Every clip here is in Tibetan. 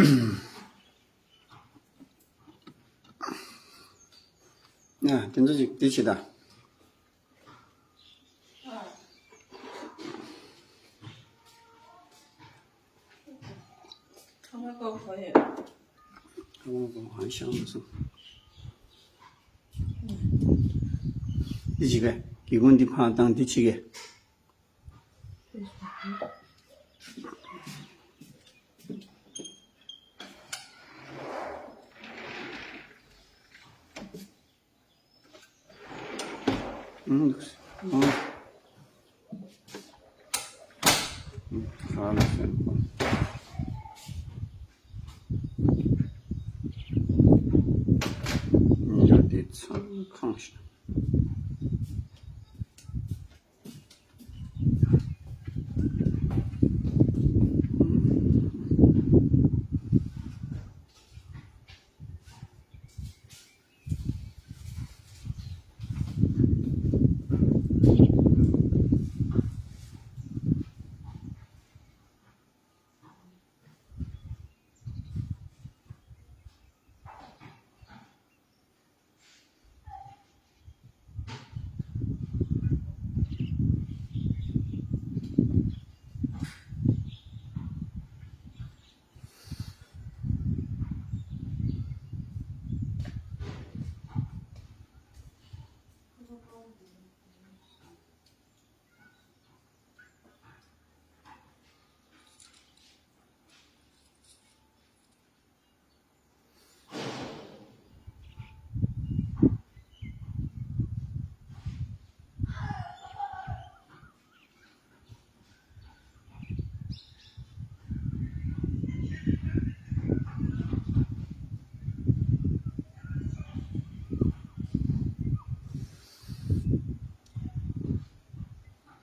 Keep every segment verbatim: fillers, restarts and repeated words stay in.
ཡ། དེ་ཚོ་ཅིག་དེ་བྱེད་ད། ཁ་མ་ཀོ་གོ་ཡོད། ཁ་མ་ཀོ་གང་ཤང་མ་སོང་། འདི་ཅིག་གི་སྒེའུ་ཁུང་འདི་ཕར་བཏང་། འདི་ཅིག་གི།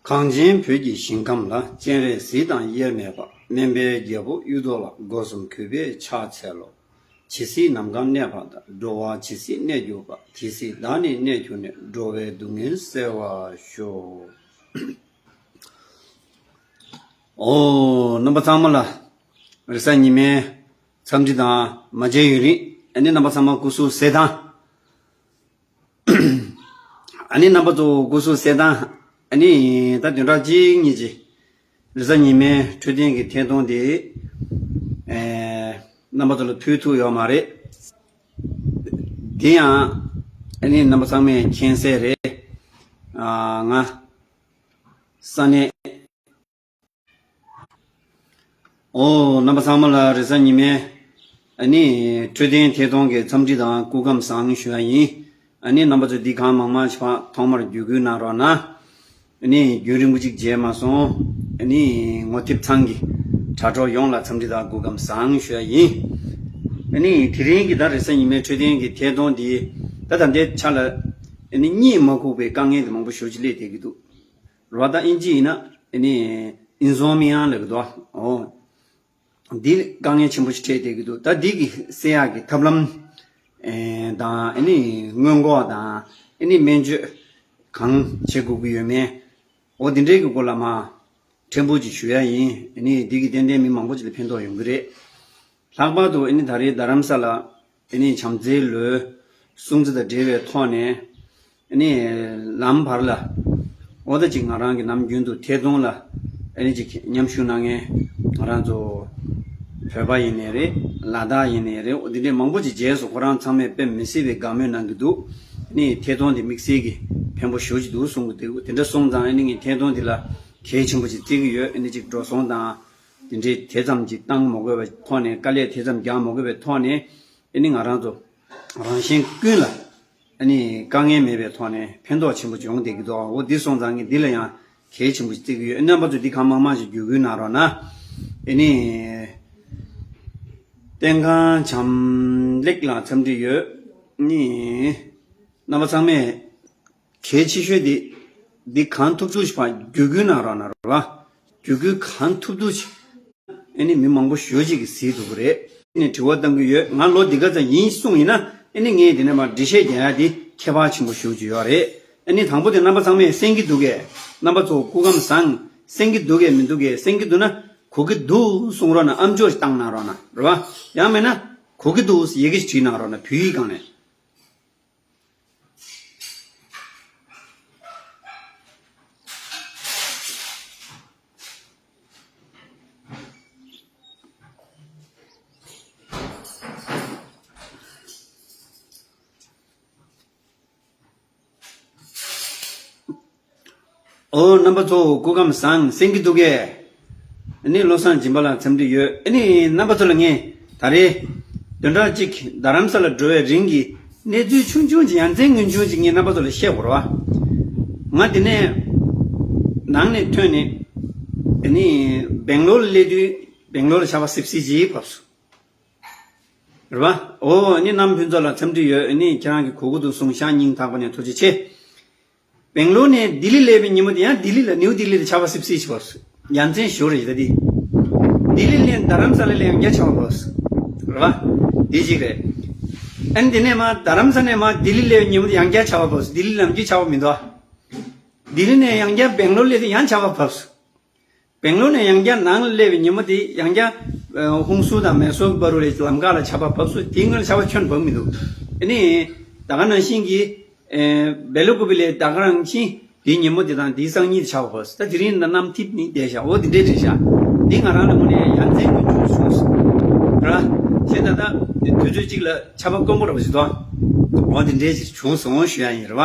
གངས་ཅན་བོད་ཀྱི་ཞིང་ཁམས་ལ། སྤྱན་རས་གཟིགས་དང་དབྱེར་མེད་པ། སྨན་པའི་རྒྱལ་པོ་གཡུ་ཐོག་ལ། སྒོ་གསུམ་གུས་པས་ཕྱག་འཚལ་ལོ། ཇི་སྲིད་ནམ་མཁའ་གནས་པ་དང་། འགྲོ་བ་ཇི་སྲིད་གནས་གྱུར་པ། དེ་སྲིད་བདག་ནི་གནས་གྱུར་ནས། འགྲོ་བའི་སྡུག་བསྔལ་སེལ་བར་ཤོག། ཨོ། རྣམ་པ་ཚང་མ་ལ་རེས་གཟའ་ཉི་མའི་འཚམས་འདྲི་དང་མ་མཇལ་ཡུན་རིང་། ཨ་ནི་རྣམ་པ་ཚང་མ་སྐུ་གཟུགས་གསལ་ཐང་། ཨ་ནི་རྣམ་པ་ཚོ་སྐུ་གཟུགས་གསལ་ཐང་། ཨ་ནི་ད་བདུན་ཕྲག་གཅིག་གཉིས་ཀྱི་རེས་གཟའ་ཉི་མའི་འཕྲོད་བསྟེན་གྱི་ཐད་གཏོང་དེ། ཨེ། རྣམ་པ་ཚོ་ལ་ཕུལ་ཐུབ་ཡོད་མ་རེད། དེ་ཡང་ཨ་ནི་རྣམ་པ་ཚང་མས་མཁྱེན་གསལ་རེད། ཨ། ང་ས་གནས། ཨོ། རྣམ་པ་ཚང་མ་ལ་རེས་གཟའ་ཉི་མའི་ཨ་ནི་འཕྲོད་བསྟེན་ཐད་གཏོང་གི་འཚམས་འདྲི་དང་སྐུ་ཁམས་བཟང་ཞུ་ཡ་ཡིན། ཨ་ནི་རྣམ་པ་ཚོ་འདི་གང་མང་མང་ཞིག་ཕར་ཐོག་མར་བརྒྱུད་སྐུལ་གནང་རོགས་གནང་། ཨ་ནི་རྒྱུན་རིང་པོ་ཅིག་མཇལ་མ་སོང་། ཨ་ནི་ངོ་དེབ་ཚང་གི་དྲ་གྲོགས་ཡོངས་ལ་འཚམས་འདྲི་དང་སྐུ་ཁམས་བཟང་ཞུ་ཡ་ཡིན། ཨ་ནི་དེ་རིང་གི་ད་རེས་གཟའ་ཉི་མའི་འཕྲོད་བསྟེན་གྱི་ཐད་གཏོང་འདི་ད་ད་ལྟའི་ཆ་ལ་ཨ་ནི་གཉིད་མ་ཁུག་པའི་དཀའ་ངལ་དེ་མང་པོ་ཞེ་པོ་ཅིག་སླེབས་བསྡད་ཀྱི་འདུག་རེད་བ། ད་ཨིན་ཇི་ཡིན་ན་ཨ་ནི་ཨིན་སོམ་ནི་ཡ་ལབ་ཀྱི་འདུག་བ། འོ། འདི་དཀའ་ངལ་ཆེན་པོ་ཞིག་འཕྲད་བསྡད་ཀྱི་འདུག་ད་འདི་གི་སེལ་ཡག་གི་ཐབས་ལམ། ཨེ། དང་ཨ་ནི་སྔོན་འགོག་དང་ཨ་ནི་སྨན་བཅོས་གང་བྱེད་དགོས་ཀྱི་ཡོད་མེད། འོ། འདི་འདྲའི་གི་སྐོར་ལ་མར་ཕྲན་བུ་ཅིག་ཞུ་ཡ་ཡིན། ཨ་ནི་འདི་གི་ཏན་ཏན་མི་མང་པོ་ཅིག་ལ་ཕན་ཐོགས་ཡོང་གི་རེད། ལྷག་པར་དུ་ཨ་ནི་ད་རེས་རྡ་རམ་ས་ལ་ཨ་ནི་བྱམས་བརྩེའི་ལོའི་སྲུང་བརྩི་དང་འབྲེལ་བའི་ཐོག་ནས་ཨ་ནི་ལམ་བར་ལ་འོ་ད་ཅིག་ང་རང་གི་ནམ་རྒྱུན་དུ་ཐད་གཏོང་ལ་ཨ་ནི་ཅིག་མཉམ་ཞུགས་གནང་མཁན་ང་རང་ཚོ་བོད་པ་ཡིན་ནའི་རེད། ལ་དྭགས་ཡིན་ནའི་རེད། འོ་འདི་འདྲའི་མང་པོ་ཅིག་མཇལ་སོང་། ཁོ་རང་ཚང་མས་དཔེ་མི་སྲིད་པའི་དགའ་མོས་གནང་གི་འདུག་ཨ་ནི་ཐད་གཏོང་འདི་དམིགས་བསལ་གྱི་ཕན་པོ་ཞེ་པོ་ཅིག་འདུག་གསུང་གི་འདུག་དེ་འདྲ་སོང་ཙང་ཨ་ནི་ངས་ཐད་གཏོང་འདི་ལ་གལ་ཆེན་པོ་ཅིག་བརྩི་གི་ཡོད། ཨ་ནི་ཅིག་འགྲོ་སོང་དང་། དེ་འདྲའི་དེ་ཙམ་གྱིས་བཏང་མ་དགོས་པའི་ཐོག་ནས། དཀའ་ལས་དེ་ཙམ་རྒྱག་མ་དགོས་པའི་ཐོག་ནས། ཨ་ནི་ང་རང་ཚོ་རང་གཞན་ཀུན་ལ་ཨ་ནི་དཀའ་ངལ་མེད་པའི་ཐོག་ནས་ཕན་ཐོགས་ཆེན་པོ་ཡོང་བསྡད་ཀྱི་འདུག་འོ་འདི་སོང་ཙང་ངས་འདི་ལ་ཡང་གལ་ཆེན་པོ་བརྩི་གི་ཡོད། རྣམ་པ་ཚོ་འདི་གང་མང་མང་ཞིག་བརྒྱུད་སྐུལ་གནང་རོགས་གནང་། ཨ་ནི་བསྟན་ཁང་བྱམས་ལེགས་ལ་འཚམས་འདྲི་ཡོད། ཨ་ནི་རྣམ་པ་ཚང་མས། གལ་ཆེ་ཤོས་དེ། འདི་གང་ཐུབ་ཐུབ་ཞིག་ཕར་བརྒྱུད་སྐུལ་གནང་རོགས་གནང་རོགས། བརྒྱུད་སྐུལ་གང་ཐུབ་ཐུབ་ཞིག་ཨ་ནི་མི་མང་པོ་ཞེ་པོ་ཅིག་གིས་གཟིགས་ཐུབ་ཀྱི་རེད། ཨ་ནི་དྲི་བ་བཏང་གི་ཡོད། ང་ལོ་འདི་ག་ཙམ་ཡིན་གསུངས་ཡིན་ན། ཨ་ནི་ངས་དེ་ནས་མར་འགྲེལ་བཤད་རྒྱག་ཡ་དེ་ཁྱད་པར་ཆེན་པོ་ཞེ་པོ་ཅིག་ཡོད་རེད། ཨ་ནི་དང་པོ་དེ་རྣམ་པ་ཚང་མས་གསན་གྱི་འདུག་གས། རྣམ་པ་ཚོ་སྐུ་ཁམས་བཟང་། གསན་གྱི་འདུག་གས་མི་འདུག་གས། གསན་གྱི་འདུག་ན། གོ་གི་འདུག་གསུང་རོགས་གནང་། ཨམ་ཅོག་ཞིག་བཏང་གནང་རོགས་གནང་རེད་བ། ཡང་མིན་ན་གོ་གི་འདུག་ཡི་གེ་ཞིག་བྲིས་གནང་རོགས་གནང་། བོད་ཡིག་སྒང་ནས། ཨོ། རྣམ་པ་ཚོ་སྐུ་ཁམས་བཟང་། གསན་གྱི་འདུག་གས། ཨ་ནི་བློ་བཟང་སྦྱིན་པ་ལགས་འཚམས་འདྲི་ཡོད། ཨ་ནི་རྣམ་པ་ཚོ་ལ་ངས་ད་རེས་བདུན་ཕྲག་གཅིག་རྡ་རམ་ས་ལ་འགྲོ་བའི་རིང་གི་གནས་ཚུལ་ཆུང་ཆུང་ཅིག་ཡ་མཚན་ངན་ཆུང་ཅིག་ངས་རྣམ་པ་ཚོ་ལ་བཤད་དགོས་རེད་བ། ང་དེ་ནས་ནང་ནས་ཐོན་ནས་ཨ་ནི་སྦེང་ལོར་སླེབས་དུས་སྦེང་ལོར་ལ་ཆར་པ་སིབ་སིབ་ཅིག་བབས་སོང་། རེད་བ། ཨོ། ཨ་ནི་རྣམ་ཕུན་ཚོགས་ལགས་འཚམས་འདྲི་ཡོད། ཨ་ནི་ཁྱེད་རང་གིས་གོ་གི་འདུག་གསུངས་ཤག་སྙིང་ཐག་པ་ནས་ཐུགས་རྗེ་ཆེ། སྦེང་ལོར་ནས་ལྡི་ལི་སླེབས་པའི་ཉིན་མོ་དེ་ཡང་ལྡི་ལི་ལ་ནིའུ་ལྡི་ལི་ལ་ཆར་པ་སིབ་སིབ་ཅིག་བབས་སོང་། ཡ་མཚན་ཞེ་པོ་རེད་ད་དེ། ལྡི་ལི་ལ་རྡ་རམ་ས་ལ་ལ་ཡང་བསྐྱར་ཆར་པ་བབས་སོང་། རེད་བ། དེ་གཅིག་རེད། ཨ་ནི་དེ་ནས་མར་རྡ་རམ་ས་ནས་མར་ལྡི་ལི་སླེབས་པའི་ཉིན་མོ་དེ་ཡང་བསྐྱར་ཆར་པ་བབས་སོང་། ལྡི་ལི་ལམ་རྒྱུད་ཆར་པ་མི་འདུག་ཨ། ལྡི་ལི་ནས་ཡང་བསྐྱར་སྦེང་ལོར་སླེབས་དུས་ཡང་ཆར་པ་བབས་སོང་། སྦེང་ལོར་ནས་ཡང་བསྐྱར་ནང་ལ་སླེབས་པའི་ཉིན་མོ་དེ་ཡང་བསྐྱར་ཨ་ཧུན་སུར་དང་མེ་སོར་གྱི་བར་དུ་ལ་ལམ་ཁ་ལ་ཆར་པ་བབས་སོང་། དེའི་སྔོན་ལ་ཆར་པ་ཁྱོན་ནས་བབས་མི་འདུག་ཨ་ནི་ད་ག་ནང་བཞིན་གྱི་ཨེ་སྦེ་ལ་ཀུ་པེ་ལ་ད་ག་རང་བཞིན་དེའི་ཉིན་མོ་དེ་དང་དེའི་སང་ཉིན་དེ་ཆར་པ་བབས་སོང་། ད་དེ་རིང་ད་གནམ་འཐིབས་ནས་བསྡད་ཤག་ཨོ་དེ་འདྲས་རེད་ཤག་འདི་ང་རང་ལ་དངོས་གནས་ཡ་མཚན་ངན་ཆུང་བྱུང་སོང་། ར། གཞན་ད་ལྟ་དུས་ཚོད་གཅིག་ལ་ཆར་པ་དཀོན་པོ་འདྲ་པོ་ཞིག་འདུག་ཨོ་དེ་འདྲས་ཞིག་བྱུང་སོང་ཞུ་ཡ་ཡིན་རེད་བ།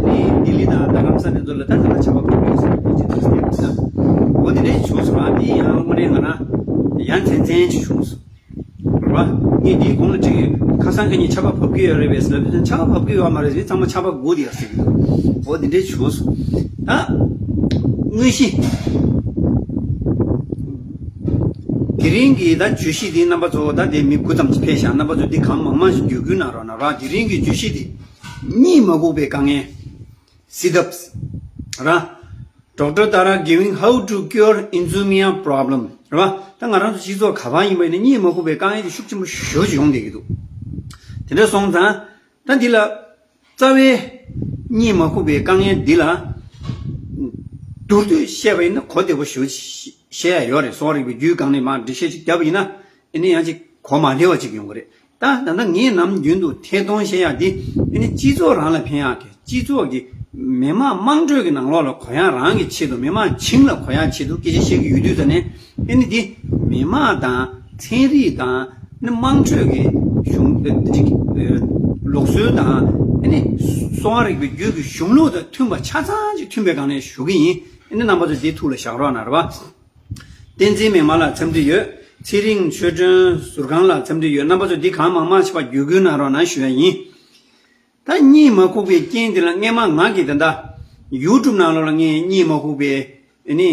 ནི་ལྡི་ལི་དང་རྡ་རམ་ས་ནས་ཚོ་ལ་ད་ལྟ་ཆར་པ་བབས་ཡོད་ཟེར་བ་ཅི་ཐུགས་སུ་བསྟན་པ་ཟེར། འོ་དེ་འདྲའི་བྱུང་སོང་ར། དེ་ཡང་དངོས་གནས་ང་རང་ཡ་མཚན་མཚན་ཅིག་བྱུང་སོང་། རེད་བ། ངས་འདིའི་གོང་ལ་དྲིས་ཡོད། ཁ་སང་ཁ་ཉིན་ཆར་པ་བབས་ཀྱི་ཡོད་རེད་པས་ཟེར་ལབ་དུས་ཆར་པ་བབས་ཀྱི་ཡོད་མ་རེད་ཟེར། ཚང་མ་ཆར་པ་སྒུག་བསྡད་ཡོད་ཟེར་གྱི་འདུག་འོ་དེ་འདྲའི་བྱུང་སོང་། ད་དངོས་གཞི། དེ་རིང་གི་ད་བརྗོད་གཞི་འདི་རྣམ་པ་ཚོ་ད་དེ་མི་དགུ་ཙམ་ཅིག་ཕེབས་ཤག་རྣམ་པ་ཚོ་འདི་གང་མང་མང་ཞིག་བརྒྱུད་སྐུལ་གནང་རོགས་གནང་ར། དེ་རིང་གི་བརྗོད་གཞི་འདི། གཉིད་མ་ཁུག་པའི་དཀའ་ངལ། Sit-ups། ར། Doctor Tara giving how to cure insomnia problem། ར། ད་ང་རང་ཚོ་སྤྱི་ཚོགས་ག་པར་ཡིན་པ་ཡིན་ན་གཉིད་མ་ཁུག་པའི་དཀའ་ངལ་དེ་ཤུགས་ཆེན་པོ་ཞེ་པོ་ཅིག་ཡོང་བསྡད་ཀྱི་འདུག་དེ་འདྲ་སོང་ཙང་། ད་འདི་ལ། རྩ་བའི། གཉིད་མ་ཁུག་པའི་དཀའ་ངལ་འདི་ལ། མདོར་བསྡུས་བཤད་པ་ཡིན་ན་གོ་བདེ་པོ་ཞེ་པོ་ཅིག་བཤད་ཡ་ཡོད་རེད། གསོ་བ་རིག་པའི་རྒྱུད་སྒང་ནས་མར་འགྲེལ་བཤད་ཅིག་བརྒྱབ་པ་ཡིན་ན། ཨ་ནི་ཡང་ཅིག་གོ་མ་བདེ་བ་ཅིག་ཡོང་གི་རེད། ད་ད་ལྟ་ངས་ནམ་རྒྱུན་དུ་ཐད་གཏོང་བཤད་ཡག་འདི་ཨ་ནི་སྤྱི་ཚོགས་རང་ལ་ཕན་ཡག་གི། སྤྱི་ཚོགས་ཀྱི་མི་དམངས་དམངས་ཁྲོད་ཀྱི་ནང་ལོགས་ལ་གོ་ཡག་རང་གི་ཆེད་དུ། མི་དམངས་བྱིངས་ལ་གོ་ཡག་ཆེད་དུ་སྐད་ཆ་བཤད་ཀྱི་ཡོད་དུས་ཙ་ནས། ཨ་ནི་འདི་མི་དམངས་དང་ཚན་རིག་དང་ཨ་ནི་དམངས་ཁྲོད་ཀྱི་གཞུང་ཅིག་ལུགས་སྲོལ་དང་ཨ་ནི་གསོ་བ་རིག་པའི་རྒྱུད་ཀྱི་གཞུང་ལུགས་དང་མཐུན་པ་ཆ་ཚང་ཅིག་མཐུན་པའི་སྒང་ནས་ཞུ་གི་ཡིན། ཨ་ནི་རྣམ་པ་ཚོ་འདི་ཐུགས་ལ་བཞག་རོགས་གནང་རེད་བ། བསྟན་འཛིན་མིག་དམར་ལགས་འཚམས་འདྲི་ཡོད། ཚེ་རིང་ཆོས་སྒྲོན་ཟུར་ཁང་ལགས་འཚམས་འདྲི་ཡོད། རྣམ་པ་ཚོ་འདི་གང་མང་མང་ཞིག་ཕར་བརྒྱུད་སྐུལ་གནང་རོགས་གནང་ཞུ་ཡ་ཡིན། ད་གཉིད་མ་ཁུག་པའི་རྐྱེན་འདི་ལ་སྔས་མ་ང་གིས་ད་ལྟ་ཡུ་ཊུབ་ནང་ལོགས་ལ་ངས་གཉིད་མ་ཁུག་པའི་ཨ་ནི།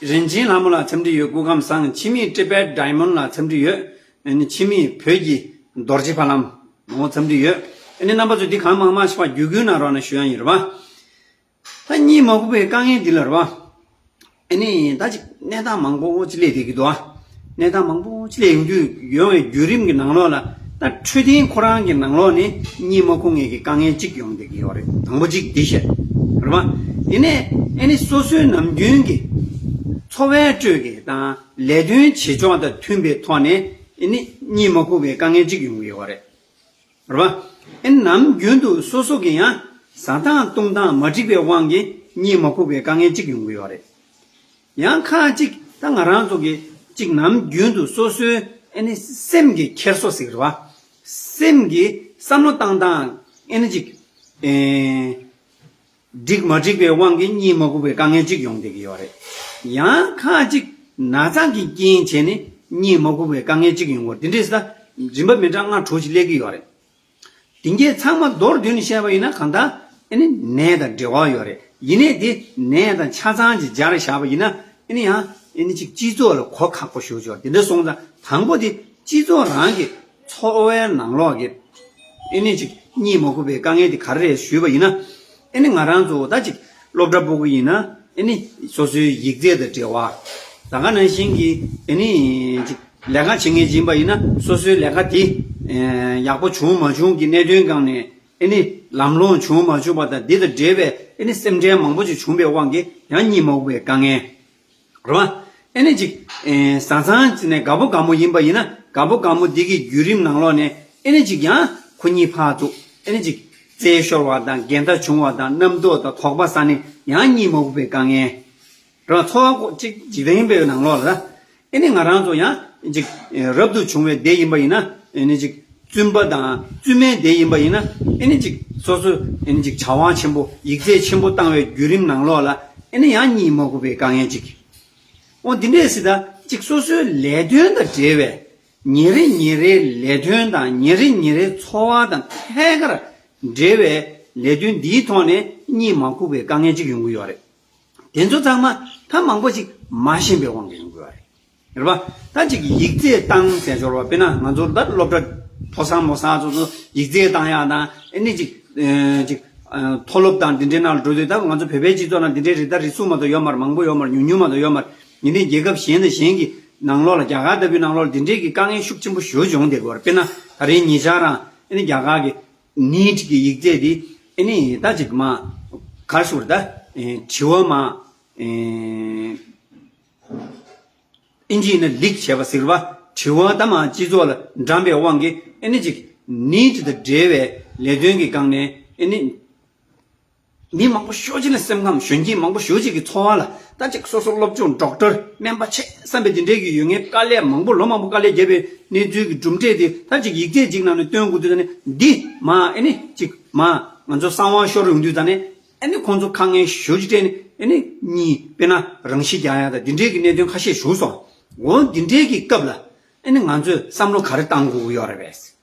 རིན་ཆེན་ལྷ་མོ་ལགས་འཚམས་འདྲི་ཡོད། སྐུ་ཁམས་བཟང་། འཆི་མེད་ཊི་བེཊ་ཌའི་མོན་ཌི་ལགས་འཚམས་འདྲི་ཡོད། ཨ་ནི་འཆི་མེད་བོད་ཀྱི་རྡོ་རྗེ་ཕ་ལམ་མོ་འཚམས་འདྲི་ཡོད། ཨ་ནི་རྣམ་པ་ཚོ་འདི་གང་མང་མང་ཞིག་ཕར་བརྒྱུད་སྐུལ་གནང་རོགས་གནང་ཞུ་ཡ་ཡིན་རེད་བ། ད་གཉིད་མ་ཁུག་པའི་དཀའ་ངལ་འདི་ལ་རེད་བ། ཨ་ནི་ད་ཅིག་གནས་སྟངས་མང་པོ་ཅིག་སླེབས་བསྡད་ཀྱི་འདུག་ཨ། གནས་སྟངས་མང་པོ་ཅིག་སླེབས་ཡོང་དུས་ཡོང་བའི་བརྒྱུད་རིམ་གྱི་ནང་ལོགས་ལ། ད་འཕྲོད་བསྟེན་ཁོ་རང་གི་ནང་ལོགས་ནས་གཉིད་མ་ཁུག་མཁན་གྱི་དཀའ་ངལ་གཅིག་ཡོང་བསྡད་ཀྱི་ཡོད་རེད། དང་པོ་གཅིག་འདི་བཤད་རེད་བ། དེ་ནས་ཨ་ནི་སོ་སོའི་ནམ་རྒྱུན་གྱི་འཚོ་བའི་ཁྲོད་ཀྱི་དང་ལས་དོན་བྱེད་ཕྱོགས་དང་མཐུན་པའི་ཐོག་ནས་ཨ་ནི་གཉིད་མ་ཁུག་པའི་དཀའ་ངལ་གཅིག་ཡོང་གི་ཡོད་རེད། རེད་བ། ཨེ་ནམ་རྒྱུན་དུ་སོ་སོ་གི་ཡང་བཟའ་སྟངས་བཏུང་སྟངས་མ་འགྲིག་པའི་དབང་གིས་གཉིད་མ་ཁུག་པའི་དཀའ་ངལ་གཅིག་ཡོང་གི་ཡོད་རེད། ཡང་ཁག་ཅིག་ད་ང་རང་ཚོ་གི་ཅིག་ནམ་རྒྱུན་དུ་སོ་སོའི་ཨེ་ནི་སེམས་ཀྱི་འཁྱེར་སོ་ཟེར་གི་རེད་བ། སེམས་ཀྱི་བསམ་བློ་བཏང་སྟངས་ཨེ་ནི་ཅིག་ཨེ། འགྲིག་མ་འགྲིག་པའི་དབང་གིས་གཉིད་མ་ཁུག་པའི་དཀའ་ངལ་གཅིག་ཡོང་བསྡད་ཀྱི་ཡོད་རེད། ཡང་ཁག་ཅིག་ན་ཚ་གི་རྐྱེན་བྱས་ནས་གཉིད་མ་ཁུག་པའི་དཀའ་ངལ་གཅིག་ཡོང་གི་ཡོད་རེད། དེ་འདྲས་ཟེར་ན་རིམ་པ་མི་འདྲ་ལྔ་དྲུག་ཅིག་སླེབས་ཀྱི་ཡོད་རེད། དེ་གྱད་ཚང་མ་མདོར་བསྡུས་ནས་བཤད་པ་ཡིན་ན་གང་ལྟར་ཨེ་ནི་ནད་དང་འབྲེལ་བ་ཡོད་རེད། ཡིན་ནའི་དེ་ནད་དང་ཆ་ཚང་ཅིག་སྦྱར་བཞག་པ་ཡིན་ན་ཨེ་ནི་ཡང་ཨེ་ནི་ཅིག་སྤྱི་ཚོགས་ལ་གོ་ཁག་པོ་ཞེ་པོ་ཅིག་ཡོད་རེད། དེ་འདྲ་སོང་ཙང་དང་པོ་དེ་སྤྱི་ཚོགས་རང་གི་འཚོ་བའི་ནང་ལོགས་ཀྱི་ཨེ་ནི་ཅིག་གཉིད་མ་ཁུག་པའི་དཀའ་ངལ་དེ་ག་རེ་རེད་ཞུས་པ་ཡིན་ན། ཨེ་ནི་ང་རང་ཚོ་ད་ཅིག་སློབ་གྲྭ་སྤོ་གི་ཡིན་ན་ཨེ་ནི་སོ་སོའི་ཡིག་ཚད་དང་འབྲེལ་བ། ད་ག་ནང་བཞིན་གྱི་ཨེ་ནི་ཅིག་ལས་ཀ་བྱེད་མཁན་ཅིག་ཡིན་པ་ཡིན་ན་སོ་སོའི་ལས་ཀ་དེ་ཡག་པོ་བྱུང་མ་བྱུང་གི་གནད་དོན་སྒང་ནས་ཨེ་ནི་ལམ་ལྷོང་བྱུང་མ་བྱུང་བ་དང་དེ་དང་འབྲེལ་བའི་ཨེ་ནི་སེམས་ཁྲལ་མང་པོ་ཅིག་བྱུང་བའི་དབང་གིས་ཡང་གཉིད་མ་ཁུག་པའི་དཀའ་ངལ། རེད་བ། ཨེ་ནི་ཅིག་ཨེ་བཟའ་ཚང་ཅིག་ནས་དགའ་པོ་དགའ་མོ་ཡིན་པ་ཡིན་ན། དགའ་པོ་དགའ་མོ་འདི་གི་བརྒྱུད་རིམ་ནང་ལོགས་ནས་ཨེ་ནི་ཅིག་ཡང་ཁོ་གཉིས་ཕར་ཚུར་ཨེ་ནི་ཅིག་རྩེད་ཤོར་བ་དང་། འགལ་ཟླ་བྱུང་བ་དང་། རྣམ་རྟོག་དང་དོགས་པ་ཟ་ནས་ཡང་གཉིད་མ་ཁུག་པའི་དཀའ་ངལ། རང་ཚོར་བ་ཅིག་འཇིག་རྟེན་པའི་ནང་ལོགས་ལ། ཨེ་ནི་ང་རང་ཚོ་ཡང་ཅིག་རབ་ཏུ་བྱུང་བའི་སྡེ་ཡིན་པ་ཡིན་ན། ཨེ་ནི་ཅིག་བཙུན་པ་དང་བཙུན་མའི་སྡེ་ཡིན་པ་ཡིན་ན། ཨེ་ནི་ཅིག་སོ་སོ་ཨེ་ནི་ཅིག་བྱ་བ་ཆེན་པོ་ཡིག་ཚད་ཆེན་པོ་བཏང་བའི་བརྒྱུད་རིམ་ནང་ལོགས་ལ། ཨེ་ནི་ཡང་གཉིད་མ་ཁུག་པའི་དཀའ་ངལ་ཅིག་འོ་འདི་འདྲས་སྲིད་ད་ཅིག་སོ་སོའི་ལས་དོན་དང་འབྲེལ་བའི་ཉིན་རེ་ཉིན་རེའི་ལས་དོན་དང་ཉིན་རེ་ཉིན་རེའི་འཚོ་བ་དང་ཐད་ཀར་འབྲེལ་བའི་ལས་དོན་འདིའི་ཐོག་ནས་གཉིད་མ་ཁུག་པའི་དཀའ་ངལ་ཅིག་ཡོང་གི་ཡོད་རེད། དེ་ཚོ་ཚང་མ་ད་མང་པོ་ཅིག་མ་ཤེས་པའི་དབང་གིས་ཡོང་གི་ཡོད་རེད། རེད་པ། ད་ཅིག་ཡིག་ཚད་བཏང་ཟེར་ཞོར་བ། དཔེར་ན་ང་ཚོར་ད་སློབ་གྲྭ་ཕོ་གསར་མོ་གསར་ཚོ་ཚོ་ཡིག་ཚད་བཏང་ཡག་དང་། ཨེ་ནི་ཅིག་ཨེ་ཅིག་ཨ་མཐོ་སློབ་དང་འདི་འདྲའི་ནང་ལ་འགྲོ་དུས། ད་ང་ཚོ་བོད་པའི་སྤྱི་ཚོགས་ནང་འདི་འདྲའི་རིགས་ད་རིགས་ཚུགས་མ་གཏོགས་ཡོད་མ་རེད། མང་པོ་ཡོད་མ་རེད། ཉུང་ཉུང་མ་གཏོགས་ཡོད་མ་རེད། ཡིན་ནའི་རྒྱལ་ཁབ་གཞན་དང་གཞན་གྱི་ནང་ལོགས་ལ། རྒྱ་གར་ལྟ་བུའི་ནང་ལོགས་ལ་འདི་འདྲའི་གི་དཀའ་ངལ་ཤུགས་ཆེན་པོ་ཞེ་པོ་ཅིག་ཡོང་བསྡད་ཀྱི་ཡོད་རེད། དཔེར་ན་ད་རེས་ཉེ་ཆར་རང་ཨེ་ནི་རྒྱ་གར་གི་ནིཊ་གི་ཡིག་ཚད་འདི་ཨེ་ནི་ད་ཅིག་མ་ག་རེ་ཟེར་དགོས་རེད། ད་ཨེ་དྲི་བ་མ་ཨེ་ཨིན་ཇི་ཡིན་ན་ལིག་བྱས་པ་ཟེར་བ། དྲི་བ་ད་མ་སྤྱི་ཚོགས་ལ་འགྲངས་པའི་དབང་གིས། ཨེ་ནི་ཅིག་ནིཊ་དང་འབྲེལ་བའི་ལས་དོན་གྱི་སྒང་ནས། ཨེ་ནི་མི་མང་པོ་ཤོས་ཅིག་ལ། སེམས་ཁམས་གཞོན་སྐྱེས་མང་པོ་ཤོས་ཅིག་གི་འཚོ་བ་ལ། ད་ཅིག་སོ་སོ་སློབ་སྦྱོང་ཌོག་ཊར་སྨན་པ་བྱེད་བསམ་པའི་འདི་འདྲའི་གི་ཡོད་མཁན། དཀའ་ལས་མང་པོ་ལོ་མང་པོ་དཀའ་ལས་བརྒྱབ་པའི་གནས་ཚུལ་གྱི་གྲུབ་འབྲས་དེ་ད་ཅིག་ཡིག་ཚད་ཅིག་ནང་ནས་སྟོན་དགོས་དུས་ཙ་ནས། འདི་མ་ཨེ་ནི་ཅིག་མ་ང་ཚོ་གསང་བ་ཤོར་ཡོང་དུས་ཙ་ནས། ཨེ་ནི་ཁོང་ཚོ་དཀའ་ངལ་ཞེ་པོ་ཅིག་སྤྲད་ནས། ཨེ་ནི་གཉིད། དཔེར་ན་རང་ཤི་རྒྱག་ཡག་དང་འདི་འདྲའི་གི་གནད་དོན་ཁ་ཤས་བྱུང་སོང་། འོ་འདི་འདྲའི་གི་སྐབས་ལ་ཨེ་ནི་ང་ཚོས་བསམ་བློ་ག་རེ་བཏང་དགོས་ཀྱི་ཡོད་རེད་པས།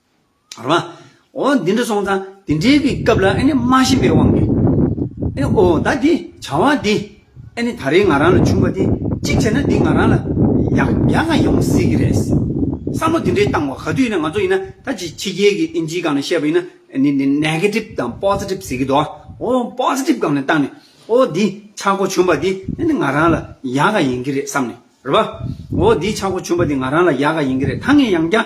རེད་པ། འོ་འདི་འདྲ་སོང་ཙང་འདི་འདྲའི་གི་སྐབས་ལ་ཨེ་ནི་མ་ཤེས་པའི་དབང་གིས། ཨེ་ནི་འོ་ད་འདི་བྱ་བ་འདི་ཨེ་ནི་ད་རེས་ང་རང་ལ་བྱུང་བ་འདི། གཅིག་བྱས་ན་འདི་ང་རང་ལ་ཡག་ཡག་ག་ཡོང་སྲིད་ཀྱི་རེད། བསམ་བློ་འདི་འདྲའི་བཏང་བ། ག་དུས་ཡིན་ན་ང་ཚོ་ཡིན་ན་ད་ཅིག་ཕྱི་རྒྱལ་གྱི་ཨིན་ཇིའི་སྒང་ནས་བཤད་པ་ཡིན་ན། ཨེ་ནི་ནི་ནེ་གེ་ཊིབ་དང་པོ་ཟི་ཊིབ་ཟེར་གྱི་འདུག་འོ་པོ་ཟི་ཊིབ་སྒང་ནས་བཏང་ནས། འོ་འདི་ཆག་སྒོ་བྱུང་བ་འདི་ཨེ་ནི་ང་རང་ལ་ཡག་ག་ཡིན་གྱི་རེད་བསམ་ནས། རེད་པ། འོ་འདི་ཆག་སྒོ་བྱུང་བ་འདི་ང་རང་ལ་ཡག་ག་ཡིན་གྱི་རེད། ད་ངས་ཡང་བསྐྱར་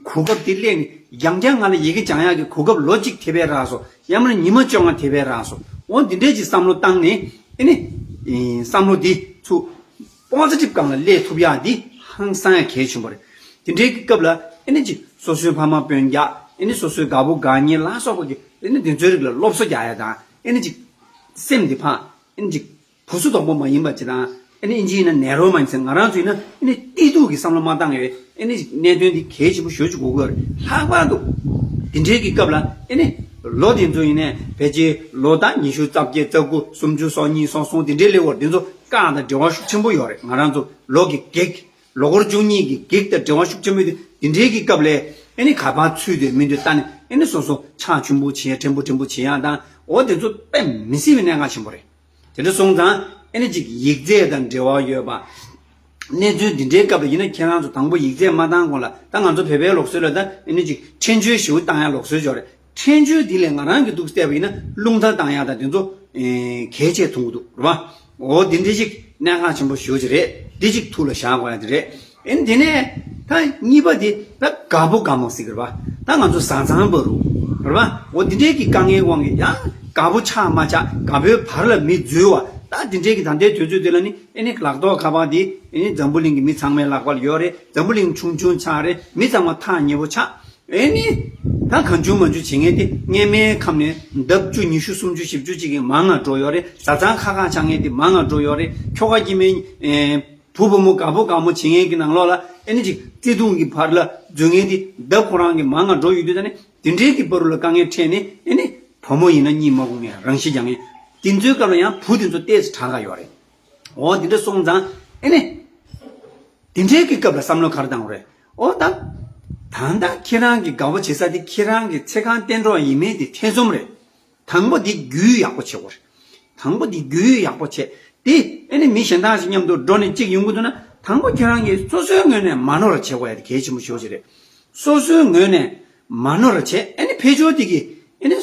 གོ་སྐབས་འདི་གླས་ནས། ཡང་བསྐྱར་ང་ལ་ཡི་གེ་སྦྱང་ཡག་གི་གོ་སྐབས་ལོ་གཅིག་དེ་བས་རག་སོང་། ཡང་མིན་ན་ཉི་མ་བཅོ་ལྔ་དེ་བས་རག་སོང་། འོ་འདི་འདྲའི་ཅིག་བསམ་བློ་བཏང་ནས། ཨེ་ནི་ཨེ་བསམ་བློ་འདི་ཚུར་པོ་ཟི་ཊིབ་སྒང་ལ་སླེབས་ཐུབ་ཡག་འདི་ཧང་སང་ཡག་གལ་ཆེན་པོ་རེད། དེ་འདྲའི་གི་སྐབས་ལ་ཨེ་ནི་ཅིག་སོ་སོའི་ཕ་མ་སྤུན་ཀྱག་ཨེ་ནི་སོ་སོའི་དགའ་པོ་དགའ་ཉེ་ལ་སོགས་པ་གི་ཨེ་ནི་དེ་ཚོའི་རིགས་ལ་སློབ་གསོ་རྒྱག་ཡག་དང་། ཨེ་ནི་ཅིག་སེམས་འདི་ཕར་ཨེ་ནི་ཅིག་བུ་སུ་དོག་པོ་མ་ཡིན་པ་ཅིག་དང་། ཨེ་ནི་ཨིན་ཇི་ཡིན་ན་ནེ་རོ་མའིན་ཌི་ཟེར། ང་རང་ཚོ་ཡིན་ན་ཨེ་ནི་གཏི་ཐུག་གི་བསམ་བློ་མ་བཏང་ཡོད། ཨེ་ནི་གནད་དོན་འདི་གལ་ཆེན་པོ་ཞེ་པོ་ཅིག་གོ་གི་ཡོད་རེད། ལྷག་པར་དུ་འདི་འདྲའི་གི་སྐབས་ལ་ཨེ་ནི་ལོ་དེ་ཚོ་ཡིན་ནའི་ཕལ་ཆེར་ལོ་ད་ཉི་ཤུ་རྩ་བརྒྱད་རྩ་དགུ་སུམ་ཅུ་སོ་གཉིས་སོ་གསུམ་དེ་འདྲའི་སླེབས་པ་རེད། དེ་ཚོ་བཀག་དང་འབྲེལ་བ་ཤུགས་ཆེན་པོ་ཡོད་རེད། ང་རང་ཚོ་ལོ་གི་གེགས། ལོ་འཁོར་བཅུ་གཉིས་ཀྱི་གེགས་དང་འབྲེལ་བ་ཤུགས་ཆེན་པོ་ཡོད་དུས། འདི་འདྲའི་གི་སྐབས་ལ་ཨེ་ནི་ག་པར་ཚུད་དེ་མི་འདུག་ལྟ་ནས། ཨེ་ནི་སོ་སོ་ཕྱག་མཆོད་པོ་བྱེད་ཡ། ཕྲན་བུ་ཕྲན་བུ་བྱེད་ཡ་དང་། འོ་དེ་ཚོ་དཔེ་མི་སྲིད་པའི་གནད་འགག་ཆེན་པོ་རེད། དེ་འདྲ་སོང་ཙང་ཨེ་ནི་ཅིག་ཡིག་ཚད་དང་འབྲེལ་བ་ཡོད་པ། གནས་ཚུལ་འདི་འདྲའི་སྐབས་ལ་ཡིན་ན། ཁྱེད་རང་ཚོ་དང་པོ་ཡིག་ཚད་མ་བཏང་གོང་ལ། ད་ང་ཚོ་བོད་པའི་ལུགས་སྲོལ་ལ་ད་ཨེ་ནི་ཅིག་ཕྲེང་མཆོད་ཞེ་པོ་བཏང་ཡ་ལུགས་སྲོལ་ཅིག་ཡོད་རེད། ཕྲེང་མཆོད་འདི་ལས་ང་རང་གིས་འདུག་བལྟས་པ་ཡིན་ན། རླུང་རྟ་བཏང་ཡག་དང་དེ་ཚོ་ཨེ་གལ་ཆེ་མཐོང་གི་འདུག་རེད་པ། འོ་འདི་འདྲ་ཞིག་གནད་འགག་ཆེན་པོ་ཞེ་པོ་ཅིག་རེད། འདི་ཅིག་ཐུགས་ལ་བཞག་དགོས་ཡ་དེ་རེད། ཨེ་དེ་ནས་ད་གཉིས་པ་དེ་ད་དགའ་པོ་དགའ་མོ་ཟེར་གི་རེད་པ། ད་ང་ཚོ་བཟའ་ཚང་བར་དུ་རེད་པ། འོ་འདི་འདྲའི་གི་དཀའ་ངལ་དབང་གིས་ཡང་དགའ་པོ་ཆགས་མ་ཆགས། དགའ་པོའི་བར་ལ་མི་འཛུལ་བ། ད་འདི་འདྲའི་གི་ད་ལྟའི་དུས་ཚོད་དེ་ལ་ནི་ཨེ་ནི་ལག་ཐོགས་ཁ་པར་འདི་ཨེ་ནི་འཛམ་བུ་གླིང་གི་མི་ཚང་མའི་ལག་པར་ཡོད་རེད། འཛམ་བུ་གླིང་ཆུང་ཆུང་ཆགས་རེད། མི་ཚང་མ་ཐག་ཉེ་པོ་ཆགས། ཨེ་ནི་ད་གང་བྱུང་མང་བྱུང་བྱེད་མཁན་དེ་སྔས་མའི་ཁམས་ནས་ལྡབ་བཅུ་ཉི་ཤུ་སུམ་ཅུ་བཞི་བཅུ་ཅིག་གི་མང་ང་འགྲོ་ཡོད་རེད། བཟའ་ཚང་ཁག་ཁག་ཆགས་མཁན་དེ་མང་ང་འགྲོ་ཡོད་རེད། ཁྱོ་ག་སྐྱེ་དམན་ཨེ་བུ་བུ་མོ་དགའ་པོ་དགའ་མོ་བྱེད་མཁན་གྱི་ནང་ལོགས་ལ་ཨེ་ནི་ཅིག་བརྩེ་དུང་གི་བར་ལ་འཛུལ་མཁན་དེ་ལྡབ་ཁོ་རང་གི་མང་ང་འགྲོ་ཡོད་དུས། ད་ནི་དེ་འདྲའི་གི་བར་ལ་དཀའ་ངལ་འཕྲད་ནས། ཨེ་ནི་བུ་མོ་ཡིན་ན་གཉིད་མ་ཁུག་མཁན། རང་ཤི་རྒྱག་མཁན། དེ་ཚོའི་སྐབས་ལ་ཡང་བུ་དེ་ཚོ་ཏོག་ཙམ་དྲག་ག་ཡོད་རེད། འོ་དེ་འདྲ་སོང་ཙང་ཨེ་ནི། དེ་འདྲའི་གི་སྐབས་ལ་བསམ་བློ་ག་རེ་བཏང་དགོས་རེད། འོ་ད། ད་ལྟ་ཁྱེད་རང་གི་དགའ་པོ་བྱེད་ས་དེ་ཁྱེད་རང་གི་ཚེ་གང་གཏན་གྲོགས་ཡིན་མིན་དེ་ཐེ་ཚོམ་རེད། དང་པོ་དེ་རྒྱུས་ཡག་པོ་བྱེད་དགོས་རེད། དང་པོ་དེ་རྒྱུས་ཡག་པོ་བྱས་ཏེ། ཨེ་ནི་མི་གཞན་དག་ཞིག་མཉམ་དུ་འགྲོ་ནས་གཅིག་ཡོང་གི་འདུག་ན། དང་པོ་ཁྱེད་རང་གིས་སོ་སོའི་ངོས་ནས་མ་ནོར་བ་བྱེད་དགོས་ཡ་དེ་གལ་ཆེན་པོ་ཞེ་པོ་ཅིག་རེད། སོ་སོའི་ངོས་ནས་མ་ནོར་བ་བྱས། ཨེ་ནི་ཕར་ཕྱོགས་དེ་གིས་ཨེ་ནི།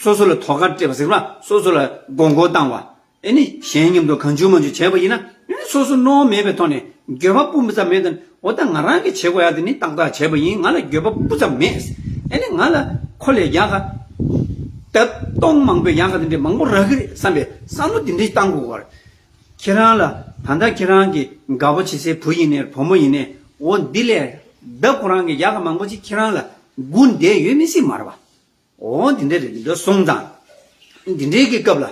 སོ་སོ་ལ་དོ་ཁུར་སྤྲད་པ་ཟེར་བ། སོ་སོ་ལ་དགོས་མཁོ་བཏང་བ། ཨེ་ནི་གཞན་མཉམ་དུ་གང་བྱུང་མང་བྱུང་བྱས་པ་ཡིན་ན། ཨེ་ནི་སོ་སོ་གནོད་མེད་པའི་ཐོག་ནས་འགྱོད་པ་སྤུ་ཙམ་མེད་དང་། འོ་ད་ང་རང་གིས་བྱེད་དགོས་ཡ་དེ་ནི་ཏག་ཏག་བྱས་པ་ཡིན། ང་ལ་འགྱོད་པ་སྤུ་ཙམ་མེད། ཨེ་ནི་ང་ལ་ཁོ་ལས་ཡག་ག་ལྡབ་སྟོང་མང་པོའི་ཡག་ག་དེ་འདྲའི་མང་པོ་རག་གི་རེད་བསམ་པའི་བསམ་བློ་དེ་འདྲའི་བཏང་དགོས་པ་རེད། ཁྱེད་རང་ལ་ ད་ལྟ་ཁྱེད་རང་གི་དགའ་པོ་བྱེད་སའི་བུ་ཡིན་ནའི་བུ་མོ་ཡིན་ནའི་འོ་འདི་ལས་ལྡབ་ཁོ་རང་གི་ཡག་ག་མང་པོ་ཅིག་ཁྱེད་རང་ལ་སྒུག་བསྡད་ཡོད་མི་སྲིད་མ་རེད་པ། འོ་འདི་འདྲ་རེད། འདི་འདྲ་སོང་ཙང་འདི་འདྲའི་གི་སྐབས་ལ་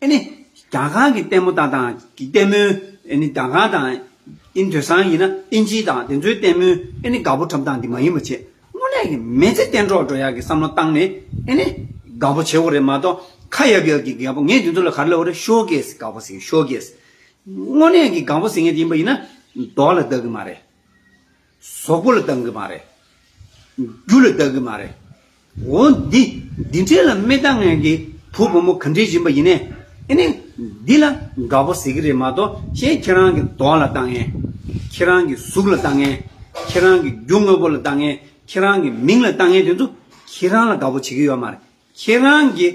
ཨེ་ནི་རྒྱ་གར་གི་ལྟད་མོ་ལྟ་སྟངས་ཀྱི་ལྟད་མོའི་ཨེ་ནི་རྒྱ་གར་དང་ཨིན་དོན་སང་ཡིན་ན་ཨིན་ཇི་དང་དེ་ཚོའི་ལྟད་མོའི་ཨེ་ནི་དགའ་པོ་འཁྲབ་སྟངས་འདི་མ་ཡིན་པ་བྱས། དངོས་གནས་ཀྱི་མི་ཚེ་གཏན་གྲོགས་འགྲོ་ཡག་གི་བསམ་བློ་བཏང་ནས་ཨེ་ནི་དགའ་པོ་བྱེད་དགོས་རེད་མ་གཏོགས། ཁ་ཡབ་ཡབ་ཀྱི་དགའ་པོ། ངས་འདི་ཚོ་ལ་ག་རེ་ལབ་པ་རེད། ཤོ་ཀེ་སི། དགའ་པོ་ཟེར་ཤོ་ཀེ་སི། དངོས་གནས་ཀྱི་དགའ་པོ་ཟེར་མཁན་དེ་ཡིན་པ་ཡིན་ན་རྡོ་ལ་ལྟ་གི་མ་རེད། གཟུགས་པོ་ལ་ལྟ་གི་མ་རེད། རྒྱུ་ལ་ལྟ་གི་མ་རེད། འོ་འདི་འདི་འདྲའི་ལ་མི་ལྟ་མཁན་གྱི་བུ་བུ་མོ་ག་འདྲས་ཡིན་པ་ཡིན་ནའི་ཨེ་ནི་འདི་ལ་དགའ་པོ་ཟེར་གི་རེད་མ་གཏོགས། གཞན་ཁྱེད་རང་གི་རྡོ་ལ་ལྟ་མཁན། ཁྱེད་རང་གི་གཟུགས་ལ་ལྟ་མཁན། ཁྱེད་རང་གི་རྒྱུ་དངོས་པོ་ལ་ལྟ་མཁན། ཁྱེད་རང་གི་མིང་ལ་ལྟ་མཁན་དེ་ཚོ་ཁྱེད་རང་ལ་དགའ་པོ་བྱེད་ཀྱི་ཡོད་མ་རེད། ཁྱེད་རང་གི་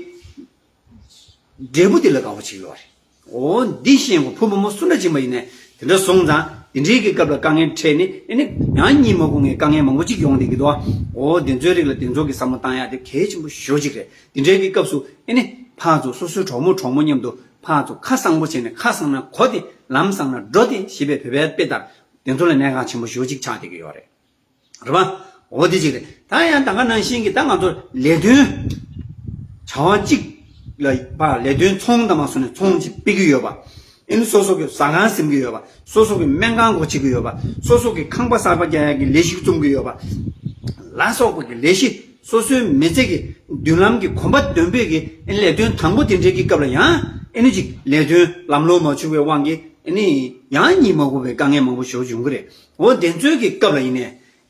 འབྲས་བུ་དེ་ལ་དགའ་པོ་བྱེད་ཀྱི་ཡོད་རེད། འོ་འདི་ཤེས་དགོས། བུ་བུ་མོ་སུ་འདྲ་ཅིག་ཡིན་པ་ཡིན་ནའི་དེ་འདྲ་སོང་ཙང་དེ་འདྲའི་གི་སྐབས་ལ་དཀའ་ངལ་འཕྲད་ནས་ཨེ་ནི་ཡང་གཉིད་མ་ཁུག་མཁན་དཀའ་ངལ་མང་པོ་ཅིག་ཡོང་བསྡད་ཀྱི་འདུག་འོ་དེ་ཚོའི་རིགས་ལ་དེ་ཚོ་གི་བསམ་བློ་བཏང་ཡག་དེ་གལ་ཆེན་པོ་ཞེ་པོ་ཅིག་རེད། དེ་འདྲའི་གི་སྐབས་སུ་ཨེ་ནི་ཕར་ཚུར་སོ་སོའི་གྲོགས་མོ་གྲོགས་མོ་མཉམ་དུ་ཕར་ཚུར་ཁ་གསང་པོ་བྱས་ནས། ཁ་གསང་ན་གོ་སྟེ་ལམ་གསང་ན་འགྲོ་སྟེ་ཞེས་པའི་བོད་པའི་དཔེ་ལྟར་དེ་ཚོ་ལ་གནད་འགག་ཆེན་པོ་ཞེ་པོ་ཅིག་ཆགས་བསྡད་ཀྱི་ཡོད་རེད། རེད་པ། འོ་དེ་གཅིག་རེད། ད་ཡང་ད་ག་ནང་བཞིན་གྱི་ད་ང་ཚོ་ལས་དོན་བྱ་བ་གཅིག་ལ་ཕར་ལས་དོན་ཚོང་དང་མ་སོང་ནས་ཚོང་གཅིག་སྤེལ་གྱི་ཡོད་པ། ཨེ་ནི་སོ་སོ་གི་ཟ་ཁང་ཟིན་གྱི་ཡོད་པ། སོ་སོ་གི་སྨན་ཁང་སྒོ་ཕྱེ་གི་ཡོད་པ། སོ་སོ་གི་ཁང་པ་གསར་པ་རྒྱག་ཡག་གི་ལས་གཞི་རྩོམ་གྱི་ཡོད་པ་ལ་སོགས་པ་གི་ལས་གཞི། སོ་སོའི་མི་ཚེ་གི་མདུན་ལམ་གྱི་གོམ་པ་མདུན་སྤོས་ཀྱི་ཨེ་ནི་ལས་དོན་དང་པོ་དེ་འདྲའི་གི་སྐབས་ལ་ཡང་ཨེ་ནི་ཅིག་ལས་དོན་ལམ་ལྷོང་མ་བྱུང་བའི་དབང་གིས་ཨེ་ནི་ཡང་གཉིད་མ་ཁུག་པའི་དཀའ་ངལ་མང་པོ་ཞེ་པོ་ཅིག་ཡོང་གི་རེད། འོ་དེ་ཚོའི་གི་སྐབས་ལ་ཡིན་ནའི་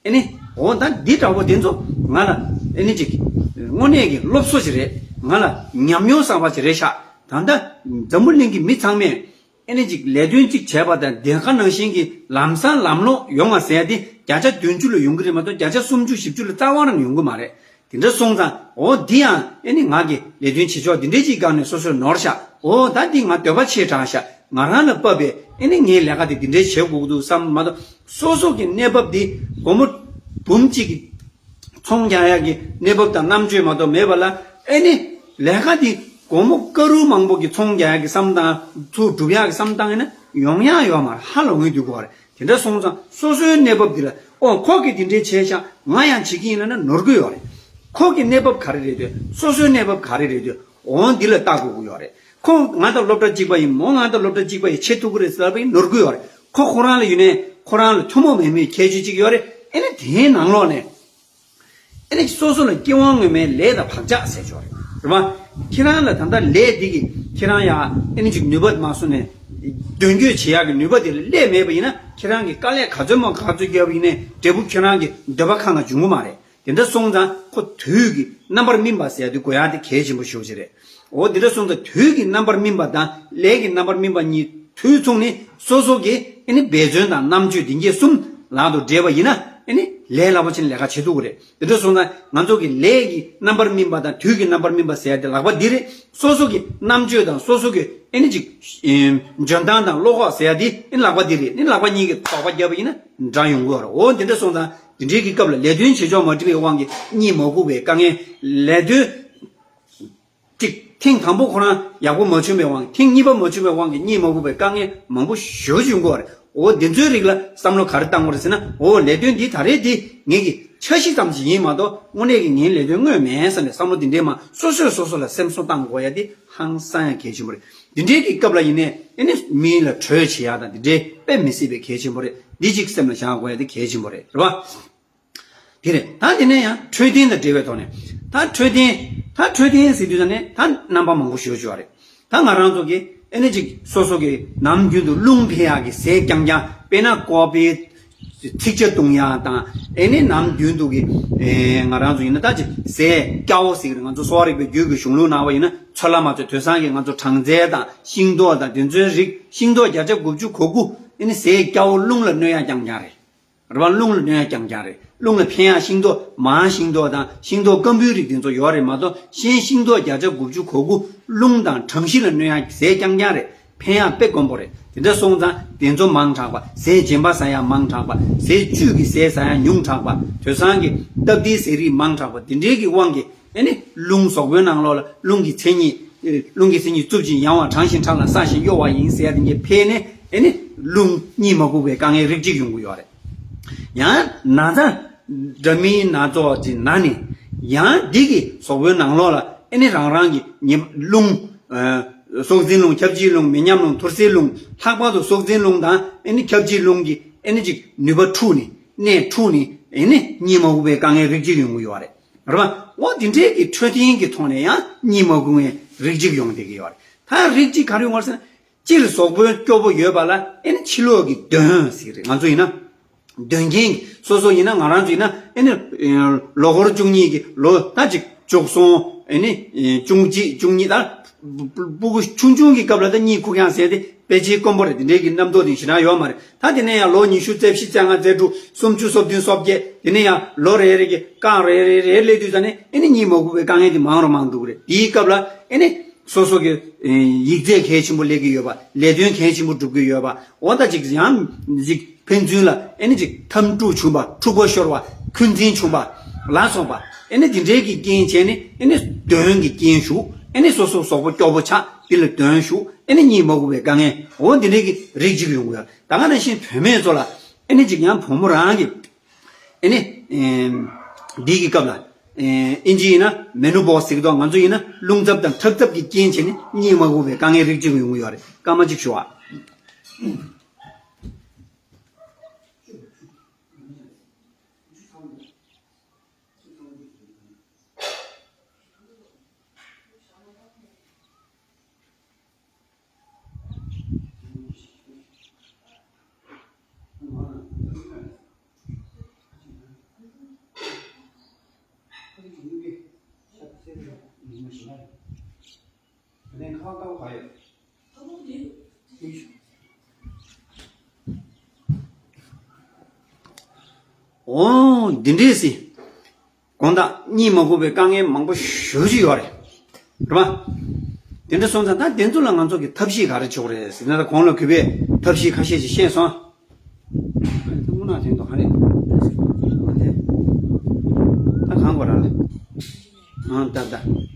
ཨེ་ནི། འོ་ད་འདི་འདྲ་བོ་དེ་ཚོ་ང་ལ་ཨེ་ནི་ཅིག་དངོས་གནས་ཀྱི་སློབ་གསོ་ཞིག་རེད། ང་ལ་ཉམས་མྱོང་བསགས་པ་ཞིག་རེད་ཤག་ད་ལྟ་འཛམ་བུ་གླིང་གི་མི་ཚང་མས་ཨེ་ནི་ཅིག་ལས་དོན་གཅིག་བྱས་པ་དང་དེ་ག་ནང་བཞིན་གྱི་ལམ་སང་ལམ་ལྷོང་ཡོང་བ་ཟེར་ཡ་དེ་བརྒྱ་ཆ་བདུན་ཅུ་ལ་ཡོང་གི་རེད་མ་གཏོགས། བརྒྱ་ཆ་སུམ་ཅུ་བཞི་བཅུ་ལ་རྩ་བ་རང་ཡོང་གི་མ་རེད། དེ་འདྲ་སོང་ཙང་འོ་འདི་ཡང་ཨེ་ནི་ང་གི་ལས་དོན་བྱེད་ཕྱོགས་འདི་འདྲའི་ཅིག་སྒང་ནས་སོ་སོས་ནོར་ཤག་འོ་ད་འདི་ང་འདོད་པ་ཆེ་དྲགས་ཤག་ང་རང་ལ་བབས་པའི་ཨེ་ནི་ངའི་ལས་ཀ་དེ་འདི་འདྲའི་བྱེད་དགོས་ཀྱི་འདུག་བསམ་མ་གཏོགས། སོ་སོ་གི་གནས་བབ་འདི་སྒོར་མོ་འབུམ་གཅིག་གི་ཚོང་རྒྱག་ཡག་གི་གནས་བབ་དང་རྣམ་དཔྱོད་མ་གཏོགས་མེད་པ་ལ། ཨེ་ནི་ལས་ཀ་འདི་སྒོར་མོ་ཀ་རུ་མང་པོ་གི་ཚོང་རྒྱག་ཡག་གི་བསམ་སྟངས། ཚུར་སྒྲུབ་ཡག་གི་བསམ་སྟངས་ཡིན་ན་ཡོང་ཡག་ཡོད་མ་རེད། ཧ་ལས་ངེས་འདུག་གོ་རེད། དེ་འདྲ་སོང་ཙང་སོ་སོའི་གནས་བབ་འདི་ལ། ཨོ་ཁོ་གིས་འདི་འདྲས་བྱས་ཤག་ང་ཡང་བྱེད་ཀྱི་ཡིན་ལབ་ན་ནོར་གི་ཡོད་རེད། ཁོ་གི་གནས་བབ་ག་རེ་རེད་འདོད། སོ་སོའི་གནས་བབ་ག་རེ་རེད་འདོད། འོ་འདི་ལ་ལྟ་དགོས་ཀྱི་ཡོད་རེད། ཁོ་ང་དང་སློབ་གྲྭ་གཅིག་པ་ཡིན། མོ་ང་དང་སློབ་གྲྭ་གཅིག་པ་ཡིན། བྱེད་ཐུབ་ཀྱི་རེད་ཟེར་ལབ་པ་ཡིན་ནོར་གི་ཡོད་རེད། ཁོ་ཁོ་རང་ལ་ཡོད་ནའི་ཁོ་རང་ལ་ཐུན་མོང་མེད་མེད་ཁྱད་ཆོས་གཅིག་ཡོད་རེད། ཨེ་ནི་དེའི་ནང་ལོགས་ནས་ཨེ་ནི་སོ་སོ་ལ་སྐྱེ་དབང་དངོས་མའི་ལས་དང་བག་ཆགས་ཟེར་ཆོག་རེད། རེད་པ། ཁྱེད་རང་ལ་ད་ལྟ་ལས་འདི་གི་ཁྱེད་རང་ཡ་ཨེ་ནི་ཅིག་ནུས་པ་མ་སོང་ནས་དོན་འཁྱོལ་བྱེད་ཡག་གི་ནུས་པ་དེ་ལ་སླེབས་མེད་པ་ཡིན་ན། ཁྱེད་རང་གིས་དཀའ་ལས་ག་ཚོད་མང་ག་ཚོད་བརྒྱབ་པ་ཡིན་ནའི་འབྲས་བུ་ཁྱེད་རང་གི་འདོད་པ་ཁ་ནང་འབྱུང་གི་མ་རེད། དེ་འདྲ་སོང་ཙང་ཁོ་དུས་ཀྱི་རྣམ་པར་སྨིན་པ་ཟེར་ཡ་དེ་དགོས་ཡ་དེ་གལ་ཆེན་པོ་ཞེ་པོ་ཅིག་རེད། འོ་དེ་འདྲ་སོང་ཙང་དུས་ཀྱི་རྣམ་པར་སྨིན་པ་དང་ལས་ཀྱི་རྣམ་པར་སྨིན་པ་གཉིས་དུས་མཚུངས་ནས་སོ་སོ་གི་ཨེ་ནི་འབད་བརྩོན་དང་རྣམ་དཔྱོད་དེ་གཉིས་གསུམ་ལག་ཏུ་སྦྲེལ་བ་ཡིན་ན། ཨེ་ནི་ལས་སླ་པོ་བྱས་ནས་ལས་ཀ་བྱེད་ཐུབ་ཀྱི་རེད། དེ་འདྲ་སོང་ཙང་ང་ཚོ་གི་ལས་ཀྱི་རྣམ་པར་སྨིན་པ་དང་དུས་ཀྱི་རྣམ་པར་སྨིན་པ་ཟེར་ཡ་དེ་ལག་པ་འདི་རེད། སོ་སོ་གི་རྣམ་དཔྱོད་དང་སོ་སོ་གི་ཨེ་ནི་ཅིག་ཨེམ་འཇོན་ཐང་དང་བློ་ཁོག་ཟེར་ཡ་དེ་ཨེ་ནི་ལག་པ་འདི་རེད། ཨེ་ནི་ལག་པ་གཉིས་ཀྱིས་དོགས་པ་བརྒྱབ་པ་ཡིན་ན་འདྲ་ཡོང་གི་ཡོད་རེད། འོ་དེ་འདྲ་སོང་ཙང་དེ་འདྲའི་གི་སྐབས་ལ་ལས་དོན་བྱེད་ཕྱོགས་མ་འགྲིག་པའི་དབང་གིས་གཉིད་མ་ཁུག་པའི་དཀའ་ངལ། ལས་དོན་གཅིག་ཐེངས་དང་པོ་ཁོ་རང་ཡག་པོ་མ་བྱུང་བའི་དབང་གིས། ཐེངས་གཉིས་པ་མ་བྱུང་བའི་དབང་གིས་གཉིད་མ་ཁུག་པའི་དཀའ་ངལ་མང་པོ་ཞེ་པོ་ཅིག་ཡོང་གི་ཡོད་རེད། འོ་དེ་ཚོའི་རིགས་ལ་བསམ་བློ་ག་རེ་བཏང་དགོས་རེད་ཟེར་ན། འོ་ལས་དོན་འདི་ད་རེས་འདི་ངེད་ཀྱི་འཆར་གཞི་ཙམ་ཞིག་ཡིན་མ་གཏོགས་དངོས་གནས་ཀྱི་ངའི་ལས་དོན་དངོས་མིན་བསམ་པའི་བསམ་བློ་འདི་འདྲའི་མ་སོ་སོས་སོ་སོ་ལ་སེམས་གསོ་བཏང་དགོས་ཡ་འདི་ཧང་སང་ཡ་གལ་ཆེན་པོ་རེད། འདི་འདྲའི་གི་སྐབས་ལ་ཡིན་ནའི་ཨེ་ནི་མི་ལ་གྲོས་བྱེད་ཡ་དང་འདི་འདྲའི་དཔེ་མི་སྲིད་པའི་གལ་ཆེན་པོ་རེད། འདི་གཅིག་སེམས་ལ་བཞག་དགོས་ཡ་འདི་གལ་ཆེན་པོ་རེད། རེད་པ། དེ་རེད། ད་དེ་ནས་ཡང་འཕྲོད་བསྟེན་དང་འབྲེལ་བའི་ཐོག་ནས། ད་འཕྲོད་བསྟེན། ད་འཕྲོད་བསྟེན་ཟེར་དུས་ཙམ་ནས་ད་རྣམ་པ་མང་པོ་ཞེ་པོ་ཅིག་ཡོད་རེད། ད་ང་རང་ཚོ་གི་ཨེ་ནི་ཅིག་སོ་སོ་གི་ནམ་རྒྱུན་དུ་རླུང་འཕེན་ཡག་གི་ཟས་རྐྱང་རྐྱང་། དཔེར་ན་ཀོ་པི། ཚིག་ཇ་བཏུང་ཡག་དང་། ཨེ་ནི་ནམ་རྒྱུན་དུ་གི་ཨེ་ང་རང་ཚོ་ཡིན་ན་ད་ཅིག་ཟས་སྐྱ་བོ་ཟེར་གི་རེད། ང་ཚོ་གསོ་བ་རིག་པའི་རྒྱུད་ཀྱི་གཞུང་ལུགས་ནང་བ་ཡིན་ན་ཚོད་ལ་མ་ཚོད་དེང་སང་གི་ང་ཚོ་སྦྲང་རྩི་དང་ཤིང་ཏོག་དང་དེ་ཚོའི་རིགས། ཤིང་ཏོག་བརྒྱ་ཆ་དགུ་བཅུ་གོ་དགུ་ཨེ་ནི་ཟས་སྐྱ་བོ་རླུང་ལ་གནོད་ཡག་རྐྱང་རྐྱང་རེད། རེད་པ། རླུང་ལ་གནོད་ཡག་རྐྱང་རྐྱང་རེད། རླུང་ལ་ཕན་ཡག་ཤིང་ཏོག་མང་། ཤིང་ཏོག་དང་ཤིང་ཏོག་སྐམ་པོའི་རིགས་དེ་ཚོ་ཡོད་རེད་མ་གཏོགས། གཞན་ཤིང་ཏོག་བརྒྱ་ཆ་དགུ་བཅུ་གོ་དགུ་རླུང་དང་གྲང་གཤིས་ལ་གནོད་ཡག་ཟས་རྐྱང་རྐྱང་རེད། ཕན་ཡག་དཔེ་དཀོན་པོ་རེད། དེ་འདྲ་སོང་ཙང་དེ་ཚོ་མང་དྲགས་པ། ཟས་རྗེན་པ་ཟ་ཡག་མང་དྲགས་པ། ཟས་བཅུད་ཀྱི་ཟས་ཟ་ཡག་ཉུང་དྲགས་པ། དེང་སང་གི་སྟབས་བདེའི་ཟས་རིགས་མང་དྲགས་པ། དེ་འདྲའི་གི་དབང་གིས་ཨེ་ནི་རླུང་གཟུགས་པོའི་ནང་ལོགས་ལ་རླུང་གི་མཚན་ཉིད། རླུང་གི་མཚན་ཉིད་རྩུབ་ཅིང་ཡང་བ། གྲང་ཞིང་ཁྲག་ལ་སྲ་ཞིང་གཡོ་བ་ཡིན་ཟེར་ཡ་དེ་འདྲ་འཕེལ་ནས་ཨེ་ནི་ རླུང་གཉིད་མ་ཁུག་པའི་དཀའ་ངལ་རིགས་གཅིག་ཡོང་གི་ཡོད་རེད། ཡང་ན་ཚ་འདྲ་མིན་སྣ་ཚོགས་ཅིག་ན་ནས་ཡང་འདི་གི་གཟུགས་པོའི་ནང་ལོགས་ལ་ཨེ་ནི་རང་རང་གི་ཉི་རླུང་སྲོག་འཛིན་རླུང་། ཁྱབ་བྱེད་རླུང་། མེ་མཉམ་རླུང་། ཐུར་སེལ་རླུང་། ལྷག་པར་དུ་སྲོག་འཛིན་རླུང་དང་ཨེ་ནི་ཁྱབ་བྱེད་རླུང་གི་ཨེ་ནི་ཅིག་ནུས་པ་འཁྲུགས་ནས་གནས་འཁྲུགས་ནས་ཨེ་ནི་གཉིད་མ་ཁུག་པའི་དཀའ་ངལ་རིགས་གཅིག་ཡོང་གི་ཡོད་རེད། རེད་པ། འོ་དེ་འདྲའི་གི་འཕྲོད་བསྟེན་གྱི་ཐོག་ནས་ཡང་གཉིད་མ་ཁུག་མཁན་རིགས་གཅིག་ཡོང་བསྡད་ཀྱི་ཡོད་རེད། ད་རིགས་གཅིག་ག་རེ་ཡོང་བ་ཟེར་ན། སྤྱིར་གཟུགས་པོ་སྐྱོ་པོ་ཡོད་པ་ལ་ཨེ་ནི་ཕྱི་ལོགས་ཀྱི་གདོན་ཟེར་རེད། ང་ཚོ་ཡིན་ན་གདོན་རྐྱེན་གྱི་སོ་སོ་ཡིན་ན། ང་རང་ཚོ་ཡིན་ན་ཨེ་ནི་ལོ་འཁོར་བཅུ་གཉིས་ཀྱི་ལོ་ད་ཅིག་བཅུ་གསུམ་ཨེ་ནི་བཅུ་གཅིག་བཅུ་གཉིས། ད་སྤུ་གུ་ཆུང་ཆུང་གི་སྐབས་ལ་ད་གཉིད་ཁུག་ཡག་ཟེར་དེ་དཔེ་ཆའི་དཀོན་པོ་རེད། དེ་འདྲའི་གི་རྣམ་རྟོག་དེ་ཞེ་དྲག་ཡོད་མ་རེད། ད་དེ་ནས་ཡང་ལོ་ཉི་ཤུ་རྩ་བཞི་རྩ་ལྔ་རྩ་དྲུག་སུམ་ཅུ་སོ་བདུན་སོ་བརྒྱད། དེ་ནས་ཡང་ལོ་རེ་རེ་གི་རྐང་རེ་རེ་རེ་སླེབས་དུས་ཙ་ནས་ཨེ་ནི་གཉིད་མ་ཁུག་པའི་དཀའ་ངལ་དེ་མང་རུ་མང་འགྲོ་གི་རེད། དེའི་སྐབས་ལ་ཨེ་ནི་སོ་སོ་གི་ཡིག་ཚད་གལ་ཆེན་པོ་སླེབས་ཀྱི་ཡོད་པ། ལས་དོན་གལ་ཆེན་པོ་སྒྲུབ་ཀྱི་ཡོད་པ། འོ་ད་ཅིག་ཡང་ཅིག་ཕན་ཚུན་ལ་ཨེ་ནི་ཅིག་འཐབ་འཁྲུག་བྱུང་བ། འཁྲུག་པ་ཤོར་བ། འཁོན་འཛིན་བྱུང་བ་ལ་སོགས་པ། ཨེ་ནི་དེ་འདྲའི་གི་རྐྱེན་བྱས་ནས་ཨེ་ནི་གདོན་གྱི་རྐྱེན་ཞུགས། ཨེ་ནི་སོ་སོ་གཟུགས་པོ་སྐྱོ་པོ་ཆགས། དེ་ལ་གདོན་ཞུགས། ཨེ་ནི་གཉིད་མ་ཁུག་པའི་དཀའ་ངལ་འོ་འདི་འདྲའི་གི་རིགས་གཅིག་ཡོང་གི་ཡོད། ད་ག་ནང་བཞིན་བུད་མེད་ཚོ་ལ་ཨེ་ནི་ཅིག་ཡང་བུ་མོ་རང་གི་ཨེ་ནི། འདི་གི་སྐབས་ལ། ཨིན་ཇི་ཡིན་ན་མེ་ནོ་པོ་སི་ཟེར་གི་འདུག་ང་ཚོ་ཡིན་ན་རླུང་འཚུབ་དང་ཁྲག་འཚུབ་ཀྱི་རྐྱེན་བྱས་ནས་གཉིད་མ་ཁུག་པའི་དཀའ་ངལ་རིགས་གཅིག་ཡོང་གི་ཡོད་རེད། སྐར་མ་གཅིག་ཞུ་ཨ། འོ་འདི་འདྲས་སི། དགོང་དག་གཉིད་མ་ཁུག་པའི་དཀའ་ངལ་མང་པོ་ཞེ་པོ་ཅིག་ཡོད་རེད། རེད་པ། དེ་འདྲ་སོང་ཙང་ད་དེ་ཚོ་ལ་ང་ཚོ་གི་ཐབས་ཤེས་ག་རེ་བྱེད་དགོས་རེད་ཟེར་ན། ད་གོང་ལ་གུས་པས་ཐབས་ཤེས་ཁ་ཤས་ཅིག་བཤད་སོང་། ཨ་ནི་ཐུགས་སྣང་དེ་ཚོ་ག་རེ། ད་གང་དགོས་ར། ཨང་ད་ད།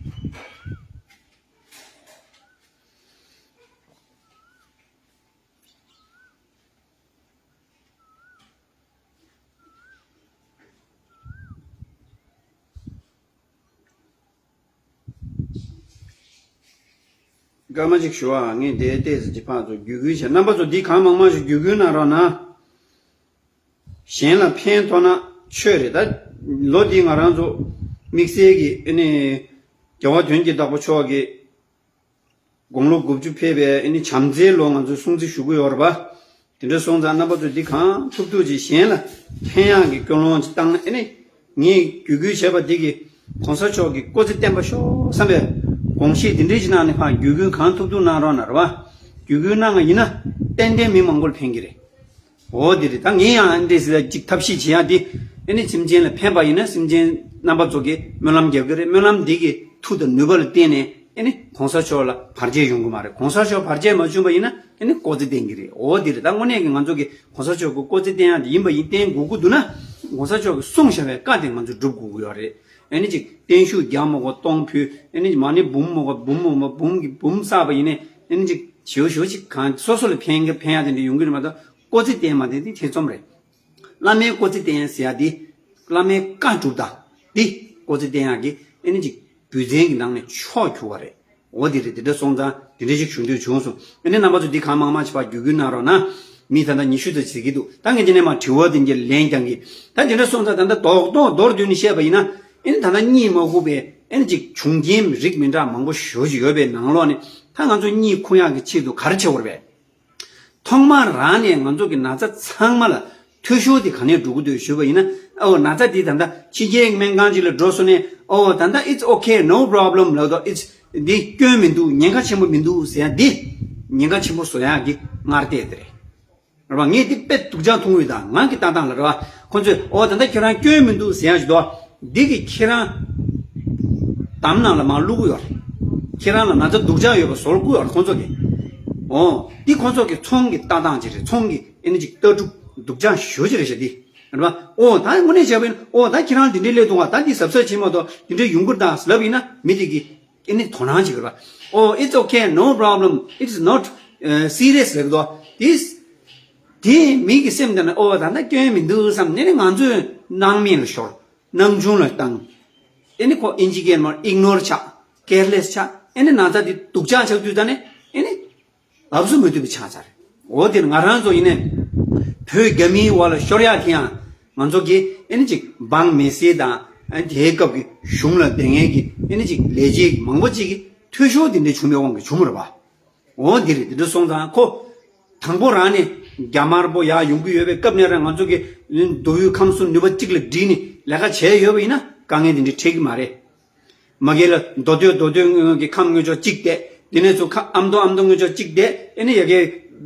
སྐར་མ་གཅིག་ཞུ་བ། ངས་དེའི་ལྟས་སུ་ཅི་ཕག་ཚོ་བརྒྱུད་སྐུལ་བྱས། རྣམ་པ་ཚོ་འདི་གང་མང་མང་ཞིག་བརྒྱུད་སྐུལ་གནང་རོགས་གནང་། གཞན་ལ་ཕན་ཐོགས་ན་ཆོས་རེད། ད་ལོ་འདི་ང་རང་ཚོ་དམིགས་བསལ་གྱི་ཨ་ནི་རྒྱལ་བ་དོན་གྱི་བདག་པོ་མཆོག་གི་དགུང་ལོ་དགུ་བཅུ་ཕེབས་པའི་ཨ་ནི་བྱམས་བརྩེའི་ལོ་ང་ཚོས་སྲུང་བརྩི་ཞུ་གི་ཡོད་རེད་པ། དེ་འདྲ་སོང་ཙང་རྣམ་པ་ཚོས་འདི་གང་ཐུབ་ཐུབ་ཅིག་གཞན་ལ་ཕན་ཡག་གི་སྐུལ་སློང་ཅིག་བཏང་ན། ཨ་ནི་ངས་བརྒྱུད་སྐུལ་བྱས་པ་འདི་གིས་གོང་ས་མཆོག་གི་སྐུ་ཚེ་བརྟན་པ་ཤོག་བསམ་པའི་དགོངས་བཞེས་འདི་འདྲས་ཅིག་གནང་ནས་ཕར་བརྒྱུད་སྐུལ་གང་ཐུབ་ཐུབ་གནང་རོགས་གནང་རེད་པ། བརྒྱུད་སྐུལ་གནང་བ་ཡིན་ན་ཏན་ཏན་མི་མང་པོར་ཕན་གྱི་རེད། འོ་དེ་རེད། ད་ངས་ཡང་ཨ་འདྲས་ཟེར་ཅིག་ཐབས་ཤེས་བྱེད་ཡག་དེ་ཨ་ནི་སེམས་ཅན་ལ་ཕན་པ་ཡིན་ན་སེམས་ཅན་རྣམ་པ་ཚོ་གིས་སྨོན་ལམ་རྒྱབ་ཀྱི་རེད། སྨོན་ལམ་འདི་གི་མཐུ་དང་ནུས་པ་ལ་བརྟེན་ནས་ཨ་ནི་གོང་ས་མཆོག་ལ་བར་ཆད་ཡོང་གི་མ་རེད། གོང་ས་མཆོག་བར་ཆད་མ་བྱུང་བ་ཡིན་ན་ཨ་ནི་སྐུ་ཚེ་བརྟན་གྱི་རེད། འོ་དེ་རེད། ད་དངོས་གནས་ཀྱི་ང་ཚོ་གི་གོང་ས་མཆོག་གི་སྐུ་ཚེ་བརྟན་ཡག་དེ་ཡིན་པ་ཡིན། བརྟན་དགོས་ཀྱི་འདུག་ན་གོང་ས་མཆོག་གིས་གསུངས་བཞག་པའི་བཀའ་དེ་ང་ཚོ་སྒྲུབ་དགོས་ཀྱི་ཡོད་རེད། ཨ་ནི་ཅིག་བརྟན་བཞུགས་རྒྱག་མ་དགོས། གཏོང་ཕུལ། ཨ་ནི་མ་ཎི་འབུམ་མ་དགོས། འབུམ་མ་དགོས། འབུམ་གྱི་འབུམ་བསགས་པ་ཡིན་ནའི་ཨ་ནི་ཅིག་ཞེ་པོ་ཞེ་པོ་ཅིག་གང་སོ་སོ་ལ་ཕན་གི་ཕན་ཡག་དེ་འདྲ་ཡོང་གི་རེད་མ་གཏོགས། སྐུ་ཚེ་བརྟན་མ་བརྟན་དེ་ཐེ་ཚོམ་རེད། བླ་མའི་སྐུ་ཚེ་བརྟན་ཟེར་ཡག་དེ་བླ་མའི་བཀའ་སྒྲུབ་དང་དེ་སྐུ་ཚེ་བརྟན་ཡག་གི་ཨ་ནི་ཅིག་རྒྱུ་མཚན་གྱི་ནང་ནས་ཕྱོགས་གྱུར་བ་རེད། འོ་དེ་རེད། དེ་འདྲ་སོང་ཙང་དེ་འདྲ་ཞིག་ཞུ་འདོད་བྱུང་སོང་། ཨ་ནི་རྣམ་པ་ཚོ་འདི་གང་མང་མང་ཞིག་ཕར་བརྒྱུད་སྐུལ་གནང་རོགས་གནང་། མི་ད་ལྟ་ཉི་ཤུ་ཙམ་ཟེར་གྱི་འདུག་ད་ངས་དེ་ནས་མར་དྲི་བ་དེ་འདྲ་ལན་རྒྱག་གི། ད་དེ་འདྲ་སོང་ཙང་ད་ལྟ་རྡོག་རྡོག་མདོར་བསྡུས་ནས་བཤད་པ་ཡིན་ན། ཨ་ནི་ད་ལྟ་གཉིད་མ་ཁུག་པའི་ཨ་ནི་ཅིག་བྱུང་རྐྱེན་རིགས་མི་འདྲ་མང་པོ་ཞེ་པོ་ཅིག་ཡོད་པའི་ནང་ལོགས་ནས། ད་ང་ཚོ་གཉིད་ཁུག་ཡག་གི་ཆེད་དུ་ག་རེ་བྱེད་དགོས་རེད་པས། ཐོག་མར་རང་ནས་ང་ཚོ་གི་ན་ཚ་ཚང་མ་ལ་འཐུས་ཤོར་དེ་ག་ནས་འགྲོ་གི་འདུག་ཞུས་པ་ཡིན་ན། ཨོ་ན་ཚ་དེ་ད་ལྟ་ཕྱི་རྒྱལ་སྨན་ཁང་ཅིག་ལ་འགྲོ་སོང་ནས། ཨོ་ད་ལྟ་it's okay, no problem ལབ་དུས། it's འདི་སྐྱོན་མི་འདུག་ཉེན་ཁ་ཆེན་པོ་མི་འདུག་ཟེར་ཡག་འདི་ཉེན་ཁ་ཆེན་པོ་བཟོ་ཡག་གི་སྔར་ལྟས་དེ་རེད། རེད་པ། ངས་འདི་དཔེ་སྡུག་ཅག་མཐོང་ཡོད། ད་ང་གི་ལྟ་སྟངས་ལ་རེད་པ། ཁོང་ཚོས་ཨོ་ད་ལྟ་ཁྱེད་རང་སྐྱོན་མི་འདུག་ཟེར་ཡག་ཞིག་འདུག་འདི་གི་ཁྱེད་རང་འདམ་ནང་ལ་མར་བླུག་གི་ཡོད་རེད། ཁྱེད་རང་ལ་ན་ཚ་སྡུག་ཅག་ཡོད་པ་བཟོ་བཀོད་ཡོད་རེད་ཁོང་ཚོ་གིས། ཨོ་འདི་ཁོང་ཚོ་གི་ཚོང་གི་ལྟ་སྟངས་ཅིག་རེད། ཚོང་གི་ཨ་ནི་ཅིག་ལྟ་གྲུབ་སྡུག་ཅག་ཞེ་པོ་ཅིག་རེད་ཤག་འདི། རེད་པ། ཨོ་ད་དངོས་གནས་བྱས་པ་ཡིན་ན། ཨོ་ད་ཁྱེད་རང་འདི་འདྲའི་སླེབས་འདུག་ག་ད་འདི་གཟབ་གཟབ་བྱེད་མ་གཏོགས་འདི་འདྲའི་ཡོང་གི་རེད་ད་ལབ་ཡིན་ན། མི་དེ་གིས་ཨ་ནི་དོ་སྣང་བྱེད་ཀྱི་རེད་པ། Oh, it's okay, no problem, it's not, uh, serious ལབ་ཀྱི་འདུག This དེ་མི་གི་སེམས་དེ་ན་ཨོ་ད་ལྟ་སྐྱོན་མི་འདུག་བསམ་ནས་ནི་ང་ཚོས་སྣང་མེད་ལ་ཤོར། སྣང་ཆུང་ལ་བཏང་། ཨེ་ནི་ཁོ་ཨིན་ཇི་སྐད་མར་ཨིག་ནོར་ཆགས། ཀེར་ལེས་ཆགས། ཨེ་ནི་ན་ཚ་དེ་སྡུག་ཅག་ཆགས་དུས་ད་ནི་ཨེ་ནི་ལབ་སུ་མི་ཐུབ་པའི་ཆགས་ཚར། འོ་དེར་ང་རང་ཚོ་ཡིན་ནས་བོད་རྒྱ་མིའི་འོག་ལ་ཤོར་ཡག་དེ་ཡང་ང་ཚོ་གི་ཨེ་ནི་ཅིག་འབངས་མི་སེར་དང་ཨེ་དེའི་སྐབས་ཀྱི་གཞུང་ལ་བསྡད་མཁན་གྱི་ཨེ་ནི་ཅིག་ལས་བྱེད་མང་པོ་ཅིག་གི་འཐུས་ཤོར་དེ་འདྲ་བྱུང་བའི་དབང་གིས་བྱུང་བ་རེད་པ། འོ་འདི་རེད། འདི་འདྲ་སོང་ཙང་ཁོ། དང་པོ་རང་ནས་རྒྱ་དམར་པོ་ཡར་ཡོང་གི་ཡོད་པའི་སྐབས་ནས་རང་ང་ཚོ་གི་མདོ་དབུས་ཁམས་གསུམ་ནུས་པ་གཅིག་ལ་བསྒྲིལ་ནས་ལས་ཀ་བྱས་ཡོད་པ་ཡིན་ན་དཀའ་ངལ་འདི་འདྲ་འཕྲད་ཀྱི་མ་རེད། མ་གི་ལ་མདོ་སྟོད་མདོ་སྟོད་ཀྱི་ཁམས་དངོས་ཕྱོགས་གཅིག་བསྡད། དེ་ནས་ཚུར་ཁ་ཨ་མདོ་ཨ་མདོ་དངོས་ཕྱོགས་གཅིག་བསྡད། ཨེ་ནས་ཡ་གི་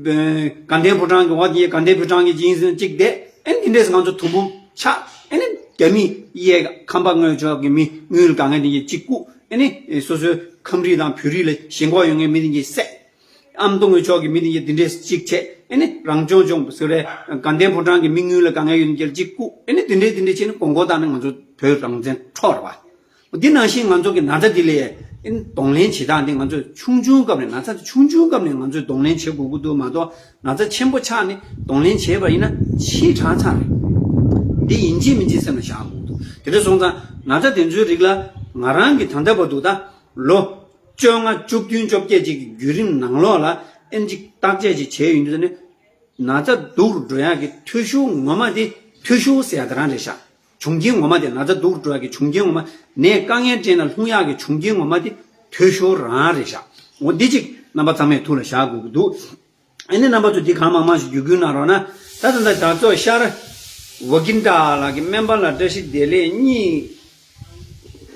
དགའ་ལྡན་ཕོ་བྲང་གི་འོག་དེ་དགའ་ལྡན་ཕོ་བྲང་གི་སྦྱིན་སྲེག་གཅིག་བསྡད། ཨེ་ནས་དེ་འདྲས་ང་ཚོ་དུམ་བུ་ཆགས། ཨེ་ནས་རྒྱ་མི་གཡས་ཁམས་པ་དངོས་ཕྱོགས་ཀྱི་མི་དངུལ་དཀའ་ངལ་དེ་གཅིག་བཀུག་ཨེ་ནི་སོ་སོའི་ཁམས་རིགས་དང་བོད་རིགས་ལ་ཞེན་ཁོག་ཡོད་མཁན་མི་དེ་གྱིས་བསད། ཨ་མདོ་དངོས་ཕྱོགས་ཀྱི་མི་དེ་གྱིས་དེ་འདྲས་གཅིག་བྱས། ཨེ་ནི་རང་སྐྱོང་ལྗོངས་ཟེར་བའི་དགའ་ལྡན་ཕོ་བྲང་གི་མི་དངུལ་ལ་དཀའ་ངལ་ཡོད་མཁན་གཅིག་བཀུག་ཨེ་ནི་དེ་འདྲས་དེ་འདྲས་བྱས་ནས་གོང་གོ་བཏང་ནས་ང་ཚོ་བོད་རང་བཙན་འཕྲོག་རེད་པ། འདི་ནང་བཞིན་ང་ཚོ་གི་ན་ཚ་འདི་ལ་ཨེ་ནི་གདོང་ལེན་བྱེད་སྟངས་འདི་ང་ཚོས་ཆུང་ཆུང་སྐབས་ནས་ན་ཚ་དེ་ཆུང་ཆུང་སྐབས་ནས་ང་ཚོས་གདོང་ལེན་བྱེད་དགོས་ཀྱི་འདུག་མ་གཏོགས་ན་ཚ་ཆེན་པོ་ཆགས་ནས་གདོང་ལེན་བྱས་པ་ཡིན་ན་ཕྱིས་དྲག་ཚར་རེད། འདི་ཡིན་གཅིག་མིན་གཅིག་སེམས་ལ་བཞག་དགོས་ཀྱི་འདུག་དེ་འདྲ་སོང་ཙང་ན་ཚ་དེ་ཚོའི་རིགས་ལ་ང་རང་གི་ད་ལྟ་བར་དུ་ད། ལོ་བཅོ་ལྔ་བཅུ་བདུན་བཅོ་བརྒྱད་ཅིག་གི་བརྒྱུད་རིམ་ནང་ལོགས་ལ་ཨེ་ནི་ཅིག་བརྟག་དཔྱད་ཅིག་བྱས་ཡོང་དུས་ནི། ན་ཚ་སྡུག་རུ་འགྲོ་ཡག་གི་འཐུས་ཤོར་ངོ་མ་དེ་འཐུས་ཤོར་ཟེར་ཡག་དེ་རང་རེད་ཤག་བྱུང་རྐྱེན་ངོ་མ་དེ་ན་ཚ་སྡུག་རུ་འགྲོ་ཡག་གི་བྱུང་རྐྱེན་ངོ་མ་ནད་དཀའ་ངལ་འཕྲད་ན་ལྷུང་ཡག་གི་བྱུང་རྐྱེན་ངོ་མ་དེ་འཐུས་ཤོར་རང་རེད་ཤག་འོ་འདི་ཅིག་རྣམ་པ་ཚང་མས་ཐུགས་ལ་བཞག་དགོས་ཀྱི་འདུག་ཨ་ནི་རྣམ་པ་ཚོ་འདི་གང་མང་མང་ཞིག་བརྒྱུད་སྐུལ་གནང་རོགས་གནང་། ད་ད་ལྟ་དྲ་ཚོགས་ཤར་ཝ་ཀིན་ཏྲ་ལགས་ཀྱིས་སྨན་པ་ལགས་བཀྲ་ཤིས་བདེ་ལེགས། གཉིད་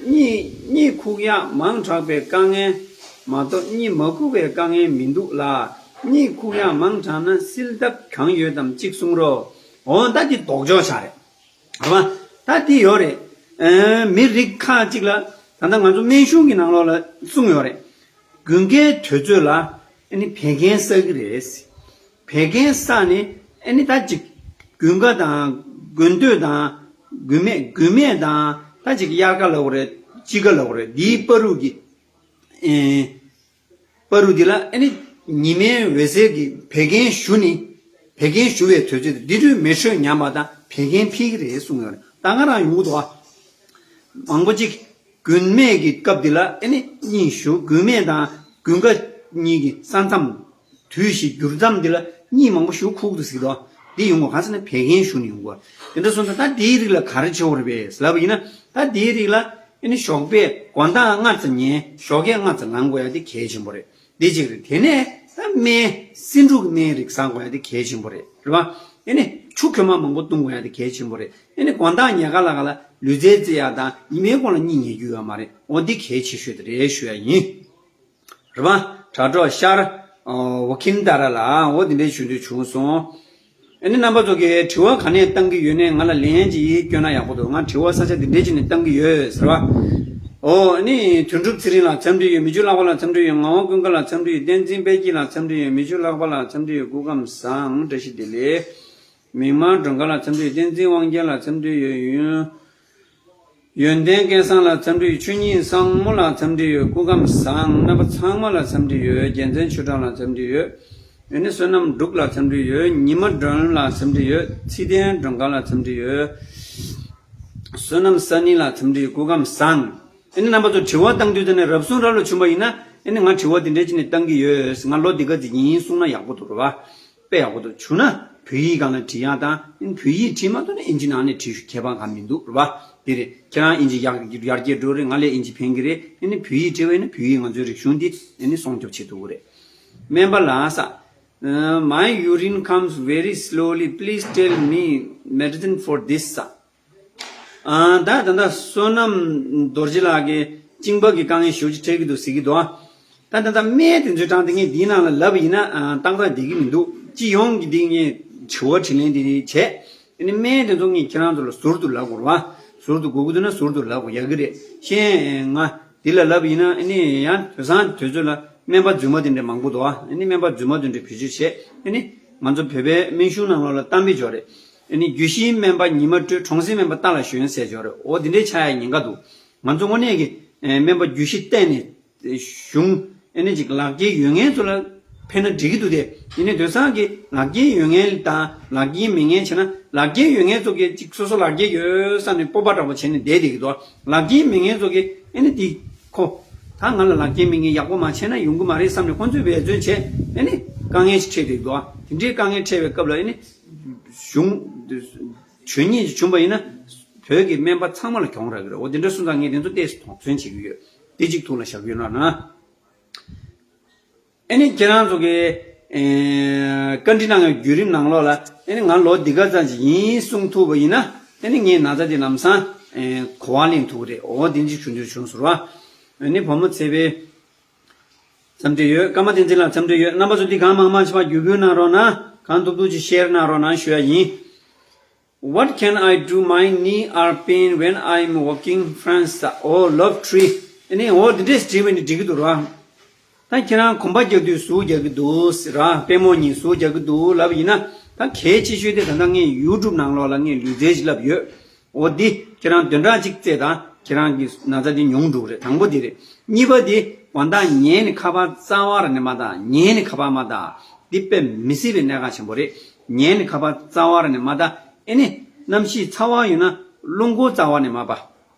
གཉིད་གཉིད་ཁུག་ཡག་མང་དྲགས་པའི་དཀའ་ངལ་མ་གཏོགས་གཉིད་མ་ཁུག་པའི་དཀའ་ངལ་མི་འདུག་ལ། གཉིད་ཁུག་ཡག་མང་དྲགས་ན་སིལ་ཐབས་གང་ཡོད་དམ་གཅིག་གསུང་རོགས། འོ་ད་འདི་ལྡོག་ཕྱོགས་ཆགས་རེད། རེད་པ། ད་འདི་ཡོད་རེད། ཨ། མི་རིགས་ཁག་ཅིག་ལ་ད་ལྟ་ང་ཚོ་སྨན་གཞུང་གི་ནང་ལོགས་ལ་གསུངས་ཡོད་རེད། དགུན་ཁའི་དུས་ཚོད་ལ་ཨ་ནི་བད་ཀན་བསགས་ཀྱི་རེད། བད་ཀན་བསགས་ནས་ཨ་ནི་ད་ཅིག་དགུན་ཁ་དང་དགུན་སྟོད་དང་དགུན་སྨད་དགུན་སྨད་དང་ད་ཅིག་དབྱར་ཁ་ལབ་དགོས་རེད། དཔྱིད་ཁ་ལབ་དགོས་རེད། འདིའི་བར་དུ་གི་ཨེ། བར་དུ་འདི་ལ་ཨ་ནི་ཉི་མའི་འོད་ཟེར་གྱིས་བད་ཀན་ཞུ་ནི། བད་ཀན་ཞུ་བའི་དུས་ཚོད་དེ་འདི་དུས་མེ་དྲོད་ཉམས་པ་དང་བད་ཀན་འཕེལ་གྱི་རེད་གསུངས་ཡོད་རེད། ད་ང་རང་ཡོང་གི་འདུག་ཨ། མང་པོ་ཅིག་དགུན་སྨད་ཀྱི་སྐབས་འདི་ལ་ཨ་ནི་གཉིད་ཞུ། དགུན་སྨད་དང་དགུན་ཁ་གཉིས་ཀྱི་ས་མཚམས་དུས་བཞི་འགྱུར་མཚམས་འདི་ལ་གཉིད་མང་པོ་ཞུ་ཁུག་འདུག་ཟེར་གྱི་འདུག་འདི་ཡོང་གི་གང་ཟེར་ན་བད་ཀན་ཞུ་ནས་ཡོང་གི་འདུག་དེ་འདྲ་སོང་ཙང་ད་འདིའི་རིགས་ལ་ག་རེ་བྱེད་དགོས་རེད་པས་ལབ་པ་ཡིན་ན། ད་འདིའི་རིགས་ལ་ཨ་ནི་ཞོགས་པའི་དགོང་དག་སྔ་ཙམ་ཉལ། ཞོགས་ཀས་སྔ་ཙམ་ལངས་དགོས་ཡ་དེ་གལ་ཆེན་པོ་རེད། འདི་གཅིག་རེད། དེ་ནས་ད་སྨན་སེ་འབྲུ་གི་སྨན་རིགས་ཟ་དགོས་ཡ་དེ་གལ་ཆེན་པོ་རེད། རེད་པ། ཨ་ནི་ཆུ་ཁོལ་མ་མང་པོ་བཏུང་དགོས་ཡ་དེ་གལ་ཆེན་པོ་རེད། ཨ་ནི་དགོང་དག་ཉལ་ཁ་ལ་ག་ལ་ལུས་རྩལ་རྩེ་ཡ་དང་ཉི་མའི་གུང་ལ་གཉིད་ཉལ་རྒྱུ་ཡོད་མ་རེད། འོ་འདི་གལ་ཆེ་ཤོས་དེ་རེད་ཞུ་ཡ་ཡིན། རེད་པ། དྲ་གྲོགས་ཤར་ཝ་ཁིན་ཏཱ་ར་ལགས། འོ་འདི་འདྲའི་ཞུ་འདོད་བྱུང་སོང་། ཨ་ནི་རྣམ་པ་ཚོ་གིས་དྲི་བ་ག་ནས་བཏང་གི་ཡོད་ནས་ང་ལ་ལན་ཅིག་སྐྱོན་ན་ཡག་པོ་འདུག་ང་དྲི་བ་ས་ཆ་འདི་འདྲའི་ཅིག་ནས་བཏང་གི་ཡོད་ཟེར་བ། ཨོ་ཨ་ནི་དོན་གྲུབ་ཚེ་རིང་ལགས་འཚམས་འདྲི་ཡོད། མི་ཆོས་ལྷག་པ་ལགས་འཚམས་འདྲི་ཡོད། ངག་དབང་ཀུན་དགའ་ལགས་འཚམས་འདྲི་ཡོད། བསྟན་འཛིན་དཔལ་སྐྱིད་ལགས་འཚམས་འདྲི་ཡོད། མི་ཆོས་ལྷག་པ་ལགས་འཚམས་འདྲི་ཡོད། སྐུ་ཁམས་བཟང་། བཀྲ་ཤིས་བདེ་ལེགས། མིག་དམར་སྒྲོལ་དཀར་ལགས་འཚམས་འདྲི་ཡོད། བསྟན་འཛིན་དབང་རྒྱལ་ལགས་འཚམས་འདྲི་ཡོད། ཡོན་ཡོན་ཏན་སྐལ་བཟང་ལགས་འཚམས་འདྲི་ཡོད། ཆོས་ཉིད་བཟང་མོ་ལགས་འཚམས་འདྲི་ཡོད། སྐུ་ཁམས་བཟང་། རྣམ་པ་ཚང་མ་ལ་འཚམས་འདྲི་ཡོད། རྒྱལ་མཚན་ཆོས་གྲགས་ལགས་འཚམས་འདྲི་ཡོད། ཡོད་ནི་བསོད་ནམས་འབྲུག་ལགས་འཚམས་འདྲི་ཡོད། ཉི་མ་སྒྲོན་ལགས་འཚམས་འདྲི་ཡོད། ཚེ་བརྟན་སྒྲོལ་དཀར་ལགས་འཚམས་འདྲི་ཡོད། བསོད་ནམས་ས་ནི་ལགས་འཚམས་འདྲི་ཡོད། སྐུ་ཁམས་བཟང་། ཨ་ནི་རྣམ་པ་ཚོ་དྲི་བ་བཏང་དུས་དེ་ནས་རབ་གསུང་རབ་ལ་བྱུང་བ་ཡིན་ན་ཨ་ནི་ང་དྲི་བ་འདི་འདྲ་ཅིག་ནས་བཏང་གི་ཡོད། ང་ལོ་འདི་ག་ཙམ་ཡིན་གསུང་ན་ཡག་པོ་འདུག་རེད་པ། དཔེ་ཡག་པོ་འདུག་བྱུང་ན་བོད་ཡིག་སྒང་ལ་བྲིས་ཡག་དང་ཨ་ནི་བོད་ཡིག་བྲིས་མ་ཐུབ་ན་ཨིན་ཇི་ནང་ནས་བྲིས་ཤོག་ཁྱད་པར་གང་མི་འདུག་རེད་པ། དེ་རེད། ཁྱེད་རང་ཨིན་ཇི་ཡར་ཡར་རྒྱས་འགྲོ་རེད། ང་ལས་ཨིན་ཇི་ཕན་གི་རེད། ཨ་ནི་བོད་ཡིག་བྲིས་པ་ཡིན་ན་བོད་ཡིག་ང་ཚོའི་རིག་གཞུང་འདི་ཨ་ནི་སྲུང་སྐྱོབ་བྱེད་ཐུབ་ཀྱི་རེད། སྨན་པ་ལགས་ས། Uh, my urine comes very slowly. Please tell me medicine for this, sir. ཨ། ད་ད་ལྟ་བསོད་ནམས་རྡོ་རྗེ་ལགས་ཀྱིས་གཅིན་པ་གི་དཀའ་ངལ་ཞེ་པོ་ཅིག་འཕྲད་ཀྱི་འདུག་ཟེར་གྱི་འདུག་ཨ། ད་ད་ལྟ་སྨན་དེ་ཚོའི་གྲངས་དེ་ངས་འདིའི་ནང་ལ་ལབ་པ་ཡིན་ན་ཨ། ཏག་ཏག་བསྡད་ཀྱི་མི་འདུག་སྤྱི་ཡོངས་ཀྱི་འདི་ངས་དྲི་བ་དྲིས་ལན་འདི་བྱས། ཨ་ནི་སྨན་དེ་ཚོ་ངས་ཁྱེད་རང་ཚོ་ལ་ཟུར་དུ་ལབ་དགོས་རེད་པ། ཟུར་དུ་དགོས་ཀྱི་འདུག་ན་ཟུར་དུ་ལབ་དགོས་ཡག་གི་རེད། ཤེས་ང་འདི་ལ་ལབ་པ་ཡིན་ན་ཨ་ནི་ཡང་དུས་སང་དུས་ཚོད་ལ་སྨན་པ་རྫུན་མ་དེ་འདྲ་མང་པོ་འདུག་ཨ། ཨ་ནི་སྨན་པ་རྫུན་མ་དེ་འདྲ་བེད་སྤྱོད་བྱས། ཨ་ནི་ང་ཚོ་བོད་པའི་སྨན་གཞུང་ནང་ལོགས་ལ་གཏམ་དཔེ་ཅིག་ཡོད་རེད། ཨ་ནི་རྒྱུ་ཤེས་སྨན་པ་ཉི་མ་སྤྲོད། གྲོང་གསེབ་སྨན་པ་རྟ་ལ་ཞོན་ཟེར་ཅིག་ཡོད་རེད། འོ་དེ་འདྲའི་ཆགས་ཡ་ཉེན་ཁ་འདུག་ང་ཚོ་དངོས་གནས་ཀྱི་ཨེ། སྨན་པ་རྒྱུ་ཤེས་བསྟེན་ནས་གཞུང་ཨ་ནི་ཅིག་ལག་འཁྱེར་ཡོད་མཁན་ཚོ་ལ་ ཕན་ན་འགྲིག་གི་འདུག་སྟེ། ཡིན་ནའི་དེང་སང་གི་ལག་འཁྱེར་ཡོད་མཁན་དང་ལག་འཁྱེར་མེད་མཁན་བྱས་ན། ལག་འཁྱེར་ཡོད་མཁན་ཚོ་གིས་ཅིག་སོ་སོ་ལག་འཁྱེར་ཡོད་བསམ་ནས་སྤོབས་པ་འདྲ་པོ་བྱས་ནས་བསྡད་བསྡད་ཀྱི་འདུག་ལག་འཁྱེར་མེད་མཁན་ཚོ་གིས་ཨ་ནི་དེ་ཁོ་ད་ང་ལ་ལག་འཁྱེར་མེད་མཁན་ཡག་པོ་མ་བྱས་ན་ཡོང་གི་མ་རེད་བསམ་ནས་ཁོང་ཚོས་འབད་བརྩོན་བྱས། ཨ་ནི་དཀའ་ངལ་ཞིག་འཕྲད་བསྡད་ཀྱི་འདུག་དེ་འདྲའི་དཀའ་ངལ་འཕྲད་པའི་སྐབས་ལ་ཨ་ནི་གཞུང་། གྱོད་ཉེས་ཅིག་བྱུང་བ་ཡིན་ན་བོད་ཀྱི་སྨན་པ་ཚང་མ་ལ་གྱོང་རག་གི་རེད། འོ་དེ་འདྲ་སོང་ཙང་ངས་དེ་ཚོ་ཏོག་ཙམ་དོགས་ཟོན་བྱེད་ཀྱི་ཡོད། དེ་གཅིག་ཐུགས་ལ་བཞག་གི་ཡོད་ན་ན། ཨ་ནི་ཁྱེད་རང་ཚོ་གི་ཨེ་བཀའ་འདྲི་གནང་བའི་བརྒྱུད་རིམ་ནང་ལོགས་ལ། ཨ་ནི་ང་ལོ་འདི་ག་ཙམ་ཞིག་ཡིན་གསུང་ཐུབ་པ་ཡིན་ན། ཨ་ནི་ངས་ན་ཚ་འདི་ལམ་སང་ཨེ་གོ་བ་ལེན་ཐུབ་ཀྱི་རེད། འོ་དེ་འདྲ་ཞུ་འདོད་བྱུང་ཟེར་བ། ཨ་ནི་བུ་མོ་ཚེ་འཕེལ་འཚམས་འདྲི་ཡོད། ཀརྨ་བསྟན་འཛིན་ལགས་འཚམས་འདྲི་ཡོད། རྣམ་པ་ཚོ་འདི་གང་མང་མང་ཞིག་བརྒྱུད་སྐུལ་གནང་རོགས་གནང་། གང་ཐུབ་ཐུབ་ཅིག་ཤེར་གནང་རོགས་གནང་ཞུ་ཡ་ཡིན། What can I do? My knee are pain when I'm walking France. Oh, love tree. ཨ་ནི་འོ་འདི་འདྲས་བྲིས་པ་ནི་འགྲིག་གི་འདུག་ར། ད་ཁྱེད་རང་གོམ་པ་རྒྱག་དུས་ཟུག་རྒྱག་གི་འདུག་ཟེར་ར། པུས་མོ་གཉིས་ཟུག་རྒྱག་གི་འདུག་ལབ་ཡིན་ན། ད་གལ་ཆེ་ཤོས་དེ་ད་ལྟ་ངས་ཡུ་ཊུབ་ནང་ལོགས་ལ་ངས་ལུས་རྩལ་ཞིག་ལབ་ཡོད། འོ་འདི་ཁྱེད་རང་བདུན་ཕྲག་གཅིག་རྩེ་དང་ཁྱེད་རང་གི་ན་ཚ་འདི་ཉུང་འགྲོ་གི་རེད། དང་པོ་འདི་རེད། གཉིས་པ་འདི་དགོང་དག་ཉལ་ནས་ཁ་པར་རྩ་བ་ར་ནས་མ་བལྟ། ཉལ་ནས་ཁ་པར་མ་བལྟ། འདི་དཔེ་མི་སྲིད་པའི་གནད་འགག་ཆེན་པོ་རེད། ཉལ་ནས་ཁ་པར་རྩ་བ་ར་ནས་མ་བལྟ། ཨེ་ནི་གནམ་གཤིས་ཚ་བ་ཡོད་ན་རླུང་འཁོར་རྩ་བ་ནས་མ་པ།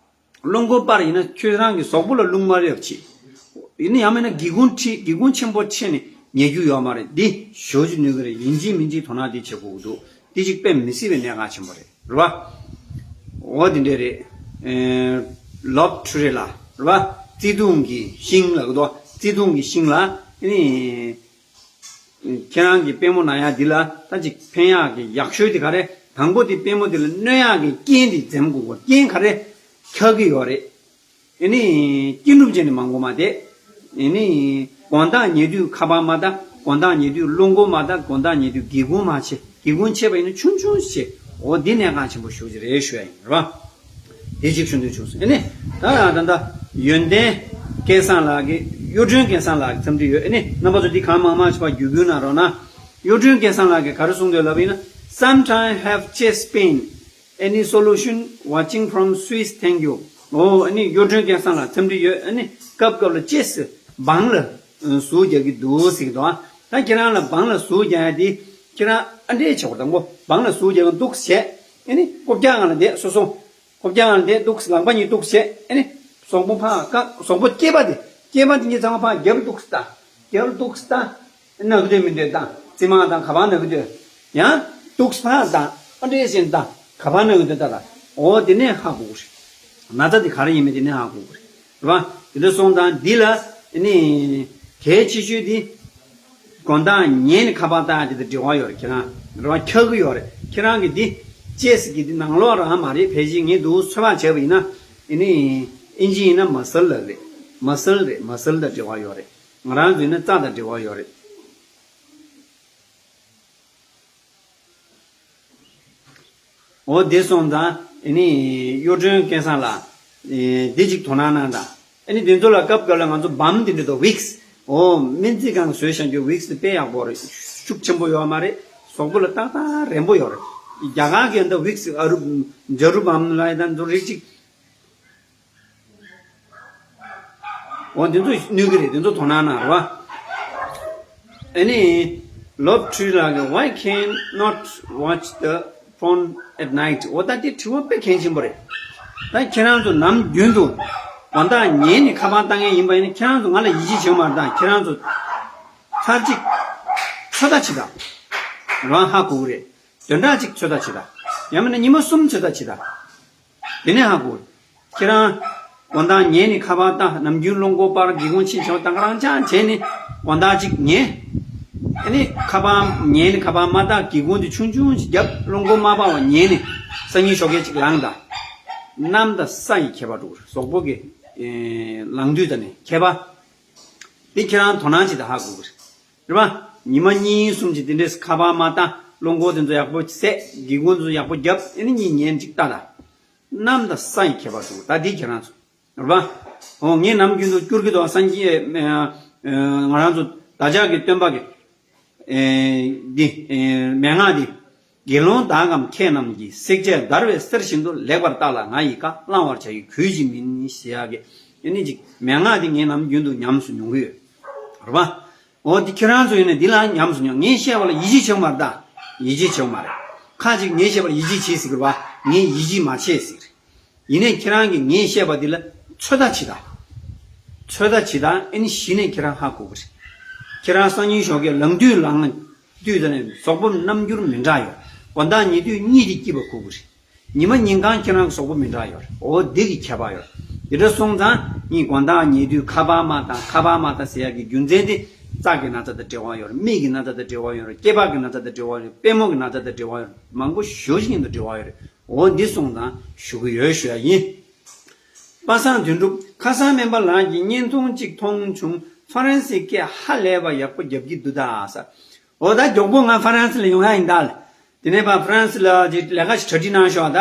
རླུང་འཁོར་པར་ཡིན་ན་ཁྱོད་རང་གི་གཟུགས་པོ་ལ་རླུང་མ་རེག་བྱེད། ཡིན་ན་ཡང་མིན་ན་སྒེའུ་ཁུང་ཁྲིད། སྒེའུ་ཁུང་ཆེན་པོ་ཕྱེ་ནས་ཉལ་རྒྱུ་ཡོད་མ་རེད། འདི་ཞོ་ཅིག་ནུས་ཀྱི་རེད། ཡིན་གཅིག་མིན་གཅིག་དོ་སྣང་འདི་བྱེད་དགོས་ཀྱི་འདུག་འདི་ཅིག་དཔེ་མི་སྲིད་པའི་གནད་འགག་ཆེན་པོ་རེད། རེད་བ། འོ་འདི་འདྲས་རེད། ཨེ་ལོབ་ཁྲུ་རེ་ལ་རེད་བ། བརྩེ་དུང་གི་ཤིང་ལ་གོ་དོ། བརྩེ་དུང་གི་ཤིང་ལ་ཨེ་ནི། ཁྱེད་རང་གི་པུས་མོ་ན་ཡག་འདི་ལ་ད་ཅིག་ཕན་ཡག་གི་ཡག་ཤོས་དེ་ག་རེ། དང་པོ་དེ་པུས་མོ་དེ་ལ་གནོད་ཡག་གི་རྐྱེན་དེ་འཛེམ་དགོས་གོ། རྐྱེན་ག་རེ་འཁྱག་གི་ཡོད་རེད། ཨེ་ནི་སྐྱིད་ནུབ་བྱས་ནས་མ་འགོ་མ་བསྡད། ཨེ་ནི་དགོང་དག་ཉལ་དུས་ཁ་པར་མ་བལྟ། དགོང་དག་ཉལ་དུས་རླུང་འཁོར་མ་བལྟ། དགོང་དག་ཉལ་དུས་སྒེའུ་ཁུང་མ་ཕྱེ། སྒེའུ་ཁུང་ཕྱེ་བ་ཡིན་ན་ཆུང་ཆུང་ཞིག་ཕྱེ། འོ་འདི་གནད་འགག་ཆེན་པོ་ཞེ་པོ་ཅིག་རེད་ཞུ་ཡ་ཡིན། རེད་བ། དེ་གཅིག་ཞུ་འདོད་བྱུང་སོང་། ཨེ་ནི་ད་ད་ད་ཡོན་ཏན་སྐལ་བཟང་ལགས་ཀྱིས། གཡུ་སྒྲོན་སྐལ་བཟང་ལགས་ཀྱིས་འཚམས་འདྲི་ཡོད། ཨེ་ནི་རྣམ་པ་ཚོ་འདི་གང་མང་མང་ཞིག་ཕར་བརྒྱུད་སྐུལ་གནང་རོགས་གནང་། གཡུ་སྒྲོན་སྐལ་བཟང་ལགས་ཀྱིས་ག་རེ་གསུངས་འདུག་ལབ་པ་ཡིན་ན། Sometimes have chest pain. Any solution? Watching from Swiss. Thank you. ཨོ་ཨེ་ནི་གཡུ་སྒྲོན་སྐལ་བཟང་ལགས་འཚམས་འདྲི་ཡོད། ཨེ་ནི་སྐབས་སྐབས་ལ་ཅེས་སི་བང་ལ་ཟུག་རྒྱག་གི་འདུག་ཟེར་གྱི་འདུག་ཨ། ད་ཁྱེད་རང་ལ་བང་ལ་ཟུག་རྒྱག་ཡ་དེ་ཁྱེད་རང་ཨ་འདྲས་བྱེད་དགོས། དང་པོ་བང་ལ་ཟུག་རྒྱག་གི་འདུག་བྱས། ཨེ་ནི་རྐུབ་བཀྱག་སྒང་ལ་བསྡད། སོ་སོ་རྐུབ་བཀྱག་སྒང་ལ་བསྡད་འདུག་ལག་པ་གཉིས་འདུག་བྱས། ཨེ་ནི་གཟུགས་པོ་ཕར་བཀག་གཟུགས་པོ་སྐེད་པ་དེ། སྐེད་པ་དེ་གཉིས་ཚང་མ་ཕར་རྒྱབ་འདུག་ལྟ། རྒྱབ་འདུག་ལྟ། ན་གི་འདོད་མི་འདོད་ལྟ། རྩིབ་མ་དང་ག་པར་ན་གི་འདོད། ཡང་འདུག་ཕར་ལྟ། ཨ་འདྲས་བྱས་ལྟ། ག་པར་ན་གི་འདོད་ལྟ་ལ། འོ་དེ་ནས་ཧ་གོ་གི་རེད། ན་ཚ་དེ་ག་རེ་ཡིན་མིན་དེ་ནས་ཧ་གོ་གི་རེད། རེད་བ། དེ་འདྲ་སོང་ཙང་འདི་ལ་ནི་གལ་ཆེ་ཤོས་དེ། དགོང་དག་ཉལ་ནས་ཁ་པར་ལྟ་ཡ་དེ་དང་འབྲེལ་བ་ཡོད་རེད། ཁྱེད་རང་རེད་བ། འཁྱག་གི་ཡོད་རེད། ཁྱེད་རང་གི་འདི་ཅེས་གི་འདི་ནང་ལོགས་རང་མ་རེད། ཕལ་ཆེར་ངས་འདུག་ཚོད་དཔག་བྱས་པ་ཡིན་ན། ཨེ་ནི་ཨིན་ཇི་ཡིན་ན་མ་སལ་ལབ་རེད། མ་སལ་རེད། མ་སལ་དང་འབྲེལ་བ་ཡོད་རེད། ང་རང་ཚོ་ཡིན་ན་རྩ་དང་འབྲེལ་བ་ཡོད་རེད། འོ་དེ་སོང་ཙང་ཨེ་ནི་གཡུ་སྒྲོན་སྐལ་བཟང་ལགས། ཨེ་འདི་གཅིག་དོ་སྣང་གནང་དང་། ཨེ་ནི་དེ་ཚོ་ལ་སྐབས་འགའ་ལ་ང་ཚོ་བམ་དེ་འདྲ་དང་ཝིགས། འོ་སྨན་རྩིས་ཁང་བཟོས་བཞག་རྒྱུ་ཝིགས་དེ་དཔེ་ཡག་པོ་རེད། ཤུགས་ཆེན་པོ་ཡོད་མ་རེད། གཟུགས་པོ་ལ་ཏག་ཏག་རན་པོ་ཡོད་རེད། རྒྱ་གར་གྱི་འདི་ཝིགས་ཨ་རུ་ཇ་རུ་བམ་ལ་ཡ་དང་ཚོ་རིགས་གཅིག་འོ་འདི་ཚོ་ནུས་ཀྱི་རེད། འདི་ཚོ་དོ་སྣང་གནང་རེད་བ། ཨ་ནི་ལོབ་ཁྲུས་ལགས་ཀྱིས། Why can not watch the phone at night? འོ་ད་དེ་དྲི་བ་དཔེ་གལ་ཆེན་པོ་རེད། ད་ཁྱེད་རང་ཚོ་ནམ་རྒྱུན་དུ་དགོང་དག་ཉལ་ནས་ཁ་པར་ལྟ་མཁན་ཡིན་པ་ཡིན་ན། ཁྱེད་རང་ཚོ་ང་ལ་ཡིད་ཆེས་བྱེད་མ་རེད། ད་ཁྱེད་རང་ཚོ་ཚར་གཅིག་ཚོད་ལྟ་བྱེད་དང་། རང་ཧ་གོ་གི་རེད། བདུན་ཕྲག་གཅིག་ཚོད་ལྟ་བྱེད་དང་། ཡང་མིན་ན་ཉི་མ་གསུམ་ཚོད་ལྟ་བྱེད་དང་། དེ་ནས་ཧ་གོ། ཁྱེད་རང་དགོང་དག་ཉལ་ནས་ཁ་པར་ལྟ། ནམ་རྒྱུན་རླུང་འཁོར་སྤར། སྒེའུ་ཁུང་ཕྱེ་བྱས་ཏང་ཀ་རང་ཅང་བྱས་ནས་དགོང་དག་ཅིག་ཉལ། ཨ་ནི་ཁ་པར་ཉལ་ནས་ཁ་པར་མ་ལྟ། སྒེའུ་ཁུང་དེ་ཆུང་ཆུང་ཞིག་བརྒྱབ། རླུང་འཁོར་མ་སྤར་བར་ཉལ་ནས་སང་ཉིན་ཞོགས་ཀས་ཅིག་ལངས་དང་། གནམ་དང་ས་ཡི་ཁྱད་པར་འགྲོ་གི་རེད། གཟུགས་པོ་གི་ཨེ་ལངས་དུས་དང་ནི་ཁྱད་པར། འདི་ཁྱེད་རང་དོ་སྣང་བྱེད་དང་ཧ་གོ་གི་རེད། རེད་པ། ཉི་མ་གཉིས་གསུམ་ཅིག་དེ་འདྲས་ཁ་པར་མ་ལྟ། རླུང་འཁོར་དེ་ཚོ་ཡག་པོ་བསད། སྒེའུ་ཁུང་དེ་ཚོ་ཡག་པོ་བརྒྱབ། ཨ་ནི་གཉིད་ཉལ་ཅིག་ལྟ་ད། གནམ་དང་ས་ཡི་ཁྱད་པར་འདུག་ད་འདི་ཁྱེད་རང་ཚོ། རེད་པ། འོ་ངས་ནམ་རྒྱུན་དུ་སྐྱུར་གི་འདུག་སངས་རྒྱས་ཨ་ཨ་ང་རང་ཚོ་བདག་ཅག་གི་སྟོན་པ་གི་ཨེ་འདི་ཨེ་མན་ངག་འདི། དགེ་སློང་དག་གམ་མཁས་རྣམས་ཀྱིས། བསྲེག་བཅད་བརྡར་བའི་གསེར་བཞིན་དུ། ལེགས་པར་བརྟགས་ལ་ང་ཡི་བཀའ། བླང་བར་བྱ་ཡི་གུས་ཀྱིས་མིན། ཞེས་ཡག་གི་ཨ་ནི་ཅིག་མན་ངག་འདི་ངས་ནམ་རྒྱུན་དུ་ཉམས་སུ་མྱོང་གི་ཡོད། རེད་པ། འོ་འདི་ཁྱེད་རང་ཚོ་ཡིན་ན་འདི་ལ་ཉམས་སུ་མྱོང་། ངས་བཤད་པ་ལ་ཡིད་ཆེས་བྱེད་མ་རེད་ད། ཡིད་ཆེས་བྱེད་མ་རེད། ཁ་ཅིག་ངས་བཤད་པ་ལ་ཡིད་ཆེས་བྱེད་ཟེར་གི་རེད་བ། ངས་ཡིད་ཆེས་མ་བྱེད་ཟེར། ཡིན་ནའི་ཁྱེད་རང་གིས་ངས་བཤད་པ་འདི་ལ་ཚོད་ལྟ་བྱེད་ད། ཚོད་ལྟ་བྱེད་ད། ཨེ་ནི་གཞི་ནས་ཁྱེད་རང་ཧ་གོ་གི་རེད། ཁྱེད་རང་སང་ཉིན་ཞོགས་ཀས་ལངས་དུས་ལངས་དུས་ད་ནས་གཟུགས་པོ་རྣམ་འགྱུར་མི་འདྲ་ཡོད། དགོང་དག་ཉལ་དུས་གཉིད་དེ་སྐྱིད་པ་ཁུག་གི་རེད། ཉི་མ་ཉིན་གང་ཁྱེད་རང་གི་གཟུགས་པོ་མི་འདྲ་ཡོད་རེད། འོ་འདི་གི་ཁྱད་པར་ཡོད་རེད། འདི་འདྲ་སོང་ཙང་ངས་དགོང་དག་ཉལ་དུས་ཁ་པར་མ་བཏང་། ཁ་པར་མ་བཏང་ཟེར་ཡག་གི་རྒྱུ་མཚན་དེ་རྩ་གི་ན་ཚ་དང་འབྲེལ་བ་ཡོད་རེད། མིག་གི་ན་ཚ་དང་འབྲེལ་བ་ཡོད་རེད། སྐེད་པ་གི་ན་ཚ་དང་འབྲེལ་བ་ཡོད་རེད། པུས་མོ་གི་ན་ཚ་དང་འབྲེལ་བ་ཡོད་རེད། མང་པོ་ཞེ་པོ་ཞིག་གཉིས་དང་འབྲེལ་བ་ཡོད་རེད། འོ་འདི་སོང་ཙང་ཞུ་གི་ཡོད་ཞུ་ཡ་ཡིན། པ་སངས་དོན་གྲུབ། ཁ་སང་སྨན་པ་ལགས་ཀྱི་བརྙན་ཐུང་གཅིག་མཐོང་བྱུང་། ཧྥ་རན་སིའི་སྐད་ཧ་ལས་པ་ཡག་པོ་རྒྱབ་ཀྱི་འདུག་ད་ཟེར། འོ་ད་མགྱོགས་པོ་ང་ཧྥ་རན་སི་ལ་ཡོང་ཡ་ཡིན་ད། དེ་ནས་ཕར་ཧྥ་རན་སི་ལ་ཅིག་ལས་ཀ་ཞིག་གྲ་སྒྲིག་གནང་ཤོག་ད།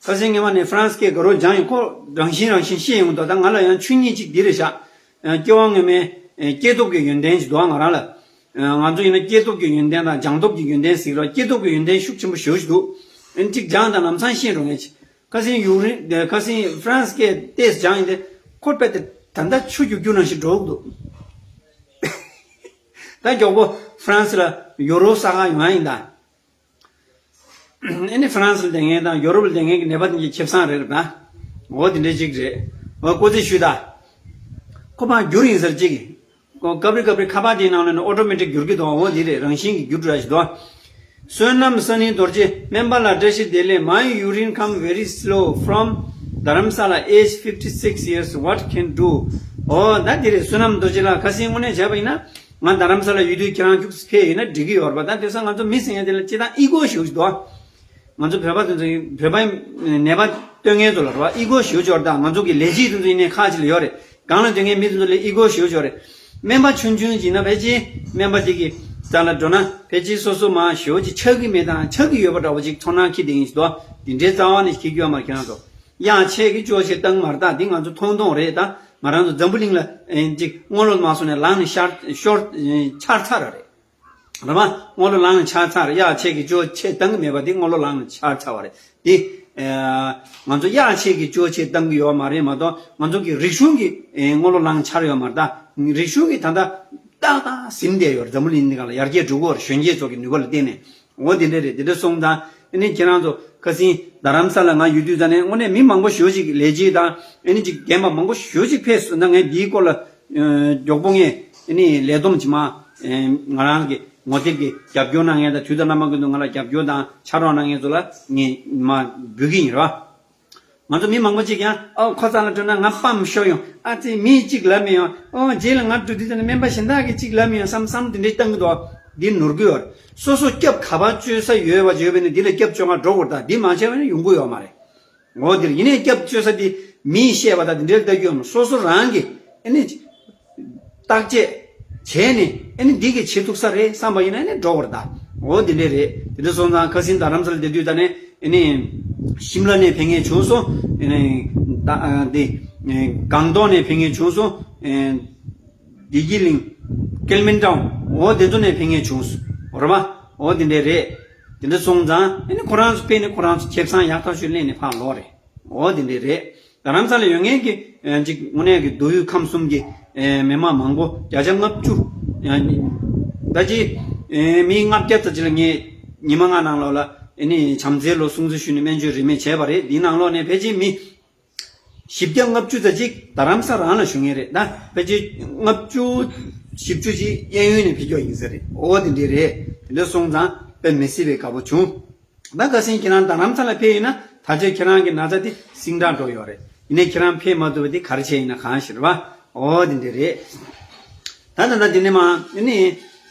ཁ་སང་ངས་མ་ནས་ཧྥ་རན་སི་སྐད་དགའ་རབ་སྦྱངས་ཡོད། ཁོ་རང་བཞིན་རང་བཞིན་ཤེས་ཡོང་འདུག་ད་ང་ལ་ཡང་ཆོས་ཉིད་ཅིག་འདི་རེད་ཤག་སྐྱེ་བ་སྔོན་མའི་སྐྱེས་སྟོབས་ཀྱི་ཡོན་ཏན་ཅིག་འདུག་ང་རང་ལ། ང་ཚོ་ཡིན་ན་སྐྱེས་སྟོབས་ཀྱི་ཡོན་ཏན་དང་སྦྱངས་སྟོབས་ཀྱི་ཡོན་ཏན་ཟེར་གི་རེད། སྐྱེས་སྟོབས་ཀྱི་ཡོན་ཏན་ཤུགས་ཆེན་པོ་ཞེ་པོ་ཞིག་འདུག་ཨ་ནི་ཅིག་སྦྱངས་དང་ལམ་སང་ཤེས་འགྲོ་ངེས་ཅིག་ཁ་སང་ཡུཀ་རེན། ཁ་སང་ཧྥ་རན་སི་སྐད་ཏོག་ཙམ་སྦྱངས་ཡིན་ཏེ། ཁོ་དཔེ་དེ་ད་ལྟ་ཆུ་རྒྱུག་རྒྱུག་ནང་བཞིན་འགྲོ་གི་འདུག་ད་མགྱོགས་པོ་ཧྥ་རན་སི་ལ་ཡོ་རོབ་ས་ཁ་ཡོང་ཡ་ཡིན་ད། ཨ་ནི་ཧྥ་རན་སི་ལ་བསྡད་མཁན་དང་ཡོ་རོབ་ལ་བསྡད་མཁན་གྱི་ནད་པ་དེ་གྱི་ཁེ་བཟང་རེད་ད། འོ་དེ་འདྲ་ཅིག་རེད། འོ་སྐུ་རྩེད་ཞུས་ད། ཁོ་པ་འགྱུར་ཡིན་ཟེར་ཅིག་ཁོ་སྐབས་རེ་སྐབས་རེ་ཁ་པར་དེའི་ནང་ལ་ནི་ཨོ་ཊོ་མེ་ཊིག་འགྱུར་གྱི་འདུག་འོ་འདི་རེད། རང་བཞིན་གྱིས་འགྱུར་འགྲོ་ཞིག་འདུག་བསོད་ནམས་ས་ནི་རྡོ་རྗེ། སྨན་པ་ལགས་བཀྲ་ཤིས་བདེ་ལེགས། My urine come very slow from Dharamsala, age fifty six years, what can do? འོ་ད་འདི་རེད། བསོད་ནམས་རྡོ་རྗེ་ལགས། ཁ་སང་དངོས་གནས་བྱས་པ་ཡིན་ན་ང་རྡ་རམ་ས་ལ་ཡོད་དུས་ཁྱེད་རང་ཁྱུག་ཙམ་ཕེབས་ཡིན་ན་འགྲིག་གི་ཡོད་རེད་པ། ད་དེང་སང་ང་ཚོ་མི་ཟེར་མཁན་དེ་ལ་སྤྱིར་བཏང་ཨི་གོ་ཞེ་པོ་ཞིག་འདུག་ང་ཚོ་བོད་པ་དེ་ཚོ་ཡིན། བོད་པའི་ནད་པ་སྟོན་མཁན་ཚོ་ལ་རེད་བ། ཨི་གོ་ཞེ་པོ་ཅིག་ཡོད་རེད། ད་ང་ཚོ་གི་ལས་བྱེད་དེ་ཚོ་ཡིན་ནའི་ཁག་ཅིག་ལ་ཡོད་རེད། སྒང་ལ་སྡོད་མཁན་མི་དེ་ཚོ་ལ་ཨི་གོ་ཞེ་པོ་ཅིག་ཡོད་རེད། སྨན་པ་ཆུང་ཆུང་ཅིག་ཡིན་ན་ཕལ་ཆེར་སྨན་པ་དེ་གི་རྩ་ལ་འགྲོ་ན་ཕལ་ཆེར་སོ་སོ་མར་ཞེ་པོ་ཅིག་ཆགས་ཀྱི་མེད་དང་ཆགས་ཀྱི་ཡོད་པ་འདྲ་བོ་ཅིག་ཚོར་སྣང་འཁྱེར་བསྡད་མཁན་ཞིག་འདུག་དེ་འདྲའི་རྩ་བ་ནས་འཁྱེར་རྒྱུ་ཡོད་མ་རེད། ཁྱེད་རང་ཚོ་གཡག་ཆད་ཀྱི་ཅོ་ཆས་བཏང་མ་རེད། ད་འདི་ང་ཚོ་མཐོང་མཐོང་རེད། ད་ང་རང་ཚོ་འཛམ་བུ་གླིང་ལ་ཨེ་ཅིག་སྔོ་ལོ་མ་སོང་ནས་ལངས་ནས་ཤར་ཤོར་ཆར་ཚར་རེད། རེད་མ། སྔོ་ལོ་ལངས་ཆགས་ཚར། གཡག་ཆད་ཀྱི་ཅོ་ཆས་བཏང་གི་མེད་པ་དེ་སྔོ་ལོ་ལངས་ཆགས་ཚར་བ་རེད། དེ་ཨ་ང་ཚོ་གཡག་ཆད་ཀྱི་ཅོ་ཆས་བཏང་གི་ཡོད་མ་རེད་མ་གཏོགས། ང་ཚོ་གི་རིག་གཞུང་གི་ཨེ་སྔོ་ལོ་ལངས་ཆགས་ཡོད་མ་རེད། ད་རིག་གཞུང་གི་ད་ལྟ་ཏག་ཏག་ཟིན་བསྡད་ཡོད་རེད། འཛམ་བུ་གླིང་འདི་ག་ལ་ཡར་རྒྱས་འགྲོ་གི་ཡོད་རེད། གཞོན་སྐྱེས་ཚོ་གི་ནུས་པ་ལ་བརྟེན་ནས། འོ་དེ་འདྲ་རེད། དེ་འདྲ་སོང་ཙང་ཨ་ནི་ཁྱེད་རང་ཚོ་ཁ་སང་རྡ་རམ་ས་ལ་ང་ཡོད་དུས་ཙ་ནས་དངོས་གནས་མི་མང་པོ་ཞེ་པོ་ཅིག་ལས་བྱེད་དང་ཨ་ནི་ཅིག་རྒན་པ་མང་པོ་ཞེ་པོ་ཅིག་ཕེབས་སོང་། ད་ངས་འདིའི་སྐོར་ལ་མགྱོགས་པོ་ངས་ཨ་ནི་ལས་བསྡོམས་ཅིག་མ་ང་རང་གི་ངོ་དེབ་ཀྱི་རྒྱབ་སྐྱོར་གནང་མཁན་དང་དུས་དང་བླ་མ་ཀུན་ཏུ་ང་ལ་རྒྱབ་སྐྱོར་དང་ཕྱག་རོགས་གནང་མཁན་ཚོ་ལ་ངས་མ་འབུལ་གྱི་ཡིན་རོ། ང་ཚོ་མི་མང་པོ་ཅིག་ཡང་ཨོ་ཁོ་ཚང་ལ་སྤྲོད་ན་ང་ཕམ་ཤོར་ཡོང་། ཨ་ཙི་མི་གཅིག་ལབ་མི་ཡོང་། ཨོ་རྗེས་ལ་ང་འགྲོ་དུས་ཙམ་ནས་སྨན་པ་གཞན་དག་གིས་གཅིག་ལབ་མི་ཡོང་བསམ་བསམ་དེ་འདྲའི་བཏང་གི་འདུག་འདི་ནོར་གི་ཡོད་རེད། སོ་སོ་སྐྱབས་ག་པར་བཅོལ་ས་ཡོད་པ་བརྗོད་པས་ནི་འདི་ལ་སྐྱབས་བཅོལ་ག་འགྲོ་དགོས་རེད། ད་འདི་མ་བྱས་པ་ནི་ཡོང་གི་ཡོད་མ་རེད། འོ་འདིར་ཡིན་ནའི་སྐྱབས་བཅོལ་ས་འདི་མིས་བཤད་པ་དང་འདི་འདྲའི་ལྟ་རྒྱུ་ཡོད་མ་རེད། སོ་སོ་རང་གིས་ཨ་ནི་བརྟག་དཔྱད་བྱས་ནས་ཨ་ནི་འདི་གི་བྱེད་ཐུབ་ས་རེད་བསམ་པ་ཡིན་ན་ཨ་ནི་འགྲོ་དགོས་རེད། ད་འོ་འདི་འདྲས་རེད། དེ་འདྲ་སོང་ཙང་ཁ་སང་རྡ་རམ་ས་ལ་བསྡད་དུས་ད་ནས་ཨ་ནི་ཤིམ་ལ་ནས་ཕེབས་མཁན་བྱུང་སོང་། ཨ་ནི་ད་ཨ་འདི་སྒང་ཏོག་ནས་ཕེབས་མཁན་བྱུང་སོང་། ཨ་བདེ་སྐྱིད་གླིང་། ཀེལ་མན་ཊའུན། འོ་དེ་ཚོ་ནས་ཕེབས་མཁན་བྱུང་སོང་། འོ་རེད་མ། འོ་དེ་འདྲས་རེད། དེ་འདྲ་སོང་ཙང་ཨ་ནི་ཁོ་རང་ཚོ་ཕེབས་ནས་ཁོ་རང་ཚོ་ཁེ་བཟང་ཡག་ཐག་ཆོད་ལེན་ནས་ཕར་ལོག་རེད། འོ་དེ་འདྲས་རེད། རྡ་རམ་ས་ལ་ཡོད་མཁན་གྱི་ཨ་ཅིག་དངོས་གནས་ཀྱི་མདོ་དབུས་ཁམས་གསུམ་གྱི་ཨ་མི་མང་མང་པོ་བརྒྱ་ཆ་ལྔ་བཅུ། ཨ་ད་ཅི་ཨ་མི་ལྔ་བརྒྱ་ཙམ་ཅིག་ལ་ངས་ཉི་མ་ལྔ་ནང་ལོགས་ལ་ཨ་ནི་བྱམས་བརྩེའི་ལོ་སྲུང་བརྩི་ཞུས་ནས་སྨན་བཅོས་རིན་མེད་བྱས་པ་རེད། འདིའི་ནང་ལོགས་ནས་ཕལ་ཆེར་མི་བཞི་བརྒྱ་ལྔ་བཅུ་ཙམ་ཅིག་རྡ་རམ་ས་རང་ལ་བཞུགས་མཁན་རེད། ད་ཕལ་ཆེར་ལྔ་བཅུ་བཞི་བཅུ་ཅིག་གཡས་གཡོན་ནས་ཕེབས་ཀྱོག་ཡིན་ས་རེད། འོ་དེ་འདྲས་རེད། དེ་འདྲ་སོང་ཙང་དཔེ་མི་སྲིད་པའི་དགའ་པོ་བྱུང་། ད་ཁ་སང་ཁྱེད་རང་རྡ་རམ་ས་ལ་ཕེབས་ཡིན་ན་ད་ཆ་ཁྱེད་རང་གི་ན་ཚ་དེ་སིང་དྲག་འགྲོ་ཡོད་རེད། ཡིན་ནའི་ཁྱེད་རང་ཕེབས་མ་ཐུབ་པ་དེ་ག་རེ་བྱས་ཡིན་ན་གང་ཤེས་རེད་བ། འོ་དེ་འདྲས་རེད། ད་ད་ད་དེ་ནས་མ་ཨ་ནི་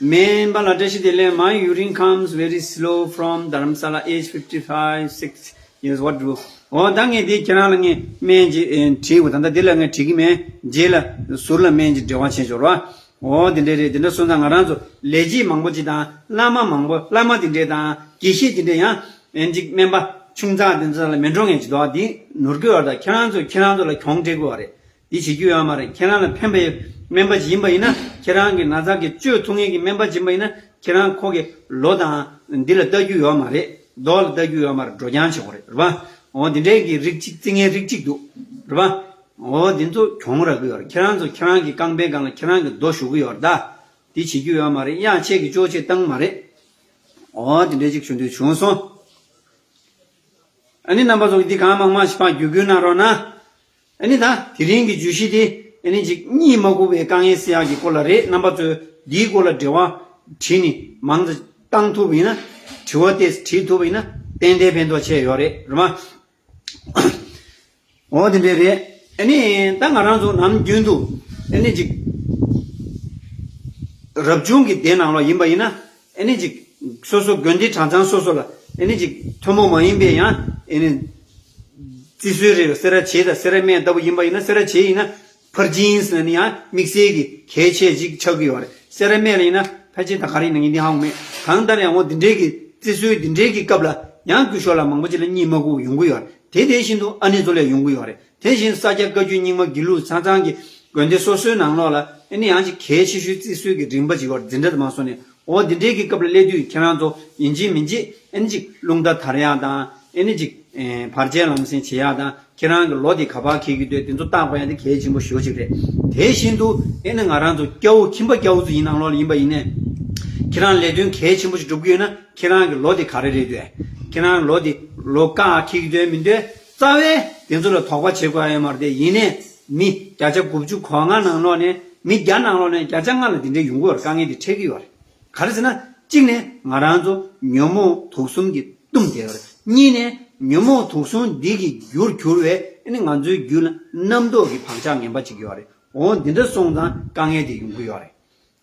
སྨན་པ་ལགས་བཀྲ་ཤིས་བདེ་ལེགས། My urine comes very slow from Dharamsala, age fifty five, six years, what do? འོ་ད་ངས་དེ་ཁྱེད་རང་ལ་ངས་སྨན་ཅིག་ཨེ་བྲིས་འོ། ད་ད་དེ་ལ་ངས་བྲིས་གི་མེད། རྗེས་ལ་ཟུར་ལ་སྨན་ཅིག་འབྲེལ་བ་བྱེད་ཆོག་རོགས། འོ་དེ་འདྲས་རེད། དེ་འདྲ་སོང་ཙང་ང་རང་ཚོ་ལས་བྱེད་མང་པོ་ཅིག་དང་བླ་མ་མང་པོ་བླ་མ་དེ་འདྲས་དང་དགེ་བཤེས་དེ་འདྲས་ཡང་ཨེ་ཅིག་སྨན་པ་ཆུང་ཙག་དེ་ཚོ་ལ་མི་འགྲོ་མཁན་ཅིག་འདུག་དེ་ནོར་གི་ཡོད་རེད། ད་ཁྱེད་རང་ཚོ་ཁྱེད་རང་ཚོ་ལ་གྱོང་སྤྲད་དགོས་པ་རེད། འདི་བྱེད་རྒྱུ་ཡོད་མ་རེད། ཁྱེད་རང་ལ་ཕན་པའི་སྨན་པ་ཅིག་ཡིན་པ་ཡིན་ན། ཁྱེད་རང་གི་ན་ཚ་གི་བཅོས་ཐུབ་མཁན་གྱི་སྨན་པ་ཅིག་ཡིན་པ་ཡིན་ན། ཁྱེད་རང་ཁོ་གི་ལོ་དང་འདི་ལ་ལྟ་རྒྱུ་ཡོད་མ་རེད། མདོག་ལ་ལྟ་རྒྱུ་ཡོད་མ་རེད། འགྲོ་རྐྱང་བྱེད་དགོས་རེད། རེད་པ། འོ་འདི་འདྲའི་གི་རིགས་གཅིག་རྩི་མཁན་རིགས་གཅིག་འདུག་རེད་པ། འོ་འདི་ཚོ་གྱོང་རག་གི་ཡོད་རེད། ཁྱེད་རང་ཚོ་ཁྱེད་རང་གི་རྐང་པའི་སྒང་ལ་ཁྱེད་རང་གི་རྡོ་གཞུ་གི་ཡོད་རེད་ད། འདི་བྱེད་རྒྱུ་ཡོད་མ་རེད། གཡག་ཁྱེད་ཀྱི་ཅོག་ཅེས་བཏང་མ་རེད། འོ་དེ་འདྲའི་ཅིག་ཞུ་འདོད་བྱུང་སོང་། ཨ་ནི་རྣམ་པ་ཚོ་གིས་འདི་གང་མང་མང་ཞིག་ཕར་བརྒྱུད་སྐུལ་གནང་རོགས་གནང་། ཨ་ནི་ད་དེ་རིང་གི་བརྗོད་གཞི་དེ་ཨ་ནི་ཅིག་གཉིད་མ་ཁུག་པའི་དཀའ་ངལ་སེལ་ཡག་གི་སྐོར་ལ་རེད། རྣམ་པ་ཚོས་འདིའི་སྐོར་ལ་འབྲེལ་བ་བྲིས་ནས་མང་ཙམ་བཏང་ཐུབ་པ་ཡིན་ན། དྲི་བ་དེ་དྲིས་ཐུབ་པ་ཡིན་ན་ཏན་ཏན་ཕན་ཐོགས་ཆེ་ཡོད་རེད། རེད་མ། འོ་དེ་འདྲས་རེད། ཨ་ནི་ད་ང་རང་ཚོ་ནམ་རྒྱུན་དུ་ཨ་ནི་ཅིག་རབ་བྱུང་གི་སྡེ་ནང་ལོགས་ཡིན་པ་ཡིན་ན། ཨ་ནི་ཅིག་སོ་སོ་དགོན་སྡེ་གྲྭ་ཚང་སོ་སོ་ལ་ཨ་ནི་ཅིག་ཐུན་མོང་མ་ཡིན་པའི་ཡང་ཨ་ནི་བརྩི་སྲོལ་རེད། སེ་ར་བྱེས་དང་སེ་ར་སྨད་ལྟ་བུ་ཡིན་པ་ཡིན་ན། སེ་ར་བྱེས་ཡིན་ན་ཕར་ཕྱིན་ཟེར་ནས་ཡང་དམིགས་བསལ་གྱི་གལ་ཆེ་ཅིག་ཆགས་ཀྱི་ཡོད་རེད། སེ་ར་སྨད་ལ་ཡིན་ན་ཕལ་ཆེར་ད་ག་རེ་ཡིན་ན་ངས་འདི་ཧ་གོ་མེད། གང་ལྟར་ཡང་འོ་འདི་འདྲའི་གི་བརྩི་སྲོལ་འདི་འདྲའི་གི་སྐབས་ལ་ཡང་སྐུ་ཞབས་ལ་མང་པོ་ཅིག་ལ་གཉིད་མ་ཁུག་ཡོང་གི་ཡོད་རེད། དེ་དེ་བཞིན་དུ་ཨ་ནེ་ཚོ་ལ་ཡོང་གི་ཡོད་རེད། དེ་བཞིན་ས་སྐྱ་བཀའ་བརྒྱུད་རྙིང་མ་དགེ་ལུགས་ཆ་ཚང་གི་དགོན་སྡེ་སོ་སོའི་ནང་ལོགས་ལ་ཨ་ནི་ཡང་ཅིག་གལ་ཆེ་ཤོས་བརྩི་སྲོལ་གྱི་རིམ་པ་ཅིག་ཡོད་རེད། འཛིན་གྲྭ་དུ་མ་སོང་ནས། འོ་འདི་འདྲའི་གི་སྐབས་ལ་སླེབས་དུས་ཁྱེད་རང་ཚོ་ཡིན་གཅིག་མིན་གཅིག་ཨ་ནི་ཅིག་རླུང་རྟ་དར་ཡག་དང་། ཨ་ནི་ཅིག་ཨེ་བར་ཆད་ལམ་སེང་བྱེད་ཡག་དང་། ཁྱེད་རང་གི་ལོ་དེ་ག་པར་འཁེལ་གྱི་འདུག་དེ་ཚོ་བརྟག་དགོས་ཡག་དེ་གལ་ཆེན་པོ་ཞེ་པོ་ཅིག་རེད། དེ་བཞིན་དུ་ཨ་ནི་ང་རང་ཚོ་སྐྱ་བོ་ཁྱིམ་པ་སྐྱ་བོ་ཚོ་ཡིན་ནང་ལོགས་ལ་ཡིན་པ་ཡིན་ནའི། ཁྱེད་རང་ལས་དོན་གལ་ཆེན་པོ་ཞིག་སྒྲུབ་ཀྱི་ཡོད་ན་ཁྱེད་རང་གི་ལོ་དེ་ག་རེ་རེད་འདོད། ཁྱེད་རང་ལོ་དེ་ལོ་ཀག་འཁེལ་གྱི་འདུག་མི་འདུག་རྩ་བའི་དེ་ཚོ་ལ་དོགས་པ་བྱེད་དགོས་ཡ་ཡོད་མ་རེད། དེ་ཡིན་ནའི་མི་བརྒྱ་ཆ་དགུ་བཅུ་གོ་ལྔ་ནང་ལོགས་ནས་མི་བརྒྱ་ནང་ལོགས་ནས་བརྒྱ་ཆ་ལྔ་ལ་དེ་འདྲའི་ཡོང་གི་ཡོད་རེད། དཀའ་ངལ་དེ་འཕྲད་ཀྱི་ཡོད་རེད། ག་རེ་ཟེར་ན། གཅིག་ནས་ང་རང་ཚོ་ཉོན་མོངས་དུག་གསུམ་གྱིས་བཏུམས་བསྡད་ཡོད་རེད། གཉིས་ནས་ཉོན་མོངས་དུག་གསུམ་འདི་གི་རྒྱུར་གྱུར་བའི་ཨ་ནི་ང་ཚོའི་རྒྱུད་ལ་རྣམ་རྟོག་གི་བག་ཆགས་ངན་པ་ཅིག་ཡོད་རེད། འོ་འདི་འདྲ་སོང་ཙང་དཀའ་ངལ་དེ་ཡོང་གི་ཡོད་རེད།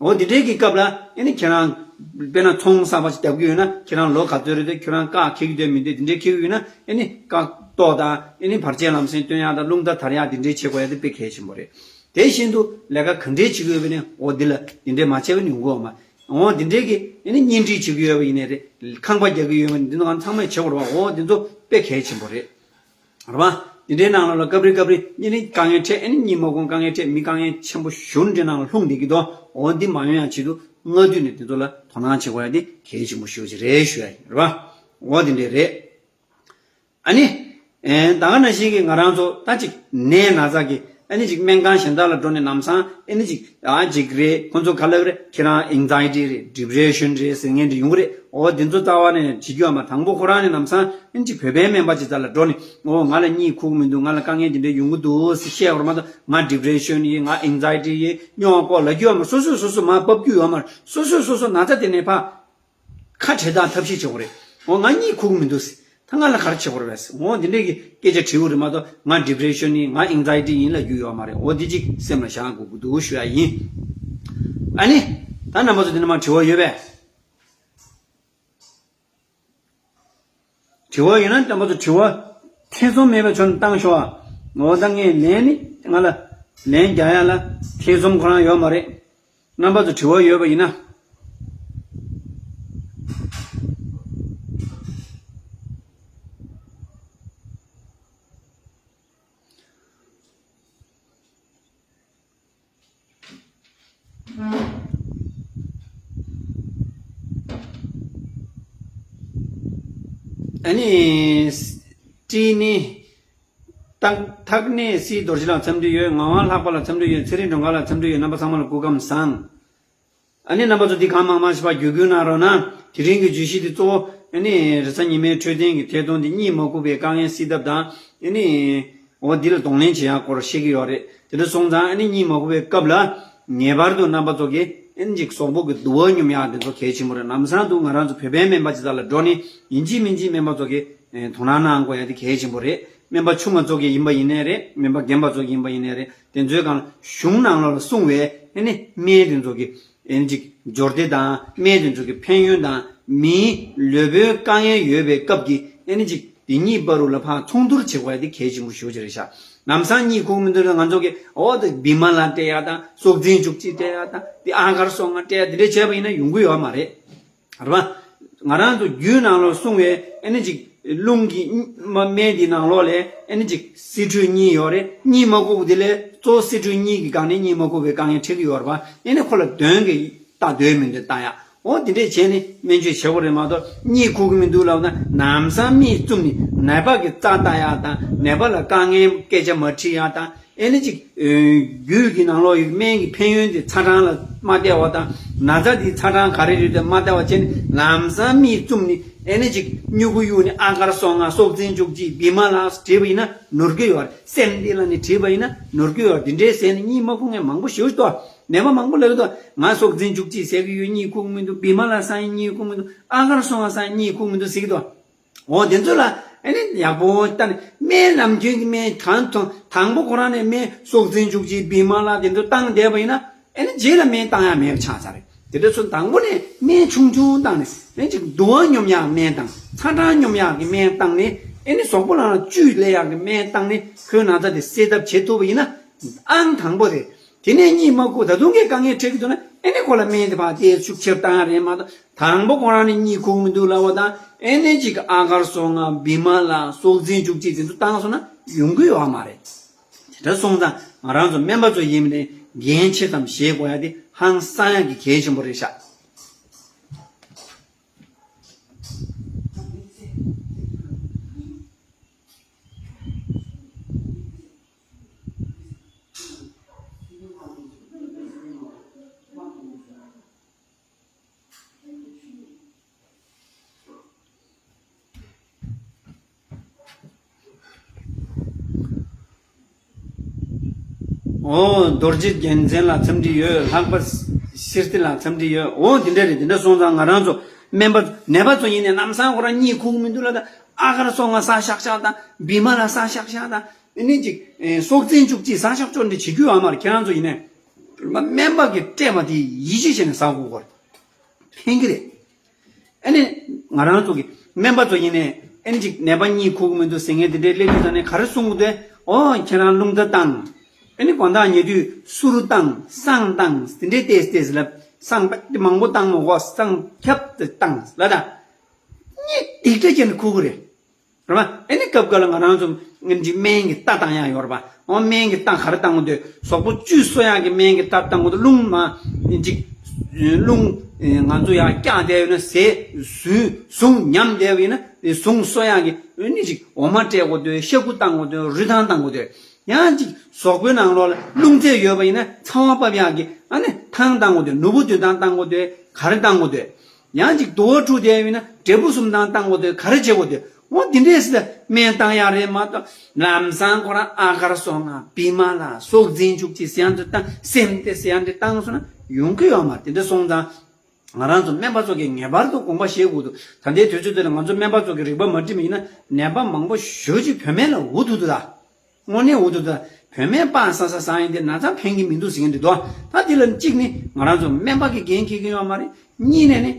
འོ་འདི་འདྲའི་གི་སྐབས་ལ་ཨ་ནི་ཁྱེད་རང་དཔེར་ན་ཚོང་གསར་པ་ཞིག་བརྒྱབ་ཀྱི་ཡོད་ན། ཁྱེད་རང་ལོ་ག་ཚོད་རེད་འདོད། ཁྱེད་རང་ཀག་འཁེལ་གྱི་འདུག་མི་འདུག་དེ་འདྲའི་འཁེལ་གྱི་ཡོད་ན་ཨ་ནི་ཀག་ཏོག་དང་ཨ་ནི་བར་ཆད་ལམ་སེང་སྟོན་ཡག་དང་རླུང་རྟ་དར་ཡག་དེ་འདྲའི་བྱེད་དགོས་ཡག་དེ་དཔེ་གལ་ཆེན་པོ་རེད། དེ་བཞིན་དུ་ལས་ཀ་ག་འདྲའི་བྱེད་དགོས་པ་ནས་འོ་འདི་ལ་དེ་འདྲའི་མ་བྱས་པ་ནི་ཡོང་གི་ཡོད་མ། འོ་འདི་འདྲའི་གི་ཨ་ནི་གཉེན་སྒྲིག་བྱེད་ཀྱི་ཡོད་པ་ཡིན་ནའི་རེད། ཁང་པ་རྒྱག་གི་ཡོད་པ་ནི་འདི་ཚོ་གང་ཚང་མས་བྱེད་དགོས་རེད་པ། འོ་འདི་ཚོ་དཔེ་གལ་ཆེན་པོ་རེད། རེད་པ། འདི་འདྲའི་ནང་ལོགས་ལ་སྐབས་རེ་སྐབས་རེ་ཨ་ནི་དཀའ་ངལ་འཕྲད། ཨ་ནི་གཉིད་མ་ཁུག་དཀའ་ངལ་འཕྲད། མི་དཀའ་ངལ་ཆེན་པོ་ཞེ་པོ་འདྲའི་ནང་ལ་ལྷུང་བསྡད་ཀྱི་འདུག་འོ་འདི་མ་ཡོང་ཡག་ཆེད་དུ་སྔ་དུས་ནས་འདི་ཚོ་ལ་དོ་སྣང་བྱེད་དགོས་ཡག་འདི་གལ་ཆེན་པོ་ཞེ་པོ་ཅིག་རེད་ཞུ་ཡག་ཡིན། རེད་པ། འོ་འདི་འདྲ་རེད། ཨ་ནི། ཨེ་ད་ག་ནང་བཞིན་གྱི་ང་རང་ཚོ་ད་ཅིག་ནད་ན་ཚ་གི་ཨ་ནི་ཅིག་སྨན་ཁང་གཞན་དག་ལ་འགྲོ་ནས་ལམ་སང་ཨ་ནི་ཅིག་ཨ་ཅིག་རེད། ཁོང་ཚོ་ག་ལབ་རེད། ཁྱེད་རང་ཨེང་ཛའི་ཊི་རེད། ཌི་པི་རེ་ཤན་རེད་ཟེར་མཁན་དེ་ཡོང་གི་རེད། འོ་དེ་ཚོ་རྩ་བ་ནས་བྱེད་རྒྱུ་ཡོད་མ། དང་པོ་ཁོ་རང་ནས་ལམ་སང་ཨ་ནི་ཅིག་བོད་པའི་སྨན་པ་ཅིག་རྩ་ལ་འགྲོ་ནས། འོ་ང་ལ་གཉིད་ཁུག་མི་འདུག་ང་ལ་དཀའ་ངལ་དེ་འདྲ་ཡོང་གི་འདུག་ཟེར་བཤད་པར་མ་གཏོགས། ང་ཌི་པི་རེ་ཤན་ཡིན། ང་ཨེང་ཛའི་ཊི་ཡིན། སྨྱོ་ཁོག་ལབ་རྒྱུ་ཡོད་མ། སོ་སོས་སོ་སོ་མར་ཕབ་རྒྱུ་ཡོད་མ་རེད། སོ་སོས་སོ་སོ་ན་ཚ་དེ་ནས་ཕར་ཁ་བྲལ་ཐབས་ཤེས་བྱེད་དགོས་རེད། འོ་ང་གཉིད་ཁུག་མི་འདུག་ཟེར། ད་ང་ལ་ག་རེ་བྱེད་དགོས་རེད་པས། འོ་འདི་འདྲས་ཀྱི་སྐད་ཆ་དྲི་བ་རེད་མ་གཏོགས། ང་ཌི་པི་རེ་ཤན་ཡིན། ང་ཨེང་ཛའི་ཊི་ཡིན་ལབ་རྒྱུ་ཡོད་མ་རེད། འོ་འདི་གཅིག་སེམས་ལ་བཞག་དགོས་ཀྱི་འདུག་ཞུ་ཡག་ཡིན། ཨ་ནི། ད་རྣམ་པ་ཚོ་འདི་ནས་མར་དྲི་བ་ཡོད་པས། དྲི་བ་ཡོད་ན་རྣམ་པ་ཚོ་དྲི་བ་ཐེ་ཚོམ་མེད་པའི་ཆོག་ནས་བཏང་ཤོག་ཨ། འོ་ད་ངས་ལན་ནི་ང་ལ་ལན་རྒྱག་ཡག་ལ་ཐེ་ཚོམ་ཁོ་རང་ཡོད་མ་རེད། རྣམ་པ་ཚོ་དྲི་བ་ཡོད་པ་ཡིན་ན། ཨ་ནི། ཏི་ནི། ཐག་ཐག་ནས་སྲིད་རྡོ་རྗེ་ལགས་འཚམས་འདྲི་ཡོད། ངག་དབང་ལྷག་པ་ལགས་འཚམས་འདྲི་ཡོད། ཚེ་རིང་སྒྲོལ་དཀར་ལགས་འཚམས་འདྲི་ཡོད། རྣམ་པ་ཚང་མ་ལ་སྐུ་ཁམས་བཟང་། ཨ་ནི་རྣམ་པ་ཚོ་འདི་གང་མང་མང་ཞིག་ཕར་བརྒྱུད་སྐུལ་གནང་རོགས་གནང་། དེ་རིང་གི་བརྗོད་གཞི་འདི་གཙོ་བོ་ཨ་ནི་རེས་གཟའ་ཉི་མའི་འཕྲོད་བསྟེན་གྱི་ཐད་གཏོང་འདི་གཉིད་མ་ཁུག་པའི་དཀའ་ངལ་སེལ་ཐབས་དང་། ཨ་ནི་འོ་འདི་ལ་གདོང་ལེན་བྱེད་ཡག་སྐོར་བཤད་ཀྱི་ཡོད་རེད། དེ་འདྲ་སོང་ཙང་ཨ་ནི་གཉིད་མ་ཁུག་པའི་སྐབས་ལ་ངེས་པར་དུ་རྣམ་པ་ཚོ་གིས་ཨ་ནི་ཅིག་གཟུགས་པོ་གི་དུ་བ་སྙོམས་ཡག་འདི་ཚོ་གལ་ཆེན་པོ་རེད། ལམ་སང་དུ་ང་རང་ཚོ་བོད་པའི་སྨན་པ་ཅིག་རྩ་ལ་འགྲོ་ནས་ཡིན་གཅིག་མིན་གཅིག་སྨན་པ་ཚོ་གིས་དོ་སྣང་གནང་དགོས་ཡག་འདི་གལ་ཆེན་པོ་རེད། སྨན་པ་ཆུང་བ་ཚོ་གིས་ཡིན་པ་ཡིན་ནའི་རེད། སྨན་པ་རྒན་པ་ཚོ་གིས་ཡིན་པ་ཡིན་ནའི་རེད། དེ་ཚོའི་སྒང་ལ་གཞུང་ནང་ལོགས་ལ་གསུངས་པའི་ཨ་ནི་སྨན་དེ་ཚོ་གི་ཨེ་ཅིག་སྦྱོར་སྡེ་དང་སྨན་དེ་ཚོ་གི་ཕན་ཡོན་དང་། མིའི་ལུས་པོའི་དཀའ་ངལ་ཡོད་པའི་སྐབས་ཀྱི་ཨེ་ཅིག་དེ་གཉིས་བར་རུ་ལ་ཕར་མཚུངས་བསྡུར་བྱེད་དགོས་ཡ་དེ་གལ་ཆེན་པོ་ཞེ་པོ་ཅིག་རེད་ཤག་ལམ་སང་གཉིད་ཁུག་མི་འདུག་ལ་ང་ཚོ་གི་འོ་དེ་བི་མ་ལ་སྤྲད་ཡ་དང་། སྲོག་འཛིན་བཅུ་གཅིག་སྤྲད་ཡ་དང་། དེ་ཨ་གར་སོ་ལྔ་སྤྲད་ཡ་དེ་འདྲ་བྱས་པ་ཡིན་ན་ཡོང་གི་ཡོད་མ་རེད། རེད་པ། ང་རང་ཚོ་རྒྱུད་ནང་ལོགས་གསུངས་པའི་ཨེ་ཅིག་རླུང་གི་སྨན་དེ་ནང་ལོགས་ལ་ཨེ་ཅིག་སི་ཁྲོན་གཉིས་ཡོད་རེད། གཉིད་མ་ཁུག་དེ་ལས་གཙོ་བོ་སི་ཁྲོན་གཉིས་ཀྱི་སྒང་ནས་གཉིད་མ་ཁུག་པའི་དཀའ་ངལ་འཕྲད་ཀྱི་ཡོད་རེད་པ། ཨེ་ནི་ཁོ་ལ་གདོན་གྱི་ལྟ་འདོད་མི་འདོད་ལྟ་ཡ། འོ་དེ་འདྲས་བྱས་ནས་སྨན་བཅོས་བྱེད་དགོས་རེད་མ་གཏོགས། གཉིད་ཁུག་གི་མི་འདུག་ལབ་ན་ལམ་སང་མིག་བཙུམ་ནས་ནད་པ་གི་རྩ་ལྟ་ཡག་དང་། ནད་པ་ལ་དཀའ་ངལ་སྐད་ཆ་མ་དྲི་ཡག་དང་། ཨེ་ནི་ཅིག་ཨེ་རྒྱུད་ཀྱི་ནང་ལོགས་ཡི་སྨན་གྱི་ཕན་ཡོན་དེ་ཚ་གྲང་ལ་མ་བལྟས་པ་དང་ན་ཚ་དེའི་ཚ་གྲང་ག་རེ་རེད་དེ་མ་བལྟས་པ་བྱས་ནས་ལམ་སང་མིག་བཙུམ་ནས་ཨེ་ནི་ཅིག་སྨྱུ་གུ་གཡུགས་ནས་ཨ་གར་སོ་ལྔ་སྲོག་འཛིན་བཅུ་གཅིག་བི་མ་ལ་བྲིས་པ་ཡིན་ན་ནོར་གི་ཡོད་རེད། སེམས་འདི་ལ་ནི་བྲིས་པ་ཡིན་ན་ནོར་གི་ཡོད་རེད། འདི་འདྲའི་ཟས་ནི་གཉིད་མ་ཁུག་མཁན་མང་པོ་ཞེ་པོ་ཅིག་འདུག་ནད་པ་མང་པོ་ལབ་ཀྱི་འདུག་ང་སྲོག་འཛིན་བཅུ་གཅིག་ཟ་གི་ཡོད། གཉིད་ཁུག་མི་འདུག་བི་མ་ལ་ཟ་ཡིན་གཉིད་ཁུག་མི་འདུག་ཨ་གར་སོ་ལྔ་ཟ་ཡིན་གཉིད་ཁུག་མི་འདུག་ཟེར་གྱི་འདུག་འོ་དེ་ཚོ་ལ་ཨེ་ནི་ཡག་པོ་བལྟས་ནས་སྨན་ནམ་རྒྱུན་གྱི་སྨན་གང་ཐོན་དང་པོ་ཁོ་རང་ནས་སྨན་སྲོག་འཛིན་བཅུ་གཅིག་བི་མ་ལ་དེ་ཚོ་བཏང་བསྡད་པ་ཡིན་ན་ཨེ་ནི་རྗེས་ལ་སྨན་བཏང་ཡག་མེད་པ་ཆགས་ཚར་རེད། དེ་འདྲ་ཚོ་དང་པོ་ནས་སྨན་ཆུང་ཆུང་བཏང་ནས་ཨེ་ཅིག་དུ་བ་སྙོམས་ཡག་སྨན་དང་ཚ་གྲང་སྙོམས་ཡག་གི་སྨན་བཏང་ནས་ཨེ་ནི་གཟུགས་པོ་ལ་བཅུད་སླེབས་ཡག་གི་སྨན་བཏང་ནས་ཁོའི་ན་ཚ་དེ་སེལ་ཐབས་བྱེད་ཐུབ་པ་ཡིན་ན་ཨང་དང་པོ་རེད། དེ་ནས་གཉིད་མ་ཁུག་ད་དུང་གི་དཀའ་ངལ་འཕྲད་ཀྱི་འདུག་ན་ཨེ་ནི་ཁོ་ལ་སྨན་དེ་ཕར་ཏེ་ཤུགས་ཆེར་བཏང་ཡག་རེད་མ་གཏོགས། དང་པོ་ཁོ་རང་ནི་གཉིད་ཁུག་མི་འདུག་ལབ་པ་དང་ཨེ་ནི་ཅིག་ཨ་གར་སོ་ལྔ་བི་མ་ལ་སྲོག་འཛིན་བཅུ་གཅིག་དེ་ཚོ་བཏང་སོང་ན་ཡོང་གི་ཡོད་མ་རེད། དེ་འདྲ་སོང་ཙང་ང་རང་ཚོ་སྨན་པ་ཚོ་ཡིན་པ་ནས་འགན་ཆེ་ཙམ་བཞེས་དགོས་ཡ་དེ་ཧང་སང་ཡ་གི་གལ་ཆེན་པོ་རེད་ཤག་ཨོ། རྡོ་རྗེ་རྒྱལ་མཚན་ལ་འཚམས་འདྲི་ཡོད། ལྷག་པ་ཤེར་ཏི་ལ་འཚམས་འདྲི་ཡོད། ཨོ་དེ་འདྲ་རེད། དེ་འདྲ་སོང་ཙང་ང་རང་ཚོ་སྨན་པ་ནད་པ་ཚོ་ཡིན་ནས་ལམ་སང་ཁོ་རང་གཉིད་ཁུག་མི་འདུག་ལ་ད་ཨ་གར་སོ་ལྔ་ཟ་ཤག་ཤག་དང་བི་མ་ལ་ཟ་ཤག་ཤག་དང་ཨ་ནི་ཅིག་སྲོག་འཛིན་བཅུ་གཅིག་ཟ་ཤག་ཅོ་འདྲ་བྱེད་རྒྱུ་ཡོད་མ་རེད། ཁྱེད་རང་ཚོ་ཡིན་ནས་སྨན་པ་གི་སྤྲད་པ་དེ་ཡིད་ཆེས་བྱས་ནས་ཟ་དགོས་ཀྱི་རེད། ཕན་གྱི་རེད། ཨ་ནི་ང་རང་ཚོ་གི་སྨན་པ་ཚོ་ཡིན་ནས་ཨ་ནི་ཅིག་ནད་པ་གཉིད་ཁུག་གི་མི་འདུག་ཟེར་མཁན་དེ་འདྲའི་སླེབས་དུས་ཙ་ནས་ག་རེ་གསུང་གི་འདུག་ཨོ་ཁྱེད་རང་རླུང་རྟ་བཏང་། ཨ་ནི་དགོང་དག་ཉལ་དུས་གསུར་བཏང་བསང་བཏང་དེ་འདྲའི་ཏེས་ཏེས་ལབ། བསང་དཔེ་མང་པོ་བཏང་མ་དགོས། བསང་ཁྱབ་ཏེ་བཏང་ལ་ད། གཉིད་སྡིག་སྒྲ་བྱས་ནས་ཁུག་གི་རེད། རེད་པ། ཨ་ནི་སྐབས་འགའ་ལ་ང་རང་ཚོ་ཅིག་སྨན་གྱི་རྟ་བཏང་ཡག་ཡོད་རེད་པ། འོ་སྨན་གྱི་རྟ་ག་རེ་བཏང་གི་འདུག་གཟུགས་པོ་བཅུད་གསོ་ཡག་གི་སྨན་གྱི་རྟ་བཏང་གི་འདུག་རླུང་མ་ཅིག་རླུང་ང་ཚོ་ཡར་བཀྱགས་བསྡད་ཡོད་ན་ཟས་ཟུངས་ཟུངས་ཉམས་བསྡད་པ་ཡིན་ན་ཟུངས་གསོ་ཡག་གི་ཨ་ནི་ཅིག་འོ་མ་སྤྲད་དགོས་འདུག་ཤ་ཁུ་བཏང་དགོས་འདུག་རུས་ཐང་བཏང་དགོས་འདུག་ཡང་ཅིག་གཟུགས་པོའི་ནང་ལོགས་ལ་རླུང་རྫས་ཡོད་པ་ཡིན་ན་ཚ་བ་ཕབ་ཡག་གི་ཨ་ནི་ཐང་བཏང་དགོས་འདུག་ནོར་བུ་དོན་ཐང་བཏང་དགོས་འདུག་ག་རེ་བཏང་དགོས་འདུག་ཡང་ཅིག་དུ་བ་འཁྲུགས་བསྡད་ཡོད་ན་འབྲས་བུ་གསུམ་ཐང་བཏང་དགོས་འདུག་ག་རེ་བྱེད་དགོས་འདུག་འོ་འདི་འདྲས་སེ་སྨན་བཏང་ཡག་རེད་མ་གཏོགས་ལམ་སང་ཁོ་རང་ཨ་གར་སོ་ལྔ་བི་མ་ལ་སྲོག་འཛིན་བཅུ་གཅིག་ཟེར་ཡག་འདི་བཏང་སེམས་དེ་ཟེར་ཡག་འདི་བཏང་སོང་ན་ཡོང་གི་ཡོད་མ་རེད། དེ་འདྲ་སོང་ཙང་ང་རང་ཚོ་སྨན་པ་ཚོ་གིས་ངེས་པར་དུ་དགོངས་པ་བཞེས་དགོས་འདུག་ད་ལྟའི་དུས་ཚོད་འདི་ལ་ང་ཚོ་སྨན་པ་ཚོ་གིས་རིག་པ་མ་བསྒྲིམས་པ་ཡིན་ན་ནད་པ་མང་པོ་ཞེ་པོ་ཅིག་བུད་མེད་ལ་འུ་ཐུག་འདུག་ད། དངོས་གནས་འུ་ཐུག་ད། བུད་མེད་པ་ཟ་ས་ཟ་ཡིན་ཏེ་ན་ཚ་ཕན་གྱི་མི་འདུག་ཟེར་མཁན་འདི་འདུག་ད་འདི་ལ་གཅིག་ནི་ང་རང་ཚོ་སྨན་པ་གི་འགན་འཁྱེར་གྱི་ཡོད་མ་རེད། གཉིས་ནས་ནི་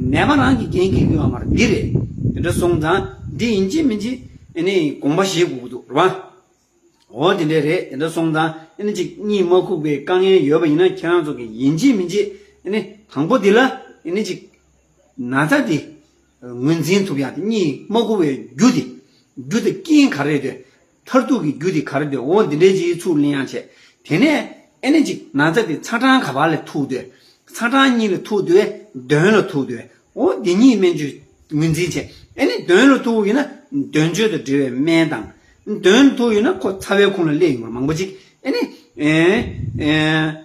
ནད་པ་རང་གི་འགན་འཁྱེར་གྱི་ཡོད་མ་རེད། འདི་རེད། དེ་འདྲ་སོང་ཙང་འདི་ཡིན་གཅིག་མིན་གཅིག་ཨ་ནི་དགོངས་པ་བཞེས་དགོས་ཀྱི་འདུག་རེད་པ། འོ་དེ་འདྲ་རེད། དེ་འདྲ་སོང་ཙང་ཨ་ནི་གཅིག་གཉིད་མ་ཁུག་པའི་དཀའ་ངལ་ཡོད་པ་ཡིན་ན་ཁྱེད་རང་ཚོ་གི་ཡིན་གཅིག་མིན་གཅིག་ཨ་ནི་དང་པོ་འདི་ལ་ཨ་ནི་གཅིག་ན་ཚ་འདི་ངོས་འཛིན་ཐུབ་ཡག་དེ་གཉིད་མ་ཁུག་པའི་རྒྱུ་དེ། རྒྱུ་དེ་རྐྱེན་ག་རེ་རེད། མཐར་ཐུག་གི་རྒྱུ་དེ་ག་རེ་རེད། འོ་འདི་འདྲའི་ཅིག་ཚུར་ལེན་ཡག་བྱས། དེ་ནས་ཨེ་ནི་ཅིག་ན་ཚ་དེ་ཚ་གྲང་ག་པར་ལ་ཐུག་འདུག་ཚ་གྲང་གཉིད་ལ་ཐུག་འདུག་གདོན་ལ་ཐུག་འདུག་འོ་འདི་གཉིས་སྨན་བཅོས་ངོས་འཛིན་བྱས། ཨེ་ནི་གདོན་ལ་ཐུག་ཡིན་ན་གདོན་བཅོས་དང་འབྲེལ་བའི་སྨན་དང་། གདོན་ལ་ཐུག་ཡིན་ན་ཁོ་ཚ་བའི་ཁོངས་ལ་སླེབས་ཡོང་བ་མང་པོ་ཅིག་ཨེ་ནི་ཨེ་ཨེ།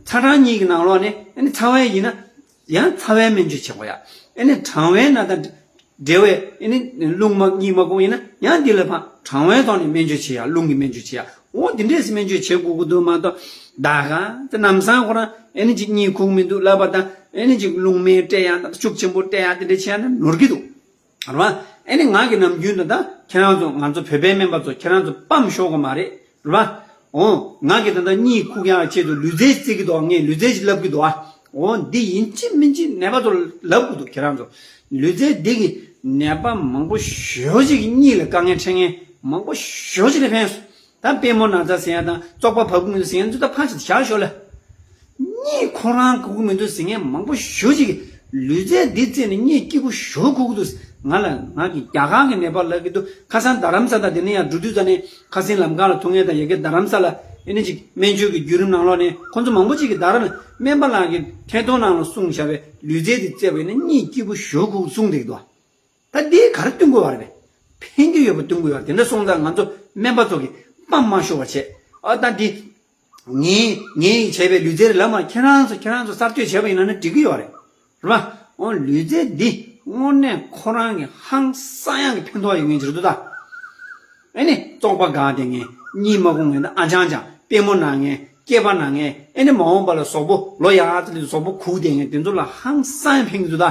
ཚ་གྲང་གཉིས་ཀྱི་ནང་ལོགས་ནས་ཨ་ནི་ཚ་བའི་ཡིན་ན་ཡང་ཚ་བའི་སྨན་བཅོས་བྱེད་དགོས་ཡ། ཨ་ནི་གྲང་བའི་ན་ད་འབྲེལ་བའི་ཨ་ནི་རླུང་མ་གཉིད་མ་ཁུག་ཡིན་ན་ཡང་འདི་ལ་ཕར་གྲང་བའི་ཐོག་ནས་སྨན་བཅོས་བྱེད་ཡ། རླུང་གི་སྨན་བཅོས་བྱེད་ཡ། འོ་འདི་འདྲས་སྨན་བཅོས་བྱེད་དགོས་ཀྱི་འདུག་མ་གཏོགས་ད་ག་ད་ལམ་སང་ཁོ་རང་ཨ་ནི་ཅིག་གཉིད་ཁུག་མི་འདུག་ལབ་པ་དང་ཨ་ནི་ཅིག་རླུང་སྨན་སྤྲད་ཡ་དང་ཤུགས་ཆེན་པོ་སྤྲད་ཡ་དེ་འདྲ་བྱས་ན་ནོར་གྱི་འདུག་རེད་པ། ཨེ་ནི་ང་གི་ནམ་རྒྱུན་ད་ལྟ་ཁྱེད་རང་ཚོ་ང་ཚོ་བོད་པའི་སྨན་པ་ཚོ་ཁྱེད་རང་ཚོ་སྤམ་ཤོར་གི་མ་རེད། རེད་པ། འོ། ང་གི་ད་ལྟ་གཉིད་ཁུག་ཡག་ཆེད་དུ་ལུས་རྩལ་རྩེ་གི་འདུག་ངས་ལུས་རྩལ་ཞིག་བསླབ་གི་འདུག་འོ་འདི་ཡིན་གཅིག་མིན་གཅིག་ནད་པ་ཚོ་ལ་བསླབ་དགོས་འདུག་ཁྱེད་རང་ཚོ་ལུས་རྩལ་འདི་གིས་ནད་པ་མང་པོ་ཞེ་པོ་ཅིག་གི་གཉིད་ལ་དཀའ་ངལ་འཕྲད་མཁན་མང་པོ་ཞེ་པོ་ཅིག་ལ་ཕན་སོང་། ད་པུས་མོ་ན་ཚ་ཟེར་ཡ་དང་བཙོག་པ་བབས་ཀྱི་མི་འདུག་ཟེར་མཁན་ཚོ་ད་ཕར་ཞིག་བཞག་ཤོག་ལ། གཉིད་ཁོ་རང་ཁུག་གི་མི་འདུག་ཟེར་མཁན་མང་པོ་ཞེ་པོ་ཅིག་གིས་ལུས་རྩལ་འདི་རྩེས་ནས་གཉིད་སྐྱིད་པོ་ཞེ་པོ་ཁུག་གི་འདུག་ང་ལ་ང་གི་རྒྱ་གར་གྱི་ནད་པ་ལབ་ཀྱི་འདུག་ཁ་སང་རྡ་རམ་ས་ད་དེ་ནས་ཡར་འགྲོ་དུས་ཙ་ནས་ཁ་སང་ལམ་ཁ་ལ་ཐུག་མཁན་དང་ཡ་གི་རྡ་རམ་ས་ལ་ཨེ་ནི་ཅིག་སྨན་བཅོས་ཀྱི་བརྒྱུད་རིམ་ནང་ལོགས་ནས་ཁོང་ཚོ་མང་པོ་ཅིག་གིས་རྡ་རམ་སྨན་པ་ལགས་ཀྱིས་ཐད་གཏོང་ནང་ལ་གསུངས་བཞག་པའི་ལུས་རྩལ་འདི་རྩེས་པ་ཡིན་ན་གཉིད་སྐྱིད་པོ་ཞེ་པོ་ཁུག་གསུངས་བསྡད་ཀྱི་འདུག་ད་འདི་ག་རེ་སྟོན་དགོས་པ་རེད་པས། ཕན་གྱི་ཡོད་པ་སྟོན་གྱི་ཡོད། དེ་འདྲ་སོང་ཙང་ང་ཚོ་སྨན་པ་ཚོ་གིས་དཔའ་མ་ཤོར་བ་བྱས། ཨ་ད་འདི་ངའི་ངའི་བྱས་པའི་ལུས་རྩལ་རེད་ལབ་མ། ཁྱེད་རང་ཚོ་ཁྱེད་རང་ཚོ་གསར་གཏོད་བྱས་པ་ཡིན་ན་ནི་འགྲིག་གི་ཡོད་རེད། རེད་པ། འོ་ལུས་རྩལ་འདི་དངོས་གནས་ཁོ་རང་གི་ཧང་སང་ཡག་གི་ཕན་ཐོགས་ཡོད་མཁན་ཅིག་རེད་འདུག་ད། ཨེ་ནི་བཙོག་པ་གང་དེ་ངས་གཉིད་མ་ཁུག་ངས་ད་ཨ་ཅང་ཅང་པུས་མོ་ན་ངས་སྐེད་པ་ན་ངས་ཨེ་ནི་མ་འོངས་པ་ལ་གཟུགས་པོ་ལོ་ཡག་ཙམ་ལ་གཟུགས་པོ་གུག་དེ་ངས་དེ་ཚོ་ལ་ཧང་སང་ཡག་ཕན་གྱི་འདུག་ད།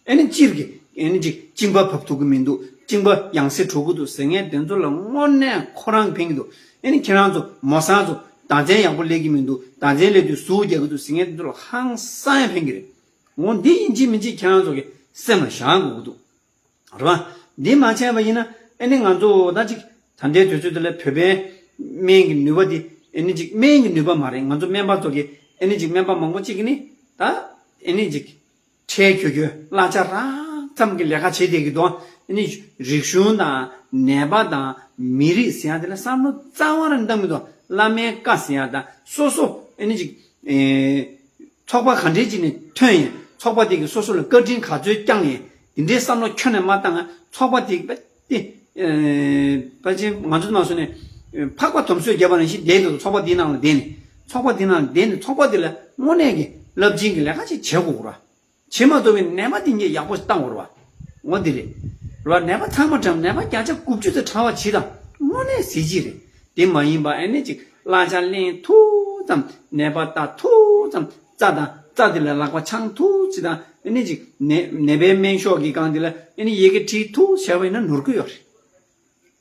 ཨེ་ནི་སྤྱིར་གྱི་ཨེ་ནི་ཅིག་གཅིན་པ་བབས་ཐུབ་ཀྱི་མི་འདུག་གཅིན་པ་ཡང་སེ་འགྲོ་གི་འདུག་ཟེར་མཁན་དེ་ཚོ་ལ་དངོས་གནས་ཁོ་རང་གི་ཕན་གྱི་འདུག་ཨེ་ནི་ཁྱེད་རང་ཚོ་མོ་སང་ཚོ་ཟླ་མཚན་ཡག་པོ་སླེབས་ཀྱི་མི་འདུག་ཟླ་མཚན་སླེབས་དུས་ཟུག་རྒྱག་གི་འདུག་ཟེར་མཁན་དེ་ཚོ་ལ་ཧང་སང་ཡག་ཕན་གྱི་རེད། འོ་འདི་ཡིན་གཅིག་མིན་གཅིག་ཁྱེད་རང་ཚོ་གི་སེམས་ལ་བཞག་དགོས་ཀྱི་འདུག་རེད་པ། འདི་མ་བྱས་པ་ཡིན་ན་ཨེ་ནི་ང་ཚོ་ད་ཅིག་ད་ལྟའི་དུས་ཚོད་འདི་ལ་བོད་པའི་སྨན་གྱི་ནུས་པ་འདི་ཨེ་ནི་ཅིག་སྨན་གྱི་ནུས་པ་མ་རེད། ང་ཚོ་སྨན་པ་ཚོ་གི་ཨེ་ནི་ཅིག་སྨན་པ་མང་པོ་ཅིག་གིས་ནི་ད་ཨེ་ནི་ཅིག་ཁྲལ་ཁྱོད་ཁྱོད་གླ་ཆ་རག་ཙམ་གྱི་ལས་ཀ་བྱེད་བསྡད་ཀྱི་འདུག་ཨེ་ནི་རིག་གཞུང་དང་ནད་པ་དང་མི་རིགས་ཟེར་ཡ་དེ་ལ་བསམ་བློ་རྩ་བ་རང་བཏང་མི་འདུག་བླ་མའི་བཀའ་ཟེར་ཡ་དང་སོ་སོ་ཨེ་ནི་ཅིག་ཨེ། ཚོགས་པ་ག་འདྲས་ཅིག་ནས་ཐོན་ཡིན། ཚོགས་པ་དེ་གིས་སོ་སོ་ལ་བཀའ་དྲིན་ག་ཚོད་བསྐྱངས་ཡིན། དེ་འདྲའི་བསམ་བློ་ཁྱོན་ནས་མ་བཏང་ང་། ཚོགས་པ་དེ་གིས་དེ་ཕལ་ཆེར་ང་ཚོ་མ་སོང་ནས་ཕག་པ་དོམ་སོས་བརྒྱབ་པ་ནང་བཞིན་བསྡད་འདུག་ཚོགས་པ་དེའི་ནང་ལ་བསྡད་ནས་ཚོགས་པ་དེའི་ནང་ལ་བསྡད་ནས་ཚོགས་པ་དེ་ལ་དངོས་གནས་ཀྱི་རླབས་ཆེན་གྱི་ལས་ཀ་ཅིག་བྱེད་དགོས་ར། བྱེད་མ་ཐུབ་པའི་ནད་པ་དེ་འདྲས་ཡག་པོ་ཞིག་བཏང་དགོས་ར། འོ་དེ་རེད། ར་ནད་པ་ཚང་མ་དྲངས་ནད་པ་བརྒྱ་ཆ་དགུ་བཅུ་ཙམ་དྲག་པ་ཇི་ལྟར་དངོས་གནས་གཟི་བརྗིད་རེད། དེ་མ་ཡིན་པ་ཨེ་ནི་ཅིག་གླ་ཆ་ལེན་ཐུབ་ཙམ་ནད་པ་ལྟ་ཐུབ་ཙམ་རྩ་དང་རྩ་དེ་ལ་ལག་པ་འཆང་ཐུབ་ཅིག་དང་ཨེ་ནི་ཅིག་ནད་ནད་པའི་སྨན་ཤོག་གི་སྒང་དེ་ལ་ཨེ་ནི་ཡི་གེ་བྲིས་ཐུབ་བྱས་པ་ཡིན་ན་ནོར་གི་ཡོད་རེད།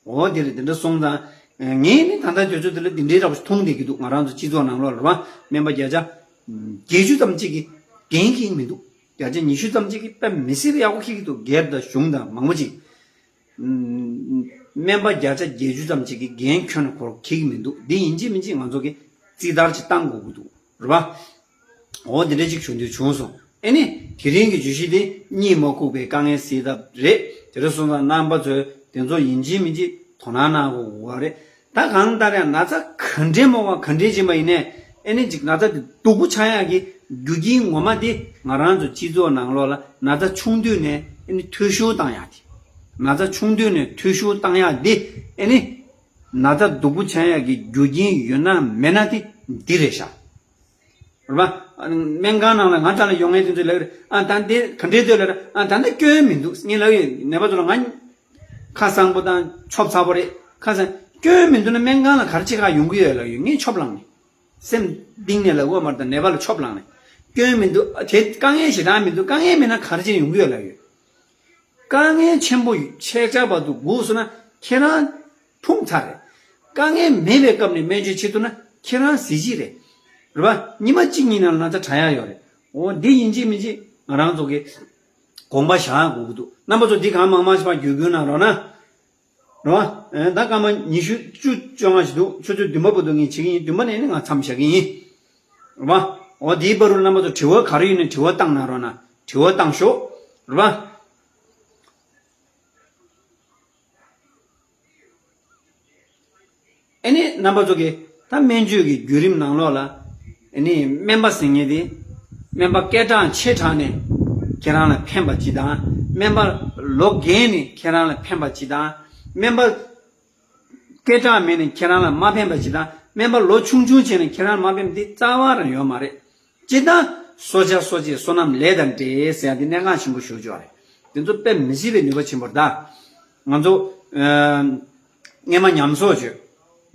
འོ་དེ་རེད། དེ་འདྲ་སོང་ཙང་ངས་ནི་ད་ལྟ་དུས་ཚོད་དེ་ལ་དེ་འདྲའི་འདྲ་པོ་ཞིག་མཐོང་བསྡད་ཀྱི་འདུག་ང་རང་ཚོ་སྤྱི་ཚོགས་ནང་ལོགས་ལ་རེད་པ། སྨན་པ་བརྒྱ་ཆ་བརྒྱད་ཅུ་ཙམ་ཅིག་གིས་འགན་འཁྱེར་གྱི་མི་འདུག་བརྒྱ་ཆ་ཉི་ཤུ་ཙམ་ཅིག་གིས་དཔེ་མི་སྲིད་པ་ཡག་པོ་འཁྱེར་གྱི་འདུག་སྒེར་དང་གཞུང་དང་མང་པོ་ཅིག་སྨན་པ་བརྒྱ་ཆ་བརྒྱད་ཅུ་ཙམ་ཅིག་གིས་འགན་ཁྱོན་ནས་ཁོ་རང་འཁྱེར་གྱི་མི་འདུག་འདི་ཡིན་གཅིག་མིན་གཅིག་ང་ཚོ་གིས་རྩིས་ལྟར་ཅིག་བཏང་དགོས་ཀྱི་འདུག་རེད་པ། འོ་དེ་འདྲ་ཅིག་བྱུང་དུས་བྱུང་སོང་། ཨེ་ནི་དེ་རིང་གི་བརྗོད་གཞི་དེ་གཉིད་མ་ཁུག་པའི་དཀའ་ངལ་སེལ་ཐབས་རེད། དེ་འདྲ་སོང་ཙང་རྣམ་པ་ཚོས་དེ་ཚོ་ཡིན་གཅིག་མིན་གཅིག་དོ་སྣང་གནང་དགོས་པ་རེད། ད་གང་ལྟར་ཡང་ན་ཚ་ག་འདྲའི་མང་བ་ག་འདྲའི་ཕྱིན་པ་ཡིན་ནའི་ཨེ་ནི་ཅིག་ན་ཚ་དེ་སྡུག་པོ་ཆགས་ཡག་གི་རྒྱུ་རྐྱེན་ངོ་མ་དེ་ང་རང་ཚོ་སྤྱི་ཚོགས་ནང་ལོགས་ལ་ན་ཚ་ཆུང་དུས་ནས་ཨེ་ནི་འཐུས་ཤོར་བཏང་ཡག་དེ། ན་ཚ་ཆུང་དུས་ནས་འཐུས་ཤོར་བཏང་ཡག་དེ་ཨེ་ནི་ན་ཚ་སྡུག་པོ་ཆགས་ཡག་གི་རྒྱུ་རྐྱེན་ཡོད་ན་མེད་ན་དེ་འདི་རེད་ཤག་རེད་པ། སྨན་ཁང་ནང་ལ་ང་རྩ་ལ་ཡོང་མཁན་དེ་ཚོས་ལབ་ཀྱི་རེད། ཨ་ད་འདི་ག་འདྲའི་འདོད་ལབ་རེད། ཨ་ད་འདི་སྐྱོན་མི་འདུག་ངས་ལབ་ཡོད། ནད་པ་ཚོ་ལ་ང་ཁ་གསང་པོ་དང་ཆོབ་ཚ་པོ་རེད། ཁ་གསང་སྐྱོན་མི་འདུག་ན་སྨན་ཁང་ལ་ག་རེ་བྱེད་ག་ཡོང་གི་ཡོད་ལབ་ཡོད། ངས་ཆོབ་ལངས་ནས་སེམས་གཏིང་ནས་ལབ་དགོས་མ་རེད། ད་ནད་པ་ལ་ཆོབ་ལངས་ནས་སྐྱོན་མི་འདུག་དེ་དཀའ་ངལ་ཞེ་དྲག་མི་འདུག་དཀའ་ངལ་མེད་ན་ག་རེ་བྱེད་ཡོང་གི་ཡོད་ལབ་ཡོད། དཀའ་ངལ་ཆེན་པོ་ཡོད། ཆེ་ཆག་བར་དུ་སྒུག་སོང་ན་ཁྱེད་རང་ཕུང་ཚར་རེད། དཀའ་ངལ་མེད་པའི་སྐབས་ནས་སྨན་བཅོས་བྱེད་ཐུབ་ན་ཁྱེད་རང་གཟི་བརྗིད་རེད། རེད་པ། ཉི་མ་གཅིག་གཉིས་ནང་ལ་ན་ཚ་དྲག་ཡག་ཡོད་རེད། འོ་འདི་ཡིན་གཅིག་མིན་གཅིག་ང་རང་ཚོ་གི་དགོངས་པ་བཞག་དགོས་ཀྱི་འདུག་རྣམ་པ་ཚོ་འདི་གང་མང་མང་ཞིག་ཕར་བརྒྱུད་སྐུལ་གནང་རོགས་གནང་། རེད་པ། ཨེ་ད་སྐར་མ་ཉི་ཤུ་བཅུ་བཅོ་ལྔ་ཞིག་འདུག་ཆུ་ཚོད་བདུན་པ་བར་དུ་ངས་བྱེད་ཀྱི་ཡིན། བདུན་པ་ནས་ནི་ང་མཚམས་བཞག་གི་ཡིན། རེད་པ། འོ་དེའི་བར་དུ་རྣམ་པ་ཚོ་དྲི་བ་ག་རེ་ཡོད་ན་དྲི་བ་བཏང་གནང་རོགས་གནང་། དྲི་བ་བཏང་ཤོག་རེད་པ། ཨེ་ནི་རྣམ་པ་ཚོ་གིས་ད་སྨན་བཅོས་ཀྱི་བརྒྱུད་རིམ་ནང་ལོགས་ལ་ཨེ་ནི་སྨན་པ་ཟེར་མཁན་དེ་སྨན་པ་སྐད་གྲགས་ཆེ་དྲགས་ནས་ཁྱེད་རང་ལ་ཕན་པ་ཅིག་དང་། སྨན་པ་ལོ་རྒས་ནས་ཁྱེད་རང་ལ་ཕན་པ་ཅིག་དང་། སྨན་པ་སྐད་གྲགས་མེད་ནས་ཁྱེད་རང་ལ་མ་ཕན་པ་ཅིག་དང་། སྨན་པ་ལོ་ཆུང་ཆུང་བྱས་ནས་ཁྱེད་རང་ལ་མ་ཕན་པ་དེ་རྩ་བ་རང་ཡོད་མ་རེད། སྤྱིར་བཏང་གསོ་བྱ་གསོ་བྱེད་བསོད་ནམས་ལས་དང་འབྲེལ་ཟེར་ཡ་དེ་གནད་འགག་ཆེན་པོ་ཞེ་པོ་ཅིག་རེད། དེ་ཚོ་དཔེ་མི་སྲིད་པའི་ནུས་པ་ཆེན་པོ་རེད་ད། ང་ཚོ་ཨ་སྔས་མ་ཉམས་གསོ་བྱོས།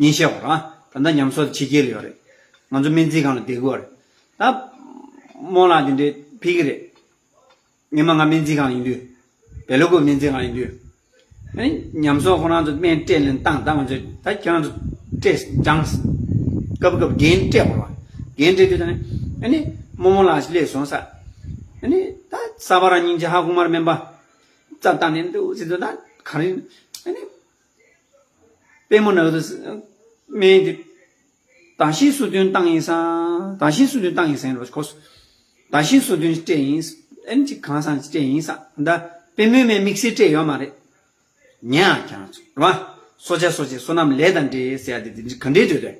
ཉིན་ཤས་འགོར་ཨ། ད་ལྟ་ཉམས་གསོ་དེ་ཕྱི་རྒྱལ་ལ་ཡོད་རེད། ང་ཚོ་སྨན་རྩིས་ཁང་ལ་བསྡད་ཀྱི་ཡོད་རེད། ད་རྨོ་ལགས་དེ་འདྲས་ཕེབས་ཀྱི་རེད། སྔས་མ་ང་སྨན་རྩིས་ཁང་ཡིན་དུས། བེ་ལ་ཀུ་སྨན་རྩིས་ཁང་ཡིན་དུས། ཨ་ནི་ཉམས་གསོ་ཁོ་རང་ཚོ་སྨན་སྤྲད་ལེན་བཏང་། ད་ང་ཚོས་ད་ཁྱེད་རང་ཚོ་སྤྲད་སྦྱངས། སྐབས་སྐབས་འགན་སྤྲད་དགོས་རེད་པ། འགན་སྤྲད་དུས་ད་ནི་ཨ་ནི་རྨོ་མོ་ལགས་ཤིག་སླེབས་སོང་ས། ཨ་ནི་ད་ས་པ་ར་སྙིང་རྗེ་ཧ་གོ་མ་རེད། སྨན་པ་རྩ་བཏང་ནས་འདུག་ཟེར་དུས་ད་ག་རེ་ཨ་ནི། པུས་མོ་ན་གི་སྨན་དེ་དྭངས་ཤིང་སུ་ཐོན་བཏང་ཡིན་ས། དྭངས་ཤིང་སུ་ཐོན་བཏང་ཡིན་ས་ཡིན་རོ་ཁོ། དྭངས་ཤིང་སུ་ཐོན་སྤྲད་ཡིན། ཨེམ་ཅིག་གང་སང་སྤྲད་ཡིན་ས། ད་པུས་མོའི་སྨན་དམིགས་བསལ་སྤྲད་ཡོད་མ་རེད། ཉན་ཨ་ཁྱེད་རང་ཚོ་རོ། གསོ་བྱ་གསོ་བྱེད་བསོད་ནམས་ལས་དང་འབྲེལ་ཟེར་ཡ་དེ་དེ་ག་འདྲའི་འདོད་དོ།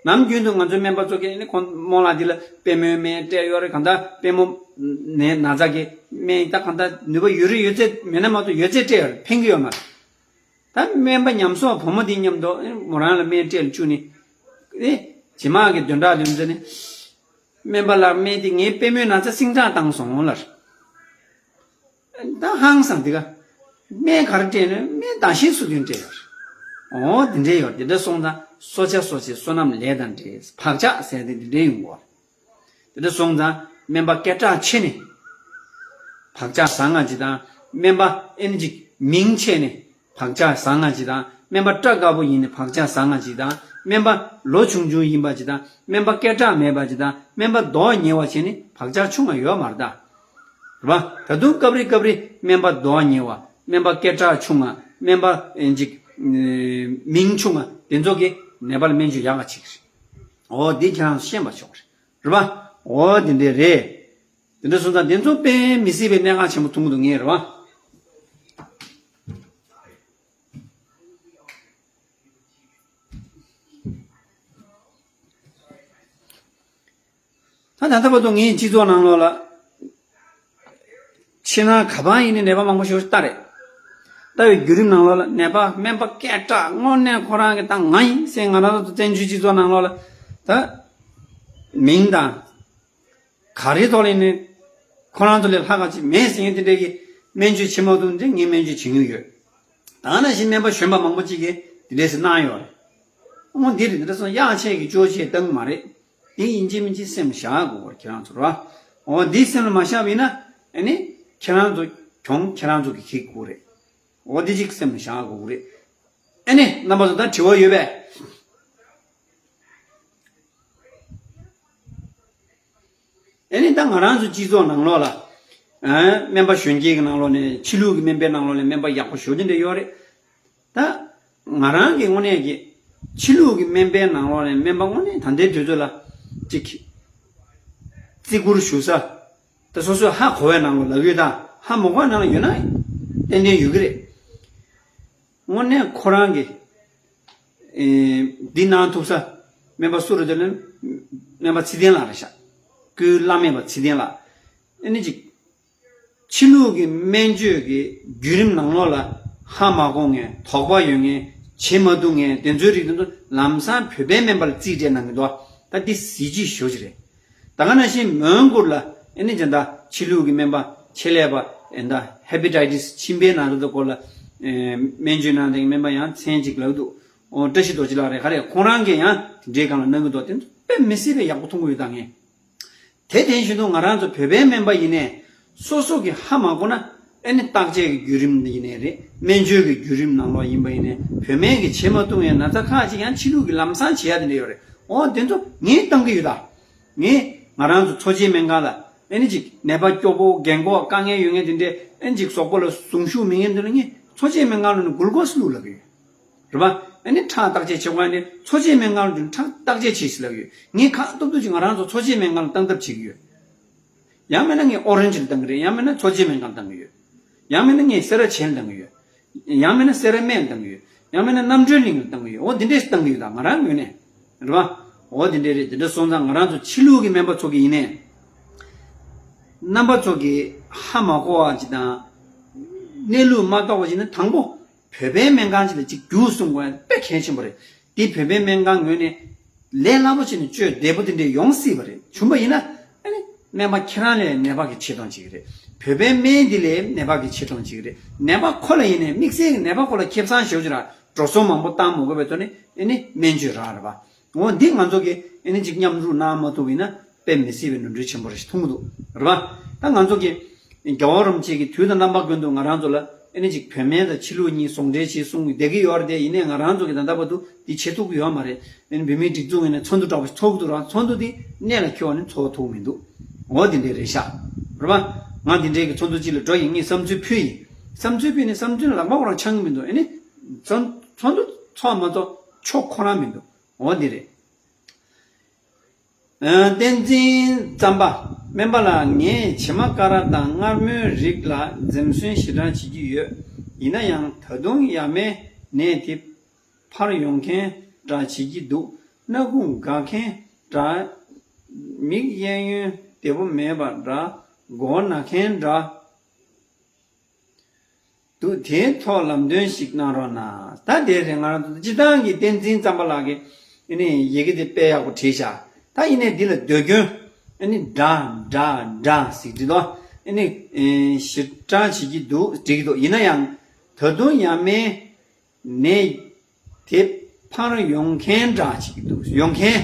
ནམ་རྒྱུན་དུ་ང་ཚོའི་སྨན་པ་ཚོ་གིས་ནི་ཁོང་རྨོ་ལགས་འདི་ལ་པུས་མོའི་སྨན་སྤྲད་ཡོད་རེད། གང་ལྟར་པུས་མོ་ནས་ན་ཚ་གི་སྨན་ད་གང་ལྟར་ནུས་པ་ཡོད་རེད། ཡོད་ཚད་མེད་ན་མ་གཏོགས་ཡོད་ཚད་སྤྲད་ཡོད་རེད། ཕན་གི་ཡོད་མ་རེད། ད་སྨན་པ་ཉམས་གསོག་བུ་མོ་དེ་མཉམ་དུ་མོ་རང་ལ་སྨན་སྤྲད་ལ་བཅུག་ནས། ཨེ། རྗེས་མ་གི་བདུན་ཕྲག་བདུན་ཙམ་ནས། སྨན་པ་ལགས། སྨན་དེ་ངའི་པུས་མོའི་ན་ཚ་སིང་དྲག་བཏང་སོང་ལབ། ད་ཧང་སང་དེ་ག་སྨན་ག་རེ་སྤྲད་ན་སྨན་ཟླ་ཤས་སུ་དུས་སྤྲད་ཡོད་རེད། འོ་དེ་འདྲས་ཡོད། དེ་འདྲ་སོང་ཙང་གསོ་བྱ་གསོ་བྱེད་བསོད་ནམས་ལས་དང་འབྲེལ། བག་ཆགས་ཟེར་དེ་དེ་འདྲས་ཡོང་གོ། དེ་འདྲ་སོང་ཙང་སྨན་པ་སྐད་གྲགས་ཆེ་ནས་བག་ཆགས་བཟང་ང་ཅིག་དང་། སྨན་པ་ཨེ་ནི་ཅིག་མིང་ཆེ་ནས་བག་ཆགས་བཟང་ང་ཅིག་དང་། སྨན་པ་སྐྲ་དཀར་པོ་ཡིན་ནས་བག་ཆགས་བཟང་ང་ཅིག་དང་། སྨན་པ་ལོ་ཆུང་ཆུང་ཡིན་པ་ཅིག་དང་། སྨན་པ་སྐད་གྲགས་མེད་པ་ཅིག་དང་། སྨན་པ་མདོག་ཉེས་པ་བྱས་ནས་བག་ཆགས་ཆུང་ང་ཡོད་མ་རེད་ད། རེད་པ། ད་དུང་སྐབས་རེ་སྐབས་རེ་སྨན་པ་མདོག་ཉེས་པ། སྨན་པ་སྐད་གྲགས་ཆུང་ང་། སྨན་པ་ཨེ་ཅིག་ཨེ་མིང་ཆུང་ང་། དེ་ཚོ་གི་ནད་པ་ལ་སྨན་བཅོས་ཡག་ག་བྱེད་ཀྱི་རེད། འོ་འདི་ཁྱེད་རང་ཚོ་ཤེས་པ་ཆོག་གི་རེད། རེད་པ། འོ་དེ་འདྲས་རེད། དེ་འདྲ་སོང་ཙང་དེ་ཚོ་དཔེ་མི་སྲིད་པའི་གནད་འགག་ཆེན་པོ་མཐོང་གི་འདུག་ངས། རེད་པ། ད་ད་ལྟ་བར་དུ་ངའི་སྤྱི་ཚོགས་ནང་ལོགས་ལ། ཕྱི་ནང་ག་པར་ཡིན་ནའི་ནད་པ་མང་པོ་ཞིག་ལྟ་རེད། ལྟ་བའི་བརྒྱུད་རིམ་ནང་ལོགས་ལ་ནད་པ་སྨན་པ་སྐད་གྲགས་དངོས་གནས་ཁོ་རང་གི་ད་ང་ཡིན་ཟེར། ང་རང་ཚོ་བཙན་བྱོལ་སྤྱི་ཚོགས་ནང་ལོགས་ལ་ད་མིང་དང་ག་རེའི་ཐོག་ལ་ཡིན་ནའི་ཁོ་རང་ཚོ་ལས་ལྷག་ག་ཅིག་མེད་ཟེར་མཁན་དེ་འདྲས་ཀྱི་སྨན་བཅོས་བྱེད་མ་ཐུབ་ན་ངས་སྨན་བཅོས་བྱེད་མྱོང་ཡོད། ད་ག་ནང་བཞིན་སྨན་པ་གཞོན་པ་མང་པོ་ཅིག་གིས་དེ་འདྲས་སེ་གནང་ཡོད་རེད། འོ་འདི་རེད། འདི་འདྲ་སོང་གཡག་ཆད་ཀྱི་ཅོ་ཆས་བཏང་མ་རེད། དེ་ཡིན་གཅིག་མིན་གཅིག་སེམས་བཞག་དགོས་པར་ཁྱེད་རང་ཚོ་ར། འོ་འདི་སེམས་ལ་མ་བཞག་པ་ཡིན་ན། ཨ་ནི་ཁྱེད་རང་ཚོ་གྱོང་ཁྱེད་རང་ཚོ་གིས་འཁྱེར་དགོས་རེད། འོ་འདི་གཅིག་སེམས་ལ་བཞག་དགོས་རེད། ཨ་ནི་རྣམ་པ་ཚོ་ད་དྲི་བ་ཡོད་པས། ཨ་ནི་ད་ང་རང་ཚོ་སྤྱི་ཚོགས་ནང་ལོགས་ལ། ཨ། སྨན་པ་གཞོན་སྐྱེས་ཀྱི་ནང་ལོགས་ནས་ཕྱི་ལུགས་ཀྱི་སྨན་པའི་ནང་ལོགས་ནས་སྨན་པ་ཡག་པོ་ཞེ་པོ་ཅིག་འདྲ་ཡོད་རེད། ད་ང་རང་གི་དངོས་གནས་ཀྱི་ཕྱི་ལུགས་ཀྱི་སྨན་པའི་ནང་ལོགས་ནས་སྨན་པ་དངོས་གནས་ད་ལྟའི་དུས་ཚོད་ལ་ཅིག་བརྩི་བཀུར་ཞུ་ས། ད་སོ་སོས་ཧ་གོ་བའི་ནང་ལོགས་ལབ་ཡོད། ད་ཧ་མ་གོ་བའི་ནང་ལ་ཡོད་ན་ཏན་ཏན་ཡོད་ཀྱི་རེད། དངོས་གནས་ཁོ་རང་གི་ཨེ། འདི་གནང་ཐུབ་ས་སྨན་པ་སུ་རེད་ཟེར་ན། སྨན་པ་ཚེ་བརྟན་ལགས་རེད་ཤག་སྐུའི་བླ་སྨན་པ་ཚེ་བརྟན་ལགས། ཨ་ནི་ཅིག་ཕྱི་ལུགས་ཀྱི་སྨན་བཅོས་ཀྱི་བརྒྱུད་རིམ་ནང་ལོགས་ལ་ཧ་མ་གོ་མཁན། དོགས་པ་ཡོད་མཁན། བྱེད་མ་ཐུབ་མཁན། དེ་ཚོའི་རིགས་དེ་ཚོ་ལམ་སང་བོད་པའི་སྨན་པ་ལ་རྩིས་སྤྲད་གནང་གི་འདུག་ད་འདི་གཟི་བརྗིད་ཞེ་པོ་ཅིག་རེད། ད་ག་ནང་བཞིན་མོན་གྷོ་ལ་ཨ་ནི་ཇི་ལྟར་ཕྱི་ལུགས་ཀྱི་སྨན་པ་ཆེད་ལས་པ་ཨེ་ད་ཧེ་པ་ཊའི་ཊི་སི་མཆིན་པའི་ན་ཚ་དེ་སྐོར་ལ་ཨེ་སྨན་བཅོས་གནང་མཁན་སྨན་པ་ཡང་མཚན་གཅིག་ལབ་འདུག་འོ། བཀྲ་ཤིས་རྡོ་རྗེ་ལགས་རེད། ག་རེ། ཁོང་རང་གིས་ཡང་དེ་འདྲའི་སྒང་ལ་གནང་གི་འདུག་དེ་ཚོ་དཔེ་མི་སྲིད་པའི་ཡག་པོ་མཐོང་གི་ཡོད་ད་ངས། དེ་དེ་བཞིན་དུ་ང་རང་ཚོ་བོད་པའི་སྨན་པ་ཡིན་ནའི་སོ་སོ་གི་ཧ་མ་གོ་ན། ཨ་ནི་བརྟག་དཔྱད་ཀྱི་བརྒྱུད་རིམ་ཡིན་ནའི་རེད། སྨན་བཅོས་ཀྱི་བརྒྱུད་རིམ་ནང་ལོགས་ཡིན་པ་ཡིན་ནའི་བོད་སྨན་གྱིས་བྱེད་མ་ཐུབ་པའི་ན་ཚ་ཁག་ཅིག་ཡང་ཕྱི་ལུགས་ཀྱི་ལམ་སང་བྱེད་ཡ་དེ་འདྲ་ཡོད་རེད། འོ་དེ་ཚོ་ངས་བཏང་གི་ཡོད་ད། ངས་ང་རང་ཚོ་འཚོ་བྱེད་སྨན་ཁང་ལ་ཨ་ནི་ཅིག་ནད་པ་སྐྱོ་པོ་རྒན་གོག་དཀའ་ངལ་ཡོད་མཁན་དེ་འདྲས། ཨ་ནི་ཅིག་གཟུགས་པོ་ལ་ཟུངས་ཤུགས་མེད་མཁན་དེ་ལ་ངས་འཚོ་བྱེད་སྨན་ཁང་ལ་ནི་གུལ་ཀོ་སི་བླུགས་ལབ་ཀྱི་ཡོད། རེད་པ། ཨ་ནི་ཁྲག་བརྟག་དཔྱད་བྱེད་དགོས་ཡ་ནི་འཚོ་བྱེད་སྨན་ཁང་ལ་ཁྲག་བརྟག་དཔྱད་བྱེད་ཤིག་ལབ་ཀྱི་ཡོད། ངས་ཁག་ཏུབ་ཏུབ་ཅིག་ང་རང་ཚོ་འཚོ་བྱེད་སྨན་ཁང་ལ་བཏང་ཐབས་བྱེད་ཀྱི་ཡོད། ཡང་མིན་ན་ངས་ཨོ་རེན་ཇི་ལ་བཏང་གི་རེད། ཡང་མིན་ན་འཚོ་བྱེད་སྨན་ཁང་ལ་བཏང་གི་ཡོད། ཡང་མིན་ན་ངས་སེ་ར་བྱེས་ལ་བཏང་གི་ཡོད། ཡང་མིན་ན་སེ་ར་སྨད་ལ་བཏང་གི་ཡོད། ཡང་མིན་ན་རྣམ་གྲོལ་གླིང་ལ་བཏང་གི་ཡོད། འོ་འདི་འདྲས་བཏང་གི་ཡོད་ད་ང་རང་ངོས་ནས། རེད་པ། འོ་འདི་འདྲས་རེད། འདི་འདྲ་སོང་ཙང་ང་རང་ཚོ་ཕྱི་ལུགས་ཀྱི་སྨན་པ་ཚོ་གི་ཡིན་ནའི། རྣམ་པ་ཚོ་གི་ཧ་མ་གོ་བ་ཅིག་དང་། གནས་ལུགས་མ་རྟོགས་པ་ཅིག་ནི་དང་པོ་བོད་པའི་སྨན་ཁང་ཅིག་ལ་ཅིག་རྒྱུགས་གསུང་དགོས་ཡ་དཔེ་གལ་ཆེན་པོ་རེད། འདི་བོད་པའི་སྨན་ཁང་ངོས་ནས་ལས་སླ་པོ་བྱས་ནས་བཅོས་བདེ་པོ་དེ་འདྲས་ཡོང་སྲིད་པ་རེད། བྱུང་པ་ཡིན་ན་ཨ་ནི་སྨན་པ་ཁྱེད་རང་ལ་ནད་པ་གི་ཆེ་མཐོང་བྱེད་ཀྱི་རེད། བོད་པའི་སྨན་འདི་ལ་ནད་པ་གི་ཆེ་མཐོང་བྱེད་ཀྱི་རེད། ནད་པ་ཁོ་ལ་ཡིན་ནའི་དམིགས་བསལ་གྱི་ནད་པ་ཁོ་ལ་ཁེ་བཟང་ཞེ་པོ་ཅིག་རག་འགྲོ་སོང་མང་པོ་བཏང་མ་དགོས་པའི་ཐོག་ནས་ཨ་ནི་སྨན་བཅོས་རག་རེད་པ། འོ་འདི་ང་ཚོ་གིས་ཨ་ནི་ཅིག་མཉམ་རུབ་གནང་མ་ཐུབ་པ་ཡིན་ན་དཔེ་མི་སྲིད་པའི་ནོར་འཁྲུལ་ཆེན་པོ་རེ་ཞིག་མཐོང་གི་འདུག་རེད་པ། ད་ང་ཚོ་གི་རྒྱལ་བ་རིན་པོ་ཆེ་གི་དུས་དང་རྣམ་པ་ཀུན་ཏུ་ང་རང་ཚོ་ལ་ཨ་ནི་ཅིག་བོད་སྨན་དང་ཕྱི་ལུགས་གཉིས་ཟུང་འབྲེལ་བྱེད་གསུང་གི་བསྡད་ཀྱི་ཡོད་རེད་དེ། ཡིན་ནའི་ང་རང་ཚོ་གི་ད་ལྟ་བར་དུ་འདི་བྱེད་ཐུབ་ཀྱི་ཡོད་མ་རེད། ཨ་ནི་བོད་མིའི་སྒྲིག་འཛུགས་ངོས་ནས་ཚོགས་འདུ་འདྲ་པོ་ཞིག་ཚོགས་ཀྱི་འདུག་ཚོགས་འདུ་འདི་གནད་ལ་འཁེལ་བ་ནི་ཚོགས་ཐུབ་མི་འདུག་འོ་འདི་འདྲས་རེད་ཤག་རེད་པ། ང་འདི་འདྲས་ཀྱི་ཚོགས་འདུ་གཅིག་ལ་འགྲོ་ཡིན། ངས་བསམ་ཚུལ་ཕུལ་ཡིན། བསམ་ཚུལ་ཕུལ་ནས་བསམ་ཚུལ་ལག་པ་ཁོ་རང་འཆང་གི་མི་འདུག་ཨ་ནི་ཚོགས་ཚོགས་འདུ་ཚོགས་མ་ཚོགས་ཕྱོགས་ཁོ་རང་མི་འདུག་འོ་འདི་རེད། ཨ། བསྟན་འཛིན་རྩམ་པ། སྨན་པ་ལགས། ངས་བྱེ་མ་ཀ་ར་དང་མངར་མོའི་རིགས་ལ་འཛེམ་ཟོན་ཞེ་དྲག་བྱེད་ཀྱི་ཡོད། ཡིན་ན་ཡང་ད་དུང་ཡ་མའི་ནད་དེ་འཕར་ཡོང་མཁན་འདྲ་བྱེད་ཀྱི་འདུག་སྣ་ཁུག་འགག་མཁན་འདྲ། མིག་གཡས་གཡོན་བདེ་པོ་མེད་པ་འདྲ། མགོ་ན་མཁན་འདྲ། འདུག་དེའི་ཐོག་ལམ་སྟོན་ཞིག་གནང་རོགས་གནང་། ད་དེ་རེད། ང་རང་ཚོ་སྤྱིར་བཏང་གི་བསྟན་འཛིན་བརྩམས་པ་ལགས་ཀྱིས་ཨ་ནི་ཡི་གེ་དེ་དཔེ་ཡག་པོ་བྲིས་ཤག་ད་ཡིན་ནའི་འདི་ལ་ཟློས་སྐྱོན་ཨ་ནི་འདྲ་འདྲ་འདྲ་ཟེར་འབྲི་དོ། ཨ་ནི་ཨེ་ཞེ་དྲག་བྱེད་ཀྱི་འདུག་འགྲིག་གི་འདུག་ཡིན་ན་ཡང་ད་དུང་ཡང་མིན། ནས་དེ་ཕར་ཡོང་མཁན་འདྲ་ཅིག་འདུག་ཡོང་མཁན།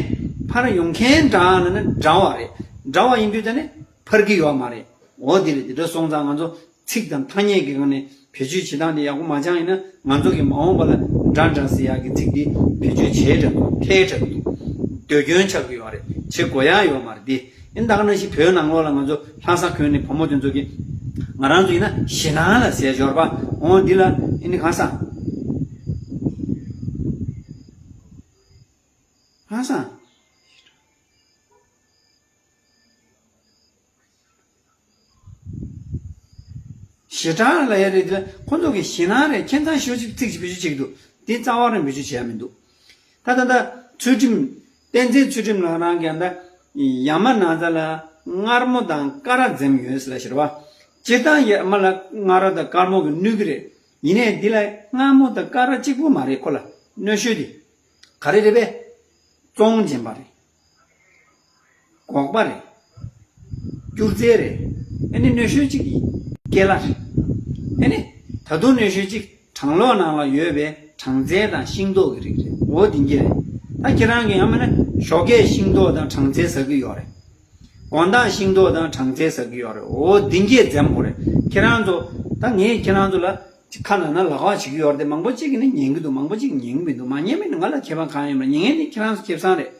ཕར་ཡོང་མཁན་འདྲ་ལབ་ན་འདྲ་བ་རེད། འདྲ་བ་ཡིན་དུས་ད་ནི་ཕར་གི་ཡོད་མ་རེད། འོ་དེ་རེད། དེ་འདྲ་སོང་ཙང་ང་ཚོ་ཚིག་དང་ཐ་སྙད་ཀྱི་སྒང་ནས་བེད་སྤྱོད་བྱེད་སྟངས་དེ་ཡག་པོ་མ་སྦྱངས་ཡིན་ན། ང་ཚོ་གི་མ་འོངས་པ་ལ་འདྲ་འདྲ་ཟེར་ཡག་གི་ཚིག་འདི་བེད་སྤྱོད་བྱེད་འདྲ་འདུག་འཐད་འདྲ་འདུག་ཟློས་སྐྱོན་ཆགས་ཀྱི་ཡོད་རེད། བྱེད་དགོས་ཡག་ཡོད་མ་རེད། དེ་ཡིན་ད་ག་ནང་བཞིན་བོད་ནང་ལོགས་ལ་ང་ཚོ་ལྷ་ས་ཁུལ་ནས་བུ་མོ་དེ་ཚོ་གིས་ང་རང་ཚོ་ཡིན་ན་ཞེད་སྣང་ལ་ཟེར་འབྱོར་པ། འོ་འདི་ལ་ཨེ་ནི་གང་ས། གང་ས། ཞེ་དྲག་ལ་ཡ་རེད་དེ། ཁོ་ཚོ་གི་ཞེད་སྣང་རེད། ཁྱད་མཚར་ཞེ་པོ་ཅིག་ཚིག་ཅིག་བེད་སྤྱོད་བྱེད་ཀྱི་འདུག་འདི་རྩ་བ་རང་བེད་སྤྱོད་བྱེད་ཡ་མི་འདུག་ད་ད་ད་ཚུལ་ཁྲིམས། བསྟན་འཛིན་ཚུལ་ཁྲིམས་ལགས་རང་གིས་ད་ཡ་མ་ན་ཚ་ལ་མངར་མོ་དང་ཀ་ར་འཛེམ་ཡོད་ཟེར་ལ་ཤེར་བ། སྤྱིར་བཏང་ཡ་མ་ལ་མངར་ར་དང་དཀར་མོ་གི་གནོད་ཀྱི་རེད། ཡིན་ནའི་འདི་ལ་མངར་མོ་དང་ཀ་ར་གཅིག་པུ་མ་རེད། ཁོ་ལ་གནོད་ཤོས་དེ་ག་རེ་རེད་པས། བཙོང་སྦྱིན་པ་རེད། འགོག་པ་རེད། སྐྱུར་རྫས་རེད། ཨ་ནི་གནོད་ཤོས་གཅིག་གི་སྐེ་ལ་རེད། ཨ་ནི་ད་དུང་གནོད་ཤོས་གཅིག་གྲང་གློག་ནང་ལ་ཡོད་པའི་གྲང་ཚལ་དང་ཤིང་ཏོག་གི་རིགས་རེད། འོ་འདི་གྱི་རེད། ད་ཁྱེད་རང་གི་ཡང་མིན་ན་ཞོགས་ཀས་ཤིང་ཏོག་དང་གྲང་ཚལ་ཟ་གི་ཡོད་རེད། དགོང་དག་ཤིང་ཏོག་དང་གྲང་ཚལ་ཟ་གི་ཡོད་རེད། འོ་འདི་གྱི་འཛེམ་དགོས་རེད། ཁྱེད་རང་ཚོ། ད་ངས་ཁྱེད་རང་ཚོ་ལ་ཁ་ནང་ན་ལག་པ་བྱེད་ཀྱི་ཡོད་རེད་དེ། མང་པོ་གཅིག་གིས་ནི་ཉན་གྱི་འདུག་མང་པོ་གཅིག་ཉན་གྱི་མི་འདུག་མ་ཉན་མི་འདུག་ང་ལ་ཁྱད་པར་གང་ཡང་མེད། ཉན་མཁན་ནི་ཁྱེད་རང་ཚོ་ཁེ་བཟང་རེད།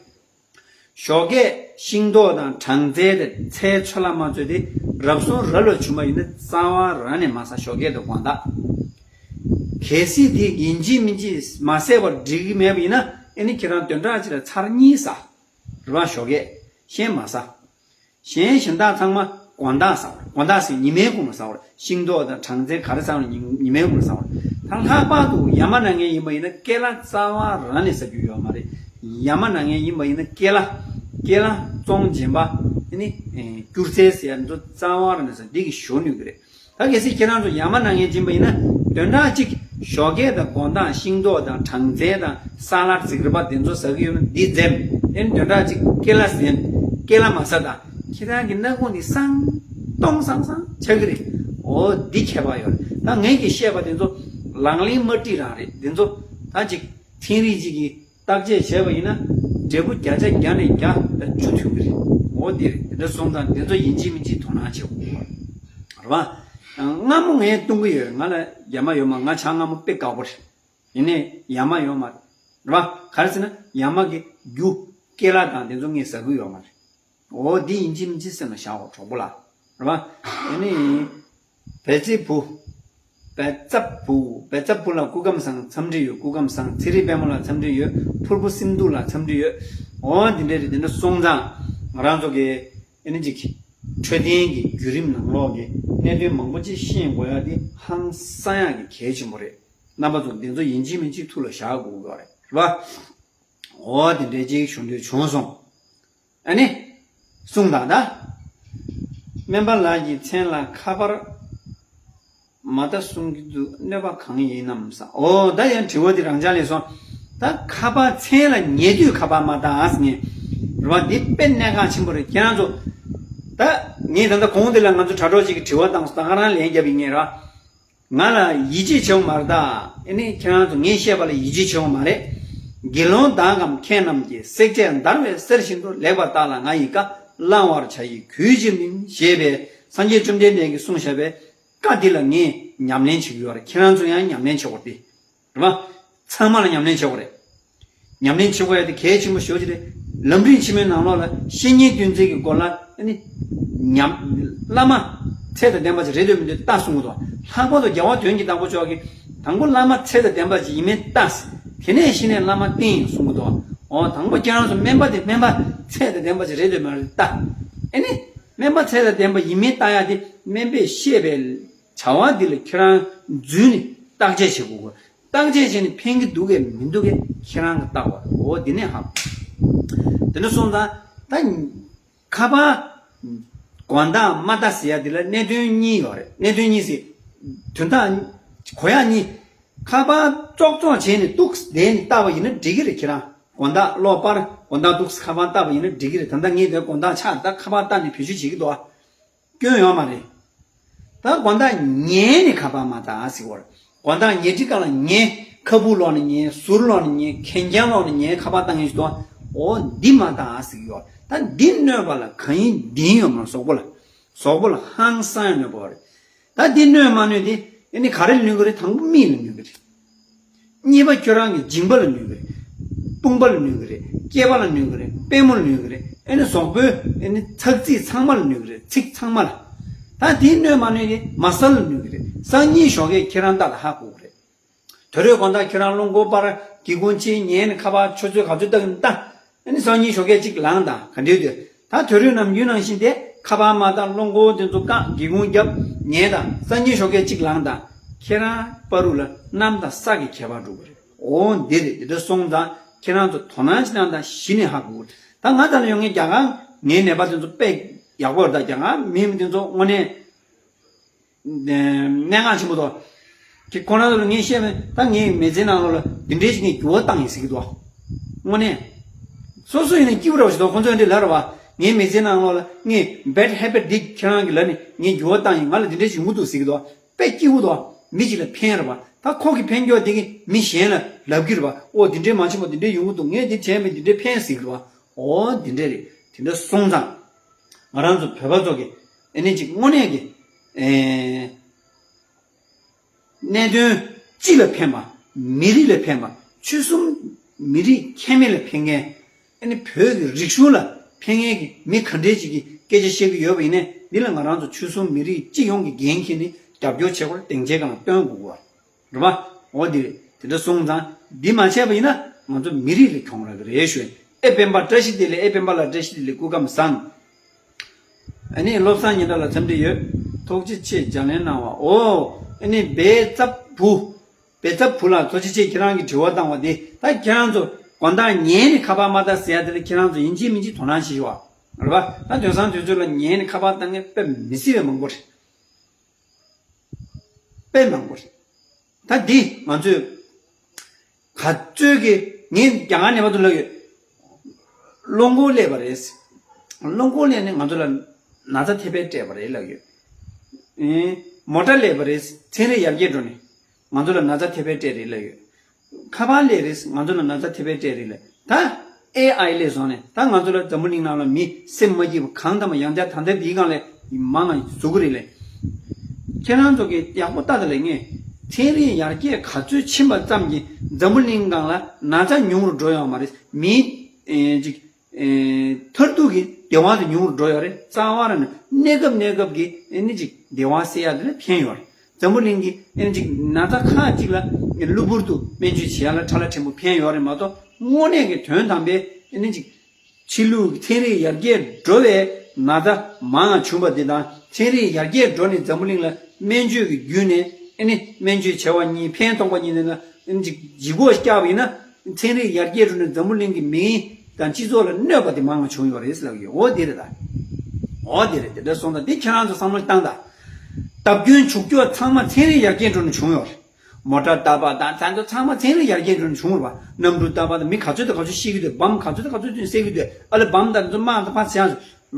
ཞོགས་ཀས་ཤིང་ཏོག་དང་གྲང་ཚལ་དེ་ཚལ་ཚོད་ལ་མ་ཚོད་དེ་རབ་གསུམ་རབ་ལ་བྱུང་བ་ཡིན་ན་རྩ་བ་རང་ནས་མ་ཟ། ཞོགས་ཀས་དང་དགོང་དག་གལ་སྲིད་དེ་ཡིན་གཅིག་མིན་གཅིག་མ་བཟས་པར་འགྲིག་གི་མེད་པ་ཡིན་ན། ཨེ་ནི་ཁྱེད་རང་བདུན་ཕྲག་གཅིག་ལ་ཚར་གཉིས་ཟ། རེད་བ། ཞོགས་ཀས་གཞན་མ་ཟ། གཞན་གཞན་དག་ཚང་མ་དགོང་དག་ཟ་བར། དགོང་དག་ཟེར་ཉི་མའི་གུང་ལ་ཟ་བར། ཤིང་ཏོག་དང་གྲང་ཚལ་ག་རེ་ཟ་བར་ཉི་ཉི་མའི་གུང་ལ་ཟ་བར། ད་ལྷག་པར་དུ་ཡ་མ་ན་མཁན་ཡིན་པ་ཡིན་ན་སྐེ་ལ་རྩ་བ་རང་ནས་ཟ་རྒྱུ་ཡོད་མ་རེད། ཡ་མ་ན་མཁན་ཡིན་པ་ཡིན་ན་སྐེ་ལ། སྐེ་ལ་བཙོང་སྦྱིན་པ། ཨ་ནི་ཨེ་སྐྱུར་རྫས་ཟེར་ཡ་འདི་ཚོ་རྩ་བ་རང་ནས་ཟ། འདི་གི་ཞོ་གནོད་ཀྱི་རེད། ད་གལ་སྲིད་ཁྱེད་རང་ཚོ་ཡ་མ་ན་མཁན་ཡིན་པ་ཡིན་ན། བདུན་ཕྲག་གཅིག་ཞོགས་ཀས་དང་དགོང་དག་ཤིང་ཏོག་དང་གྲང་ཚལ་དང་ས་ལར་ཟེར་གྱི་རེད་པ། དེ་ཚོ་ཟ་གི་ཡོད་ན་འདི་འཛེམ། ཨེ་ནི་བདུན་ཕྲག་གཅིག་སྐེ་ལ་ཟ། སྐེ་ལ་མ་ཟ་དང་། ཁྱེད་རང་གི་སྣ་ཁུང་འདི་སང་སྟོང་སང་སང་ཆགས་ཀྱི་རེད། འོ་འདི་ཁྱད་པར་ཡོད་རེད། ད་ངས་ཀྱིས་བཤད་པ་དེ་ཚོ་ལག་ལེན་མ་འགྲིག་རང་རེད། དེ་ཚོ་ད་ཅིག་ཚན་རིག་ཅིག་གིས་བརྟག་དཔྱད་བྱས་པ་ཡིན་ན་འབྲས་བུ་བརྒྱ་ཆ་བརྒྱ་ནས་བརྒྱ་ད་བཅུ་ཐོན་གྱི་རེད། འོ་འདི་རེད། དེ་འདྲ་སོང་ཙང་དེ་ཚོ་ཡིན་གཅིག་མིན་གཅིག་དོ་སྣང་བྱེད་དགོས། རེད་བ། སྔ་མོ་ངས་བཏུང་གི་ཡོད། ང་ལ་ཡ་མ་ཡོད་མ། ང་ཇ་མངར་མོ་དཔེ་དཀར་པོ་རེད། ཡིན་ནའི་ཡ་མ་ཡོད་མ་རེད། རེད་བ། ག་རེ་ཟེར་ན་ཡ་མ་གི་རྒྱུ་སྐེ་ལ་དང་དེ་ཚོ་ངས་ཟ་གི་ཡོད་མ་རེད། འོ་འདི་ཡིན་གཅིག་མིན་གཅིག་སེམས་ལ་བཞག་འོ་གྲོགས་པོ་ལགས། རེད་བ། ཨ་ནི། བལ་རྩེ་བུ། བལ་རྩ་བུ། བལ་རྩ་བུ་ལ་སྐུ་ཁམས་བཟང་འཚམས་འདྲི་ཡོད། སྐུ་ཁམས་བཟང་། ཚེ་རིང་དཔལ་མོ་ལ་འཚམས་འདྲི་ཡོད། ཕུར་བུ་སེམས་སྡུག་ལ་འཚམས་འདྲི་ཡོད། འོ་འདི་འདྲ་རེད། འདི་འདྲ་སོང་ཙང་ང་རང་ཚོ་གི་ཨ་ནི་ཅིག་འཕྲོད་བསྟེན་གྱི་བརྒྱུད་རིམ་ནང་ལོགས་ཀྱི་གནད་དོན་མང་པོ་ཅིག་ཤེས་དགོས་ཡ་དེ་ཧང་སང་ཡ་གི་གལ་ཆེན་པོ་རེད། རྣམ་པ་ཚོ་འདི་ཚོ་ཡིན་གཅིག་མིན་གཅིག་ཐུགས་ལ་བཞག་དགོས་ཀྱི་ཡོད་རེད། རེད་བ། འོ་དེ་འདྲའི་ཅིག་ཞུ་འདོད་བྱུང་སོང་། ཨ་ནི། གསུངས་དང་ད། སྨན་པ་ལགས་ཀྱི་མཚན་ལ་ཁ་པར་མ་ལྟ་གསུང་གི་འདུག་གནོད་པ་གང་ཡིན་ནམ་ཟེར། འོ་ད་ཡང་དྲི་བ་འདི་རང་འཇགས་ལས་སོང་། ད་ཁ་པར་མཚན་ལ་ཉེ་དུས་ཁ་པར་མ་ལྟ་ཨ་ཟེར་ངས། རེད་བ། འདི་དཔེ་གནད་འགག་ཆེན་པོ་རེད། ཁྱེད་རང་ཚོ། ད་ངས་ད་ལྟ་གོང་དེ་ལ་ང་ཚོ་དྲ་གྲོགས་ཅིག་གིས་དྲི་བ་བཏང་སོང་། ད་ང་རང་ལན་བརྒྱབ་ཡིན་ངེས་ར། ང་ལ་ཡིད་ཆེས་བྱེད་འོང་མ་རེད་ད། ཨེ་ནི་ཁྱེད་རང་ཚོ་ངས་བཤད་པ་ལ་ཡིད་ཆེས་བྱེད་འོང་མ་རེད། དགེ་སློང་དག་གམ་མཁས་རྣམས་ཀྱིས། བསྲེག་བཅད་འདར་བའི་གསེར་བཞིན་དུ། ལེགས་པར་བརྟགས་ལ་ང་ཡི་བཀའ། བླང་བར་བྱ་ཡི་གུས་ཕྱིར་མིན། ཞེས་པའི་སངས་རྒྱས་བཅོམ་ལྡན་འདས་ཀྱིས་གསུངས་བཞག་པའི་བཀའ་འདི་ལ་ངས་ཉམས་ལེན་བྱེད་ཀྱི་ཡོད་རེད། ཁྱེད་རང་ཚོ་ཡང་ཉམས་ལེན་བྱེད་དགོས་ཏེ། རེད་བ། ཚང་མ་ལ་ཉམས་ལེན་བྱེད་དགོས་རེད། ཉམས་ལེན་བྱེད་དགོས་ཡ་དེ་གལ་ཆེན་པོ་ཞེ་པོ་ཅིག་རེད། ལམ་རིམ་ཆེན་མོའི་ནང་ལོགས་ལ་བཤེས་གཉེན་བསྟེན་ཚུལ་གྱི་སྐོར་ལ་ཨ་ནི། ཉམས། བླ་མ་ཚད་དང་ལྡན་པ་ཅིག་རེད་འདོད་མི་འདོད་ལྟ་གསུང་གི་འདུག་ལྷག་པར་དུ་རྒྱལ་བ་དོན་གྱི་བདག་པོ་མཆོག་གིས་དང་པོ་བླ་མ་ཚད་དང་ལྡན་པ་ཅིག་ཡིན་མིན་ལྟ། དེ་ནས་གཞི་ནས་བླ་མ་བསྟེན་གསུང་གི་འདུག་འོ་དང་པོ་ཁྱེད་རང་ཚོ་སྨན་པ་དེ་སྨན་པ་ཚད་དང་ལྡན་པ་ཅིག་རེད་འདོད་མ་རེད་ལྟ། ཨ་ནི། སྨན་པ་ཚད་དང་ལྡན་པ་ཡིན་མིན་ལྟ་ཡ་དེ་སྨན་པས་བཤད་པའི་བྱ་བ་འདི་ལ་ཁྱེད་རང་འཛུལ་ནས་བརྟག་དཔྱད་བྱེད་དགོས། བརྟག་དཔྱད་བྱས་ནས་ཕན་གྱི་འདུག་གས་མི་འདུག་གས་ཁྱེད་རང་གིས་བརྟག་པ་རེད། འོ་འདི་ནས་ཧ་གོ། དེ་འདྲ་སོང་ཙང་ད་ཁ་པར་དགོང་དག་མ་ལྟ་ཟེར་ཡ་འདི་ལ་གནད་དོན་གཉིས་ཡོད་རེད། གནད་དོན་གཉིས་ཟེར། དོན་དག་ གོ་ཡག་གཉིས། ཁ་པར་ཙོག་ཙོག་བྱས་ནས་འདུག་བསྡད་ནས་ལྟ་བ་ཡིན་ན་འགྲིག་གི་རེད། ཁྱེད་རང་དགོང་དག་གློག་སྤར། དགོང་དག་འདུག་ཁ་པར་ལྟ་བ་ཡིན་ན་འགྲིག་གི་རེད། ད་ལྟ་ངས་དེ་དགོང་དག་ཆགས་ད་ཁ་པར་ལྟ་ནས་བེད་སྤྱོད་བྱེད་ཀྱི་འདུག་ཨ། སྐྱོན་ཡོད་མ་རེད། ད་དགོང་དག་ཉལ་ནས་ཁ་པར་མ་ལྟ་ཟེར་བ་རེད། དགོང་དག་ཉལ་ཁྲིའི་སྒང་ལ་ཉལ། ཁ་སྦུག་ལོག་ནས་ཉལ། ཟུར་ལོག་ནས་ཉལ། གན་རྐྱལ་ལོག་ནས་ཉལ། ཁ་པར་ལྟ་མཁན་ཞིག་འདུག་ཨ། འོ་འདི་མ་ལྟ་ཟེར་གྱི་ཡོད། ད་འདི་གནོད་པ་ལ་གང་ཡིན་འདི་ཡིན་ཡོད་མ་རེད། གཟུགས་པོ་ལ། གཟུགས་པོ་ལ་ཧང་སང་ཡང་གནོད་པ་རེད། ད་འདི་གནོད་མ་གནོད་དེ་ཨེ་ནི་ག་རེ་ལ་གནོད་ཀྱི་རེད། དང་པོ་མིག་ལ་གནོད་ཀྱི་རེད། གཉིས་པ་ཁྱོད་རང་གི་མཇིང་པ་ལ་གནོད་ཀྱི་རེད། དཔུང་པ་ལ་གནོད་ཀྱི་རེད། སྐེད་པ་ལ་གནོད་ཀྱི་རེད། པུས་མོ་ལ་གནོད་ཀྱི་རེད། ཨེ་ནི་གཟུགས་པོའི་ཨེ་ནི་ཚགས་ཚིགས་ཚང་མ་ལ་གནོད་ཀྱི་རེད། ཚིགས་ཚང་མ་ལ། ད་དེའི་གནོད་མ་གནོད་དེ་མ་སལ་ལ་གནོད་ཀྱི་རེད། སང་ཉིན་ཞོགས་ཀས་ཁྱེད་རང་ལྟ་ལ་ཧ་གོ་གི་རེད། དེ་རུ་དགོང་དག་ཁྱེད་རང་རླུང་འཁོར་པར་སྒེའུ་ཁུང་ཕྱེ་ཉལ་ནས་ཁ་པར་ཆུ་ཚོད་ག་ཚོད་ལྟ་གི་ལྟ། ཨ་ནི་སང་ཉིན་ཞོགས་ཀས་གཅིག་ལངས་དང་ག་འདྲའི་དུས། ད་དེ་རུ་ནམ་རྒྱུན་ནང་བཞིན་དེ་ཁ་པར་མ་བཏང་། རླུང་འཁོར་དེ་ཚོ་བཀག་སྒེའུ་ཁུང་བརྒྱབ་ཉལ་དང་། སང་ཉིན་ཞོགས་ཀས་གཅིག་ལངས་དང་། ཁྱེད་རང་བར་དུ་ལ་གནམ་དང་ས་གི་ཁྱད་པར་འགྲོ་གི་རེད། འོ་འདི་རེད། འདི་འདྲ་སོང་ཙང་ཁྱེད་རང་ཚོ་དོ་སྣང་བྱེད་སྟངས་དང་གཞི་ནས་ཧ་གོ་གི་རེད། ད་ང་ད་ལ་ཡོང་ངས་རྒྱ་གར་ངའི་ནད་པ་དེ་ཚོ་དཔེ་ཡག་པོ་རེད། ད་རྒྱ་གར་མི་དེ་ཚོ་དངོས་གནས། གནད་འགག་ཆེན་པོ་འདུག་ཁོ་རང་ཚོ་ལ་ངས་བཤད་པ་ཡིན་ན་ད་ངའི་མི་ཚེའི་ནང་ལོགས་ལ་འདི་འདྲའི་ཞིག་ངས་འགྱུར་བ་བཏང་ཡིན་ཟེར་གྱི་འདུག་དངོས་གནས། སོ་སོ་ཡིན་ན་སྐྱིད་པོ་འདྲ་བོ་ཞིག་འདུག་ཁོ་ཚོས་འདི་ལབ་རེད་པ། ངའི་མི་ཚེའི་ནང་ལོགས་ལ་ངས་bad habit འདི་ཁྱེད་རང་གི་ལབ་ནས་ངས་འགྱུར་བ་བཏང་ཡིན། ང་ལ་འདི་འདྲའི་ཞིག་ཡོང་གི་འདུག་ཟེར་གྱི་འདུག་དཔེ་སྐྱིད་པོ་འདུག་མི་གཅིག་ལ་ཕན་རེད་པ། ད་ཁོ་གི་ཕན་རྒྱུ་དེ་གི་མི་གཞན་ལ་ལབ་ཀྱི་རེད་པ། ཨོ་འདི་འདྲའི་མ་ཕྱིན་པ་འདི་འདྲའི་ཡོང་གི་འདུག་ངས་འདི་བྱས་མེད་འདི་འདྲའི་ཕན་ཟེར་གྱི་རེད་པ། ཨོ་འདི་འདྲའི་རེད། དེ་འདྲ་སོང་ཙང་། ང་རང་ཚོ་བོད་པ་ཚོ་གི་ཨེ་ནི་ཅིག་དངོས་གནས་ཀྱི་ཨེ་གནད་དོན་སྤྱི་ལ་ཕན་པ། མི་རིགས་ལ་ཕན་པ། ཆོལ་གསུམ་མི་རིགས་ཁྱད་མེད་ལ་ཕན་མཁན། ཨེ་ནི་བོད་ཀྱི་རིག་གཞུང་ལ་ཕན་མཁན་གྱི་མི་ག་འདྲས་ཅིག་གིས་སྐད་ཆ་བཤད་ཀྱི་ཡོད་པ་ཡིན་ནའི་འདི་ལ་ང་རང་ཚོ་ཆོལ་གསུམ་མི་རིགས་སྤྱི་ཡོངས་ཀྱི་འགན་འཁྱེར་ནས་རྒྱབ་སྐྱོར་བྱེད་དགོས། སྡིངས་ཆའི་སྒང་ལ་སྟོན་དགོས་པ། རེད་པ། འོ་འདི་རེད། དེ་འདྲ་སོང་ཙང་འདི་མ་བྱས་པ་ཡིན་ན་ང་ཚོ་མི་རིགས་ལ་གྱོང་རག་གི་རེད་ཞུ། ཨེ་སྤེན་པ་བཀྲ་ཤིས་བདེ་ལེགས། ཨེ་སྤེན་པ་ལགས་བཀྲ་ཤིས་བདེ་ལེགས། སྐུ་ཁམས་བཟང་། ཨ་ནི་བློ་བཟང་སྙན་གྲགས་ལགས་འཚམས་འདྲི་ཡོད། ཐུགས་རྗེ་ཆེ་ལྗགས་ལན་གནང་བ། ཨོ། ཨ་ནི་བེ་ཙབ་བུ། བེ་ཙབ་བུ་ལགས་ཐུགས་རྗེ་ཆེ། ཁྱེད་རང་གི་དྲི་བ་བཏང་བ་འདི་ད་ཁྱེད་རང་ཚོ་དགོང་དག་ཉལ་ནས་ཁ་པར་མ་ལྟ་ཟེར་ཡ་དེ་ལ་ཁྱེད་རང་ཚོ་ཡིན་གཅིག་མིན་གཅིག་དོ་སྣང་བྱེད་ཤོག་ཨ། རེད་པ། ད་དུས་སང་དུས་ཚོད་ལ་ཉལ་ནས་ཁ་པར་ལྟ་མཁན་དཔེ་མི་སྲིད་པའི་མང་པོ་རེད། དཔེ་མང་པོ་རེད། ད་འདི་ང་ཚོས་ག་ཚོད་ཀྱི་ངས་རྒྱ་གར་ནས་མ་ཐུབ་ལབ་ཡོད། རླུང་འཁོར་སླེབས་པ་རེད། རླུང་འཁོར་སླེབས་ནས་ང་ཚོ་ལ་ན་ཚ་ཐེ་བའི་སྤྲད་པ་རེད་ལབ་ཡོད། ཨེ། མོ་ཊ་སླེབས་པ་རེད། ཚན་རིག་ཡར་རྒྱས་འགྲོ་ནས་ང་ཚོ་ལ་ན་ཚ་ཐེ་བའི་སྤྲད་རེད་ལབ་ཡོད། ཁ་པར་སླེབས་རེད། ང་ཚོ་ལ་ན་ཚ་ཐེ་བའི་སྤྲད་རེད་ལབ། ད་ཨེ་ཨའི་སླེབས་སོང་ནས་ད་ང་ཚོ་ལ་འཛམ་བུ་གླིང་ནང་ལ་མི་སེམས་མ་སྐྱིད་པ་གང་དང་མ་ཡང་བསྐྱར་ད་ལྟ་འདིའི་སྒང་ལས་མང་ང་བཟོ་གི་རེད་ལས། ཁྱེད་རང་ཚོ་གིས་ཡག་པོ་ལྟ་ད་ལས་ངས་ཚན་རིག་ཡར་རྒྱས་ག་ཚོད་ཕྱིན་པ་ཙམ་གྱིས་འཛམ་བུ་གླིང་སྒང་ལ་ན་ཚ་ཉུང་རུ་འགྲོ་ཡོད་མ་རེད། མི་ཨེ་ཅིག་ཨེ་མཐར་ཐུག་གི་བདེ་བ་དེ་ཉུང་རུ་འགྲོ་ཡོད་རེད། རྩ་བ་ར་ནི་གནས་སྐབས་གནས་སྐབས་ཀྱི་ཨེ་ནི་ཅིག་བདེ་བ་སེལ་ཡ་དེ་ལ་ཕན་ཡོད་རེད། འཛམ་བུ་གླིང་གི་ཨེ་ནི་ཅིག་ན་ཚ་ཁག་ཅིག་ལ་གློ་བུར་དུ་སྨན་བཅོས་བྱེད་ཡ་ལ་ཁྲ་ལ་ཕྲན་བུ་ཕན་ཡོད་རེད་མ་གཏོགས་དངོས་གནས་ཀྱི་དོན་དམ་པའི་ཨེ་ནི་ཅིག་ཕྱི་ལུགས་ཚན་རིག་ཡར་རྒྱས་འགྲོ་བའི་ན་ཚ་མང་ང་བྱུང་བ་དེ་དང་ཚན་རིག་ཡར་རྒྱས་འགྲོ་ནས་འཛམ་བུ་གླིང་ལ་སྨན་བཅོས་ཀྱི་བརྒྱུད་ནས་ཨེ་ནི་སྨན་བཅོས་བྱ་བ་གཉིས་ཕན་ཐོགས་པ་གཉིས་ལ་ཨེ་ནི་ཅིག་ལྗིད་ཁོག་བཀྱགས་པ་ཡིན་ན། ཚན་རིག་ཡར་རྒྱས་འགྲོ་ནས་འཛམ་བུ་གླིང་གི་མི་དང་སྤྱི་ཚོགས་ལ་གནོད་པ་དེ་མང་ང་བྱུང་ཡོད་རེད་ཟེར་ལབ་ཡོད། འོ་དེ་རེད་ད། འོ་དེ་རེད། དེ་འདྲ་སོང་ཙང་དེ་ཁྱེད་རང་ཚོ་བསམ་བློ་བཏང་ད། བརྡབ་སྐྱོན་བྱུག་སྐྱོ་ཚང་མ་ཚན་རིག་ཡར་རྒྱས་འགྲོ་ནས་བྱུང་ཡོད་རེད། མོ་ཊ་བཏགས་པ་དང་ད་ཚོ་ཚང་མ་ཚན་རིག་ཡར་རྒྱས་འགྲོ་ནས་བྱུང་རེད་པ། གནམ་གྲུ་བཏགས་པ་དང་མི་ག་ཚོད་དང་ག་ཚོད་ཤི་གི་འདུག་བམ་ག་ཚོད་དང་ག་ཚོད་བཏོན་བསད་གི་འདུག་ཨ་ལེ་བམ་དང་དེ་ཚོ་དམག་དང་ཕར་བྱས་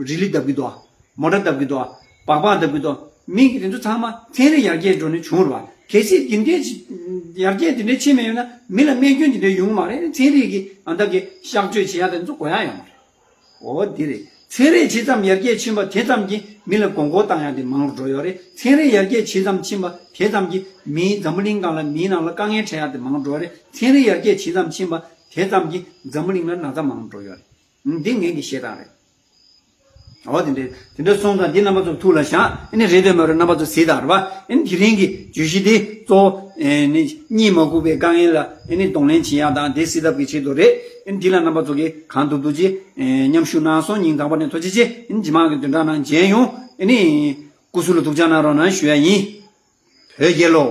རི་ལི་བརྡབ་གི་འདུག་མོ་ཊ་བརྡབ་གི་འདུག་སྦག་སྦག་བརྡབ་གི་འདུག་མི་གི་དེ་ཚོ་ཚང་མ་ཚན་རིག་ཡར་རྒྱས་འགྲོ་ནས་བྱུང་རེད་པ། གལ་སྲིད་དེ་འདྲའི་ཡར་རྒྱས་དེ་འདྲའི་ཕྱིན་མེད་ཡོད་ན་མི་ལ་རྨས་སྐྱོན་དེ་འདྲའི་ཡོང་གི་མ་རེད། ཚན་རིག་གི་ཨ་ད་གི་གཤག་བཅོས་བྱེད་ཡ་དེ་ཚོ་དགོས་ཡ་ཡོད་མ་རེད། འོ་དེ་རེད། ཚན་རིག་ཇི་ཙམ་ཡར་རྒྱས་ཕྱིན་པ་དེ་ཙམ་གྱིས་མི་ལ་མགོ་སྐོར་བཏང་ཡ་དེ་མང་རུ་འགྲོ་ཡོད་རེད། ཚན་རིག་ཡར་རྒྱས་ཇི་ཙམ་ཕྱིན་པ་དེ་ཙམ་གྱིས་མིའི་འཛམ་བུ་གླིང་སྒང་ལ་མིའི་ནང་ལ་དཀའ་ངལ་འཕྲད་ཡ་དེ་མང་རུ་འགྲོ་ཡོད་རེད། ཚན་རིག་ཡར་རྒྱས་ཇི་ཙམ་ཕྱིན་པ་དེ་ཙམ་གྱིས་འཛམ་བུ་གླིང་ལ་ན་ཚ་མང་རུ་འགྲོ་ཡོད་རེད། འདི་ངེད་ཀྱི་བཤད་སྟངས་རེད། འོ་དེ་འདྲ་དེ་འདྲ་སོང་ཙང་འདི་རྣམ་པ་ཚོ་ཐུགས་ལ་བཞག་ཨ་ནི་རེད་འདོད་མ་རེད་རྣམ་པ་ཚོ་གཟིགས་དང་རེད་པ། ཨ་ནི་དེ་རིང་གི་བརྗོད་གཞི་འདི་གཙོ་བོ་ཨ་ནི་གཉིད་མ་ཁུག་པའི་དཀའ་ངལ་ལ་ཨ་ནི་གདོང་ལེན་བྱེད་ཡག་དང་དེ་སེལ་ཐབས་ཀྱི་ཆེད་དུ་རེད། ཨ་ནི་འདི་ལ་རྣམ་པ་ཚོ་གིས་གང་ཐུབ་ཐུབ་ཅིག་ཨ་མཉམ་ཞུགས་གནང་སོང་། སྙིང་ཐག་པ་ནས་ཐུགས་རྗེ་ཆེ། ཨ་ནི་རྗེས་མ་གི་བདུན་ཕྲག་ནང་མཇལ་ཡོང་། ཨ་ནི་སྐུ་གཟུགས་ལ་ཐུགས་ཅག་གནང་རོགས་གནང་ཞུ་ཡ་ཡིན། བོད་རྒྱལ་ལོ།